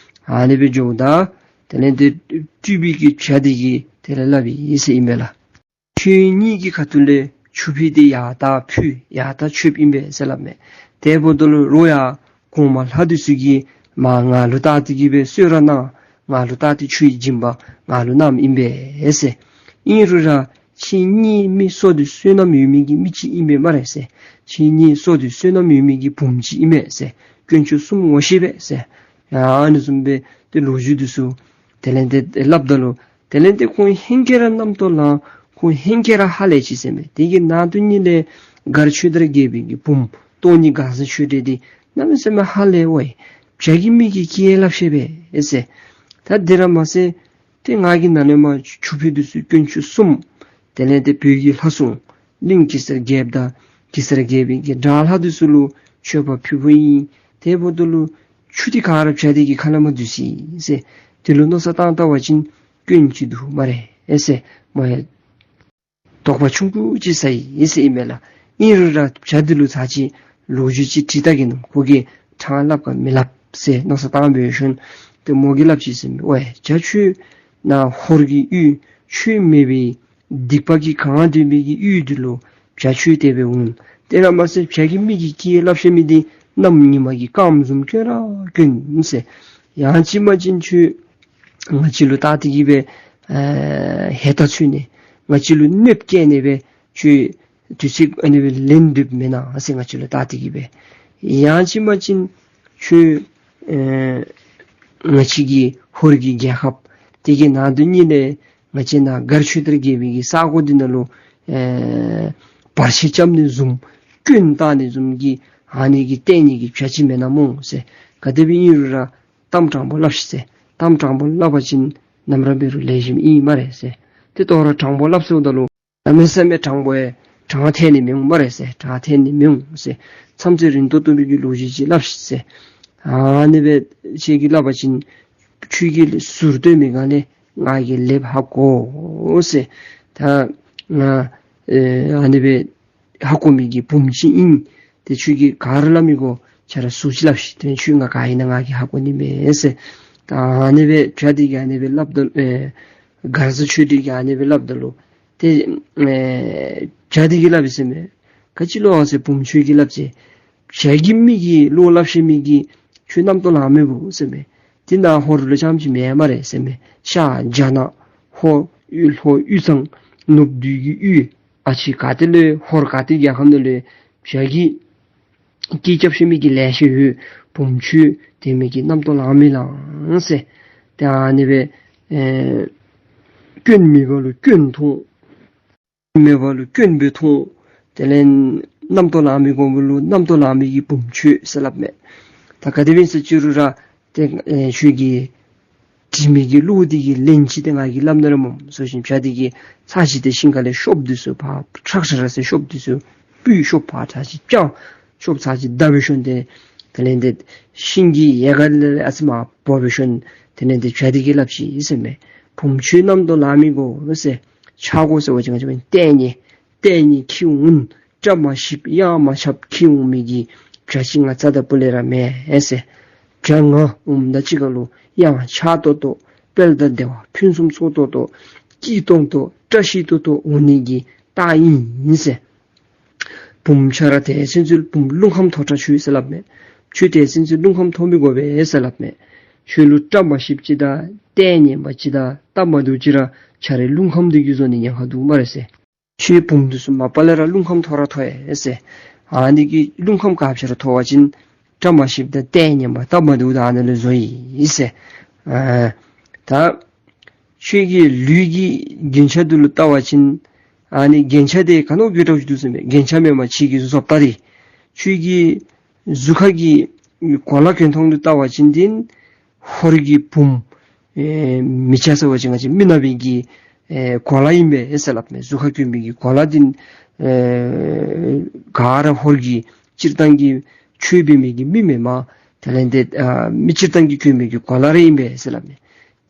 ཨ་ནི་སྦེ་འགྱོཝ་ད་དེ་ལས་ཏེ་སྤྲུལ་པའི་གི་བྱ་འདི་གིས་དེ་ལས་སླབ་ཡི་ཟེར་ཨིན་མས་ལགས། ཁྱོད་གཉིས་ཀྱི་ཁ་ཐུག་ལས་ཆུ་ཕུད་འདི་ཡར་ད་ཕུལ་ཡར་ད་མཆོདཔ་ཨིན་པས་ཟེར་སླབ་མས། དེ་འབདཝ་ད་ལུ་རོགས་ཡ་གོང་མ་ལྷ་འདི་ཚུ་གིས་མར་ང་ལུ་བལྟ་སྟེ་གིས་སྦེ་གསོལ་རས་གནང་། ང་ལུ་བལྟ་སྟེ་ཆུའི་སྦྱིན་པ་ང་ལུ་གནངམ་ཨིན་པས་ཟེར། ཨིན་རུང་ར་ཁྱེད་གཉིས་མི་སྲོག་འདི་བསོད་ནམས་ཡོད་མི་གི་མི་ཅིག་ཨིན་པས་སྨ་རེ་ཟེར། ཁྱེད་གཉིས་སྲོག་འདི་བསོད་ནམས་ཡོད་མི་གི་བུམོ་ཅིག་ཨིན་མས་ཟེར། དཀོན་མཆོག་གསུམ་ངོ་ཤེས་པས་ཟེར། ཡ་ཨ་ནི་བཟུམ་སྦེ་ཏེ་ལོ་རྒྱུས་འདི་ཚུ་དེ་ལས་ཏེ་སླབ་ད་ལུ་དེ་ལས་ཏེ་ཁོང་ཧེང་སྐལ་ར་རྣམ་རྟོག་ལངས། ཁོང་ཧེང་སྐལ་ར་ཧ་ལས་ཅི་ཟེར་མས། དེ་གི་ནང་དོན་ཉིད་ལས་མགར་ཆོས་དར་རྒྱལ་པོའི་གི་བུམོ་སྟོང་ཉིད་གང་ཟག་ཆོས་སྒྲོན་འདི་གནམ་མེད་ས་མེད་ཧ་ལས་ཝའེ། བྱ་གི་མི་གིས་སྐད་སླབ་ཤེས་པས་ཟེར། ད་དེ་ར་མ་ཚད་ཏེ་ང་གིས་ནཱ་ལས་མར་ཆུ་ཕུད་འདི་ཚུ་དཀོན་མཆོག་གསུམ་དེ་ལས་ཏེ་བོད་ཀྱི་ལྷ་སྲུང་གླིང་གེ་སར་རྒྱལཔོ་དང་གེ་སར་རྒྱལ་པོའི་གི་དགྲ་ལྷ་འདི་ཚུ་ལུ་མཆོད་པ་ཕུལ་ཕུལཝ་ཨིན། དེ་འབདཝ་ད་ལུ་ཆུ་འདི་ག་ར་བྱ་འདི་གི་ཁ་ལས་མར་འདུས་ཅི་ཟེར། དེ་ལུ་མནོ་བསམ་བཏང་བལྟ་བ་ཅིན་དཀོན་ཅིག་འདུག་སྨ་རེ་ཟེར། མོ་ཡང་དོགས་པ་ཆུང་ཀུ་ཅིག་ཟ་ཡི་ཟེར་ཨིན་མས་ལགས། ཨིན་རུང་ར་བྱ་འདི་ལུ་ཚར་ཅིག་ལོ་རྒྱུས་ཅིག་དྲི་བལྟ་གེ་མནོ། ཁོ་གིས་ཕྲང་སླབ་ག་མི་སླབ་ཟེར་མནོ་བསམ་བཏང་འབད་ཞིནམ་ཏེ་མོ་གིས་སླབ་ཅི་ཟེར་མས། ཝའེ་བྱ་ཁྱོད་ནཱ་ཧོར་གྱི་ཡུལ་ཆོས་མེད་པའི་སྡིག་པ་གིས་གང་སྡོད་པའི་གི་ཡུལ་འདི་ལུ་བྱ་ཁྱོད་དེ་སྦེ་འོང་། དེ་ར་མ་ཚད་བྱ་གི་མི་གིས་སྐད་སླབ་ཤེས་མི་འདི་གནམ་ཉི་མ་གི་སྐརམ་བཟུམ་དཀོན་ར་དཀོན་ཟེར། ཡང་ཅིན་མ་ཅིན་ཁྱོད་ང་བཅས་ལུ་བལྟ་སྟེ་གིས་སྦེ་ཨེ་ཧེ་ཏ་ཚུད་ནི་ང་བཅས་ལུ་གནོདཔ་བཀལ་ནི་སྦེ་ཁྱོད་དུས་ཚོད་ཨ་ནི་སྦེ་ལེན་སྡོདཔ་མེན་ན་ཟེར། ང་བཅས་ལུ་བལྟ་སྟེ་གིས་སྦེ་ཡང་ཅིན་མ་ཅིན་ཁྱོད་ཨེ་ང་བཅས་ཀྱི་ཧོར་གྱི་རྒྱལ་ཁབ་དེ་གི་ནང་དོན་ཉིད་ལས་ང་བཅས་ནཱ་མགར་ཆོས་དར་རྒྱལ་པོའི་གི་ས་གོ་འདི་ནང་ལུ་ཨེ་བར་ཆད་རྐྱབ་ནི་བཟུམ་སྐྱོན་བཏགས་ནི་བཟུམ་གྱི་ཨ་ནི་གི་ལྟས་ངན་གྱི་བྱ་ཅིག་མེན་ན་སྨོ་ཟེར། ག་དེ་སྦེ་ཨིན་རུང་ར་གཏམ་དྲང་པོ་སླབ་ཤིག་ཟེར། གཏམ་དྲང་པོ་སླབ་པ་ཅིན་ནམ་ར་འབད་རུང་ལེགས་ཤོམ་ཨིན་སྨ་རེ་ཟེར། ཏེ་ད་རུང་དྲང་པོ་སླབ་ཟེརཝ་ད་ལུ་གནམ་མེད་ས་མེད་དྲང་པོ་ཡང་དྲང་ཐལ་ནི་མི་འོང་སྨ་རེ་ཟེར། དྲང་ཐལ་ནི་མི་འོང་ཟེར། མཚམས་ཚོད་རིང་ཏོག་ཏོ་སྦེ་གི་ལོ་རྒྱུས་ཅིག་སླབ་ཤིག་ཟེར། ཨ་ནི་སྦེ་ཁྱོད་ཀྱིས་སླབ་པ་ཅིན་ཁྱོད་ཀྱི་ཟུར་སྟོན་མི་སྒང་ལས་ང་གིས་ལེགས་ཧ་གོ་ཟེར། ད་ང་ཨེ་ཨ་ནི་སྦེ་ཧ་གོ་མི་གི་བུམོ་ཅིག་ཨིན། ཏེ་ཁྱོད་ཀྱིས་ག་ར་སླབ་མི་དགོ། ཁྱོད་ར་ཟུར་ཅིག་སླབ་ཤིག། ཏེ་ཁྱོད་ང་ག་ཨིན་ན་ང་གིས་ཧ་གོ་ནི་མས་ཟེར། ད་ཨ་ནི་སྦེ་བྱ་དེ་གིས་ཨ་ནི་སྦེ་སླབ་ད་ཨེ་མགར་བཟའ་ཆོས་སྒྲོན་གྱིས་ཨ་ནི་སྦེ་སླབ་ད་ལུ་ཏེ་ཨེ་བྱ་དེ་གིས་སླབ་ཡི་ཟེར་མས། ག་ཅི་ལོ་ཟེར། བུམོ་ཁྱོད་ཀྱིས་སླབ་ཅི། ཞལ་གྱི་མི་གིས་བློ་སླབ་ཤེས་མི་གི་ཁྱོད་རྣམ་རྟོག་ལང་མི་བུ་ཟེར་མས། དེ་ནང་ཧོར་ལུ་རྐྱངམ་ཅིག་མེན་སྨ་རེ་ཟེར་མས། ཤར་རྒྱ་ནག་ཧོར་ཡུལ་ལྷོ་དབུས་གཙང་ནུབ་བདུད་ཀྱི་ཡུལ་ཨ་ཕྱི་ག་ཏེ་ལུ་ཧོར་ག་ཏེ་རྒྱལ་ཁམས་ནང་ལུ་ཞལ་གྱི་སྐད་རྐྱབ་ཤེས་མི་གི་ལེ་ཤ་ཡོད། བུམོ་ཁྱོད་དེ་མི་གི་རྣམ་རྟོག་ལང་མི་ལང་ཟེར། ཏེ་ཨ་ནི་སྦེ་ཨེ་སྐྱོན་མེད་པ་ལུ་སྐྱོན་མཐོང་། མེད་པ་ལུ་སྐྱོན་སྦེ་མཐོང་། དེ་ལས་རྣམ་རྟོག་ལང་མི་དགོ་པ་ལུ་རྣམ་རྟོག་ལང་མི་གི་བུམོ་ཁྱོད་ཟེར་སླབ་མས། ད་ག་དེ་སྦེ་ཟེར་ཅི་རུང་ར་ཏེ་ཨེ་ཁྱོད་ཀྱིས་དྲི་མི་གི་བློ་དེ་གི་ལན་ཅིག་ཏེ་ང་གིས་སླབ་ནི་ར་སྨོ་ཟེར་ཞིནམ་བྱ་དེ་གིས་ཚར་ཅིག་ཏེ་ཤིང་ཁ་ལས་ཤོབ་དེ་ཚུ་ཕར་ཁྲག་ཁྲ་ར་ཟེར་ཤོབ་དེ་ཚུ་སྤུས་ཤོབ་ཕར་ཚར་ཅིག་བརྐྱངས། ཤོབ་ཚར་ཅིག་བརྡབ་སྦེ་ཞིནམ་ཏེ་དེ་ལས་ཏེ་ཤིང་གི་ཡལ་ག་ལས་ཨ་ཙི་མར་བོར་སྦེ་ཞིནམ་དེ་ལས་ཏེ་བྱ་དེ་གིས་སླབ་ཅི་ཟེར་མས། བུམོ་ཁྱོད་རྣམ་རྟོག་ལང་མི་དགོ་ཟེར། ཆག་སྒོ་ཟེར་བ་ཅིན་ང་བཅས་ལྟས་ངན་ལྟས་ངན་ཁྱི་འོང་། བཀྲ་མ་ཤིསཔ་གཡང་མ་ཆགསཔ་ཁྱི་འོང་མི་གི་བྱ་ཅིག་ང་རྩ་དང་པོ་ལས་ར་མེན་ཟེར། བྱ་ང་འོངམ་ད་ཅིག་ཁར་ལུ་གཡང་ཆགས་ཏོག་ཏོ་དཔལ་དང་བདེ་བ་ཕུན་སུམ་ཚོགས་ཏོག་ཏོ་སྐྱིད་ཏོང་ཏོ་བཀྲ་ཤིས་ཏོག་ཏོ་འོང་ནི་གི་རྟགས་ཨིན་ཟེར། བུམོ་ཁྱོད་ར་དེ་ཚུན་ཚོད་བུམོ་རླུང་ཁམས་མཐོ་དྲགས་ཁྱོད་ཟེར་སླབ་མས། ཁྱོད་དེ་ཚུན་ཚོད་རླུང་ཁམས་མཐོ་མི་དགོ་པས་ཟེར་སླབ་མས། ཁྱོད་ལུ་བཀྲ་མ་ཤིསཔ་ཅིག་དང་ལྟས་ངན་པ་ཅིག་དང་སྟབས་མ་བདེཝ་ཅིག་ར་ཁྱོད་རའི་རླུང་ཁམས་འདི་གིས་བཟོ་ནི་ཉེན་ཁ་འདུག་སྨ་རེ་ཟེར། ཁྱོད་བུམོ་འདི་ཚུ་མ་པ་ལས་ར་རླུང་ཁམས་མཐོ་ར་མཐོ་ཡི་ཟེར། ཨ་ནི་གི་རླུང་ཁམས་ག་ཅི་ར་མཐོ་བ་ཅིན་བཀྲ་མ་ཤིསཔ་དང་ལྟས་ངན་པ་སྟབས་མ་བདེཝ་དང་ཨ་ནི་ལུ་བཟོ་ཡི་ཟེར། ཨ་ད་ཁྱོད་ཀྱི་ལུས་ཀྱི་རྒྱན་ཆ་འདི་ལུ་བལྟ་བ་ཅིན་ཨ་ནི་རྒྱན་ཆ་དེ་ག་ནོ་གི་འདྲཝ་ཅིག་འདུག་ཟེར་མས། རྒྱན་ཆ་མེན་པར་ཁྱོད་ཀྱི་བཟོ་ལྟ་དེ་ཁྱོད་ཀྱི་གཟུགས་ཁ་གི་གོ་ལ་གྱོན་ཐངས་ལུ་བལྟ་བ་ཅིན་དེ་ཧོར་གྱི་བུམོ་ཨེ་མི་སྐྱ་ཟེར་བ་ཅིན་ང་བཅས་མི་ནག་པའི་གི་ཨེ་གོ་ལ་ཨིན་པས་ཟེར་སླབ་མས། གཟུགས་ཁར་གྱོན་མི་གི་གོ་ལ་དེ་ཨེ་ག་ར་ཧོར་གྱི་སྤྱིར་བཏང་གི་ཆོས་འབད་མི་གི་མི་མེན་པར་དེ་ལས་ཏེ་ཨ་མི་སྤྱིར་བཏང་གི་གྱོན་མི་གི་གོ་ལ་རེ་ཨིན་པས་ཟེར་སླབ་མས།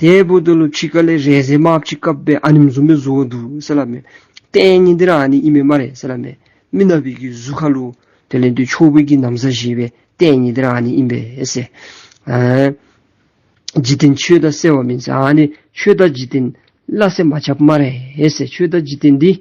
དེ་འབདཝ་ད་ལུ་ཕྱི་ཁ་ལས་རས་གཟན་དམརཔོ་ཅིག་བཀབ་སྦེ་ཨ་ནེམ་བཟུམ་སྦེ་བཟོ་འདུག་ཟེར་སླབ་མས། ལྟས་ངན་འདི་ར་ཨ་ནི་ཨིན་མས་སྨ་རེ་ཟེར་སླབ་མས། མི་ནག་པའི་གི་གཟུགས་ཁ་ལུ་དེ་ལས་ཏེ་ཆོས་པའི་གི་ན་བཟའ་བཞེས་པའི་ལྟས་ངན་འདི་ར་ཨ་ནི་ཨིན་པས་ཟེར། ཨ་འཇིག་རྟེན་ཆོས་དང་བསྲེ་བ་མིན་ཟེར། ཨ་ནི་ཆོས་དང་འཇིག་རྟེན་སླ་བསྲེ་མ་རྐྱབ་སྨ་རེ་ཟེར། ཆོས་དང་འཇིག་རྟེན་འདི་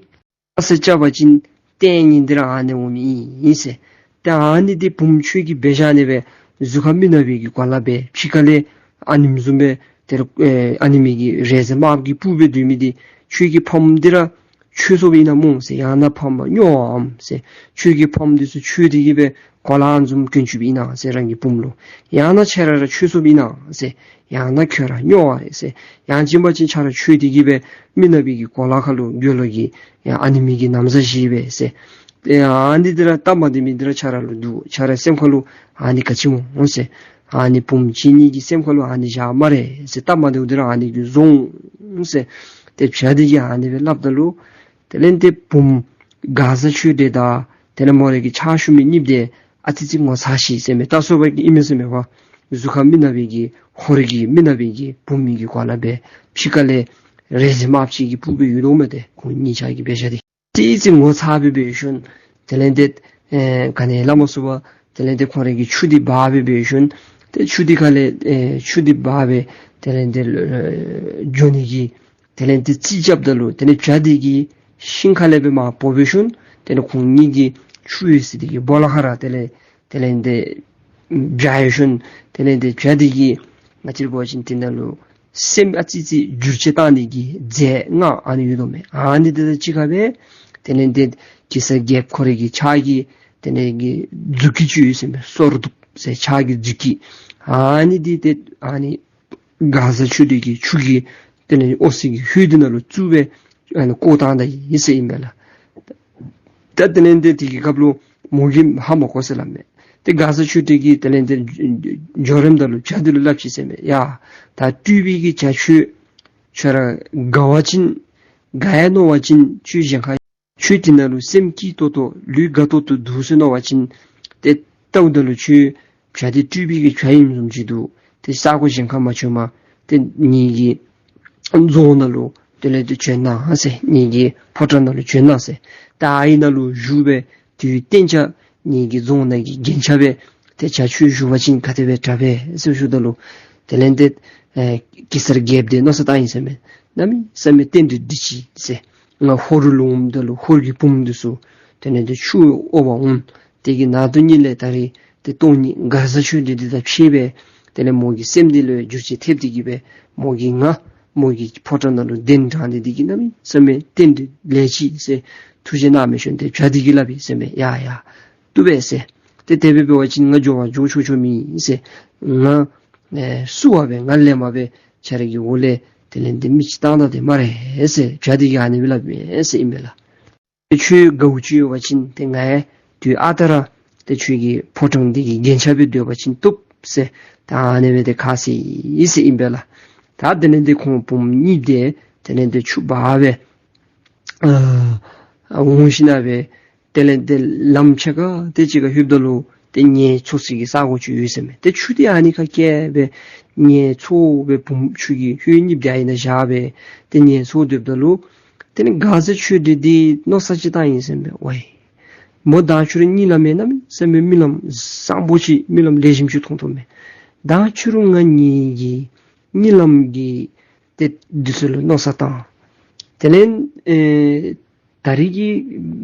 སླ་བསྲེ་རྐྱབ་པ་ཅིན་ལྟས་ངན་འདི་ར་ཨ་ནི་འོང་མི་ཨིན་ཟེར། ཏེ་ཨ་ནི་འདི་བུམོ་ཁྱོད་ཀྱིས་འབད་བཞག་ནི་སྦེ་གཟུགས་ཁར་མི་ནག་པའི་གི་གོ་ལ་སྦེ་ཕྱི་ཁ་ལས་ཨ་ནེམ་བཟུམ་སྦེ་དེ་ལས་ཨེ་ཨ་ནེམ་གི་རས་གཟན་དམརཔོ་གིས་སྤུབས་སྦེ་སྡོད་མི་འདི་ཁྱོད་ཀྱི་ཕམ་འདི་ར་ཆོས་ཚོགསཔ་ཨིན་ན་སྨོ་ཟེར། ཡང་ན་ཕམ་སྨྱོ་བའམ་ཟེར། ཁྱོད་ཀྱི་ཕམ་འདི་ཚུ་ཆོས་འདི་གིས་སྦེ་གོ་ལ་ཨ་ནེམ་བཟུམ་གྱོན་བཅུགཔ་ཨིན་ན་ཟེར་རང་གི་བུམོ་ལུ། ཡང་ན་ཁྱོད་ར་ར་ཆོས་ཚོགསཔ་ཨིན་ན་ཟེར། ཡང་ན་ཁྱོད་ར་སྨྱོ་བ་རེད་ཟེར། ཡང་ཅིན་པ་ཅིན་ཁྱོད་ར་ཆོས་འདི་གིས་སྦེ་མི་ནག་པའི་གི་གོ་ལ་ཁ་ལུ་གྱོན་ལོ་གི་ཡང་ཨ་ནེམ་གི་ན་བཟའ་བཞེས་པས་ཟེར། ཏེ་ཨ་ནི་འདི་ར་སྟབས་མ་བདེ་མི་འདི་ར་ཁྱོད་ར་ལུ་འདུག། ཁྱོད་རའི་སེམས་ཁ་ལུ་ཨ་ནི་ག་ཅི་སྨོ་ཟེར། ཨ་ནི་བུམོ་ཁྱེད་གཉིས་ཀྱི་སེམས་ཁ་ལུ་ཨ་ནི་བཞག་སྨ་རེ་ཟེར། སྟབས་མ་བདེཝ་འདི་ར་ཨ་ནི་གིས་བཟོ་འོང་ཟེར། ཏེ་བྱ་དེ་གིས་ཨ་ནི་སྦེ་སླབ་ད་ལུ་དེ་ལས་ཏེ་བུམོ་མགར་བཟའ་ཆོས་སྒྲོན་དང་དེ་ལས་མོ་རའི་གི་ཕྱག་ཞུ་མི་གཉིསཔོ་དེ་ཨ་ཙི་ཙི་ངོ་ཚ་ཞིནམ་ཟེར་མས། ད་སོ་པ་གིས་ཨིན་མས་ཟེར་མས་པ། གཟུགས་ཁར་མི་ནག་པའི་གི་ཧོར་གྱི་མི་ནག་པའི་གི་བུམོ་གི་གོ་ལ་སྦེ་ཕྱི་ཁ་ལས་རས་གཟན་དམརཔོ་ཅིག་གིས་སྤུབས་སྦེ་ཡོད་དོ་མས། ཏེ་ཁོང་གཉིས་ཆ་གི་འབད་བཞག་དེ་ཨ་ཙི་ཙི་ངོ་ཚ་སྦེ་འབད་ཞིནམ་དེ་ལས་ཏེ་ཨེ་ག་ནི་སླབ་མ་ཚུགས་པར་དེ་ལས་ཏེ་ཁོང་རའི་གི་ཆུ་འདི་འབག་སྦེ་འབད་ཞིནམ་ཏེ་ཆུ་འདི་ཁ་ལས་ཨེ་ཆུ་འདི་འབག་སྦེ་དེ་ལས་ཏེ་ཨེ་འགྱོ་ནི་གི་དེ་ལས་ཏེ་རྩིས་རྐྱབ་ད་ལུ་དེ་ལས་བྱ་དེ་གིས་ཤིང་ཁ་ལས་སྦེ་མར་བོར་སྦེ་ཞིནམ་དེ་ལས་ཁོང་གཉིས་ཀྱི་ཆུ་ཡོད་ས་དེ་གི་སྦོ་ལོགས་ཁར་དེ་ལས་དེ་ལས་ཏེ་བྱ་ཡོད་ཞིནམ་དེ་ལས་ཏེ་བྱ་དེ་གིས་ང་བཅས་ར་འབད་བ་ཅིན་དེ་ནང་ལུ་སེམས་ཨ་ཙི་ཙི་འགྱུར་བཅོས་བཏང་ནི་གི་རྫས་ལྔ་ཨ་ནི་ཡོད་དོ་མས། ཨ་ནི་དེ་དང་གཅིག་ཁར་སྦེ་དེ་ལས་ཏེ་གེ་སར་རྒྱལཔོ་ཁོ་རའི་གི་ཕྱག་གི་དེ་ལས་གི་མཛུབ་དཀྱི་ཅིག་ཡོད་ཟེར་མས། སོར་གདུབ་ཟེར་ཕྱག་གི་མཛུབ་དཀྱི། ཨ་ནི་འདི་ཏེ་ཨ་ནི་མགར་བཟའ་ཆོས་སྒྲོན་གྱི་ཆུ་གི་དེ་ལས་འོད་ཟེར་གྱི་ཧོད་འདི་ནང་ལུ་བཙུགས་སྦེ་ཨ་ནི་བཀོ་བཏང་ད་ཡི་ཟེར་ཨིན་པས་ལགས། ད་དེ་ལས་ཏེ་དེ་གི་སྐབས་ལུ་མོ་གིས་ཧ་མ་གོ་ཟེར་སླབ་མས། ཏེ་མགར་བཟའ་ཆོས་སྒྲོན་གྱིས་དེ་ལས་ཏེ་འགྱོ་རནམ་ད་ལུ་བྱ་འདི་ལུ་སླབ་ཅི་ཟེར་མས། ཡ་ད་སྤྲུལ་པའི་གི་བྱ་ཁྱོད་ཁྱོད་ར་དགའ་བ་ཅིན་དགའ་ཡ་མནོ་བ་ཅིན་ཁྱོད་གཞན་ཁར་ཁྱོད་དེ་ནང་ལུ་སེམས་སྐྱིད་ཏོག་ཏོ་ལུས་དགའ་ཏོག་ཏོ་འདུག་ཟེར་མནོ་བ་ཅིན་ཏེ་ལྟཝ་ད་ལུ་ཁྱོད་བྱ་འདི་སྤྲུལ་པའི་གི་བྱ་ཨིནམ་བཟུམ་ཅིག་འདུག། ཏེ་ས་གོ་གཞན་ཁར་མ་བྱོན་པར་ཏེ་ངེ་གི་རྫོང་ནང་ལུ་དེ་ལས་ཏེ་བྱོན་གནང་ཟེར། ངེ་གི་ཕོ་བྲང་ནང་ལུ་བྱོན་གནང་ཟེར། ད་ཨ་ཡི་ནང་ལུ་བཞུགས་སྦེ་དུས་གཏན་ཆ་ངེ་གི་རྫོང་ནང་གི་རྒྱན་ཆ་སྦེ་ཏེ་བྱ་ཁྱོད་བཞུགས་པ་ཅིན་ག་དེ་སྦེ་དྲག་པས་ཟེར་ཞུཝ་ད་ལུ་དེ་ལས་ཏེ་ཨེ་གེ་སར་རྒྱལཔོ་འདི་མནོ་བསམ་བཏང་ཡི་ཟེར་མས། གནམ་མེད་ས་མེད་རྟེན་འབྲེལ་འགྲིག་ཅི་ཟེར། ང་ཧོར་ལུ་འོངམ་ད་ལུ་ཧོར་གྱི་བུམོ་འདི་ཚུ་དེ་ལས་ཏེ་ཆུ་དབོར་བར་འོང་། དེ་གི་ནང་དོན་ཉིད་ལས་ད་རིས་ཏེ་སྟོང་ཉིད་མགར་བཟའ་ཆོས་སྒྲོན་འདི་དང་ཕྱད་པས། དེ་ལས་མོ་གི་སེམས་འདི་ལུ་འགྱུར་བཅོས་ཐེབས་ཏེ་གི་སྦེ་མོ་གིས་ང་མོ་གི་ཕོ་བྲང་ནང་ལུ་གདན་དྲངས་ཏེ་འདི་གིས་གནམ་མེད་ས་མེད་རྟེན་འབྲེལ་ལེགས་ཅི་ཟེར་ཐུགས་རྗེ་གནང་མི་ཤོང་། ཏེ་བྱ་འདི་གིས་སླབ་ཡི་ཟེར་མས། ཡ་ཡ་བཏུབ་པས་ཟེར། ཏེ་དེ་སྦེ་འབད་བ་ཅིན་ང་འགྱོ་བ་འགྱོ་ཆོག་ཆོག་མེད་ཟེར། ང་ཨེ་བསུ་བ་སྦེ་ང་ལེན་པ་སྦེ་ཁྱོད་ར་གི་འོག་ལས་དེ་ལས་ཏེ་མི་ཅིག་བཏང་ད་དེ་སྨ་རེ་ཟེར་བྱ་འདི་གིས་ཨ་ནི་སྦེ་སླབ་མས་ཟེར་ཨིན་པས་ལགས། ཏེ་ཁྱོད་དགའཝ་ཅིག་ཡོད་པ་ཅིན་ཏེ་ང་ཡང་དུས་ཨ་རྟག་ར་ཏེ་ཁྱོད་ཀྱི་ཕོ་བྲང་འདི་གི་རྒྱན་ཆ་སྦེ་སྡོད་པ་ཅིན་བཏུབ་ཟེར། ད་ཨ་ནི་སྦེ་ཏེ་ཁ་བཟེད་ཡི་ཟེར་ཨིན་པས་ལགས། ད་དེ་ལས་ཏེ་ཁོང་བུམོ་གཉིས་དེ་དེ་ལས་ཏེ་ཆུ་འབག་སྦེ་ཨ་འོང་ཞིནམ་སྦེ་དེ་ལས་ཏེ་ལམ་ཕྱེད་ཀ་དེ་ཅིག་ཁར་ལྷོདཔ་ད་ལུ་ཏེ་ངལ་འཚོ་སའི་གི་ས་གོ་ཅིག་ཡོད་ཟེར་མས། ཏེ་ཆུ་འདི་ཨ་ནི་ཁར་བཀལ་སྦེ་ངལ་འཚོ་སྦེ་བུམོ་ཆུ་གི་ཧོད་གཉིས་དེ་ཨ་ནི་ནང་བཞག་སྦེ་ཏེ་ངལ་འཚོ་སྡོདཔ་ད་ལུ་དེ་ལས་མགར་བཟའ་ཆོས་སྒྲོན་འདི་མནོ་བསམ་ཅིག་བཏང་ཡི་ཟེར་མས། ཝའི་མོ་མདང་ཕྱི་རུ་གཉིད་ལམ་ནང་མེན་ན་མི་ཟེར་མི་གཉིད་ལམ་བཟང་པོ་ཅིག་གཉིད་ལམ་ལེགས་ཤོམ་ཅིག་མཐོང་མཐོངམ་མས། མདང་ཕྱི་རུ་ང་གཉིད་ཀྱི་གཉིད་ལམ་གྱི་ཏེ་འདི་ཚུ་ལུ་མནོ་བསམ་བཏང་། དེ་ལས་ཨེ་ད་རིས་ཀྱི་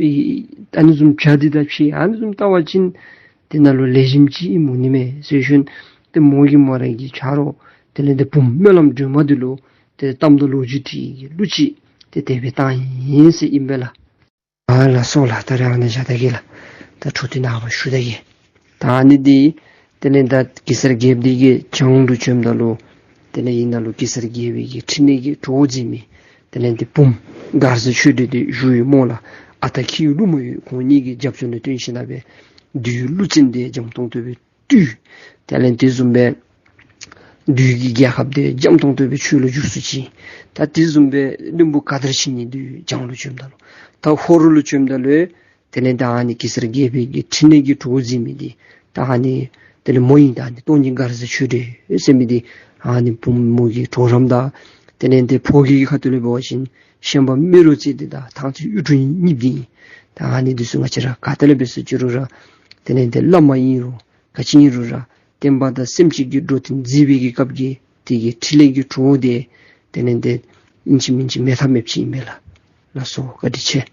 ཨེ་ཨ་ནི་བཟུམ་བྱ་འདི་དང་ཕྱད་ཨ་ནི་བཟུམ་བལྟ་བ་ཅིན་དེ་ནང་ལུ་ལེགས་ཤོམ་ཅིག་ཨིནམ་འོང་ནི་མས་ཟེར་ཞུ་ནི། ཏེ་མོ་གིས་མོ་ར་གི་ཆ་རོགས་དེ་ལས་ཏེ་བུམོ་སྨོན་ལམ་སྒྲོལ་མ་འདི་ལུ་ཏེ་གཏམ་དང་ལོ་རྒྱུས་དྲིས་ཀྱི་གླུ་ཅིག་ཏེ་དེ་སྦེ་བཏང་ཡི་ཟེར་ཨིན་པས་ལགས། ཨ་ལགས་སོ་ལགས། ད་རེས་ཨ་ནཱ་བཞག་ད་གེ་ལགས། ད་འཕྲོ་འདི་ནངས་པ་ཞུ་ད་གེ། ད་ཨ་ནི་འདི་དེ་ལས་ད་གེ་སར་རྒྱལཔོ་འདི་གིས་བྱང་ལུ་བྱོནམ་ད་ལུ་དེ་ལས་ཨ་ནཱ་ལུ་གེ་སར་རྒྱལ་པོའི་གི་ཕྲིན་ལས་ཀྱི་གྲོགས་མཛད་མི་དེ་ལས་ཏེ་བུམོ་མགར་བཟའ་ཆོས་སྒྲོན་འདི་བཞུགས་ཡོད་སྨོ་ལགས། ཨ་སྟག་ཁྱི་ཀླུ་མོ་ཡོད། ཁོང་གཉིས་ཀྱི་རྒྱབ་སྐྱོར་ལུ་བརྟེན་ཞིནམ་སྦེ་བདུད་ཀླུ་བཙན་འདི་འཇམ་ཏོང་ཏོ་སྦེ་བཏུལ། དེ་ལས་དེ་བཟུམ་སྦེ་བདུད་ཀྱི་རྒྱལ་ཁབ་འདི་འཇམ་ཏོང་ཏོ་སྦེ་ཆོས་ལུ་འཇུག་ཚུགས་ཅི། ད་དེ་བཟུམ་སྦེ་བློན་པོ་ག་དར་ཕྱིན་ནི་འདི་བྱང་ལུ་བྱོནམ་ད་ལུ་ད་ཧོར་ལུ་བྱོནམ་ད་ལུ་དེ་ལས་ད་ཨ་ནི་གེ་སར་རྒྱལ་པོའི་གི་ཕྲིན་ལས་ཀྱི་གྲོགས་མཛད་མི་འདི་ད་ཨ་ནི་དེ་ལས་མོ་ཨིན། ད་ཨ་ནི་སྟོང་ཉིད་མགར་བཟའ་ཆོས་སྒྲོན་ཟེར་མི་འདི་ཨ་ནི་བུམོ་གི་གྲོགས་རམ་དང་དེ་ལས་ཏེ་ཕོ་རྒྱས་ཀྱི་ཁ་ཐུག་ལས་འབད་བ་ཅིན་ཤན་པ་རྨེ་རུ་རྩེ་འདི་དང་ཐང་རྩེ་གཡུ་སྒྲོན་གཉིས་འདི་ཨིན། ད་ཨ་ནི་འདི་ཚུ་ང་བཅས་ར་ག་ཏེ་ལས་འབད་སོང་ཅི་རུང་ར་དེ་ལས་ཏེ་བླ་མ་ཨིན་རུང་ག་ཅི་ཨིན་རུང་ར་བསྟན་པ་དང་སེམས་ཅན་གྱི་འགྲོ་དོན་མཛད་པའི་གི་སྐབས་ཀྱི་དེ་གི་ཕྲིན་ལས་ཀྱི་གྲོགས་འདི་དེ་ལས་ཏེ་ཨིན་ཅི་མིན་ཅི་མེད་ཐབས་མེདཔ་ཅིག་ཨིན་པས་ལགས། ལགས་སོ། བཀའ་དྲིན་ཆེ།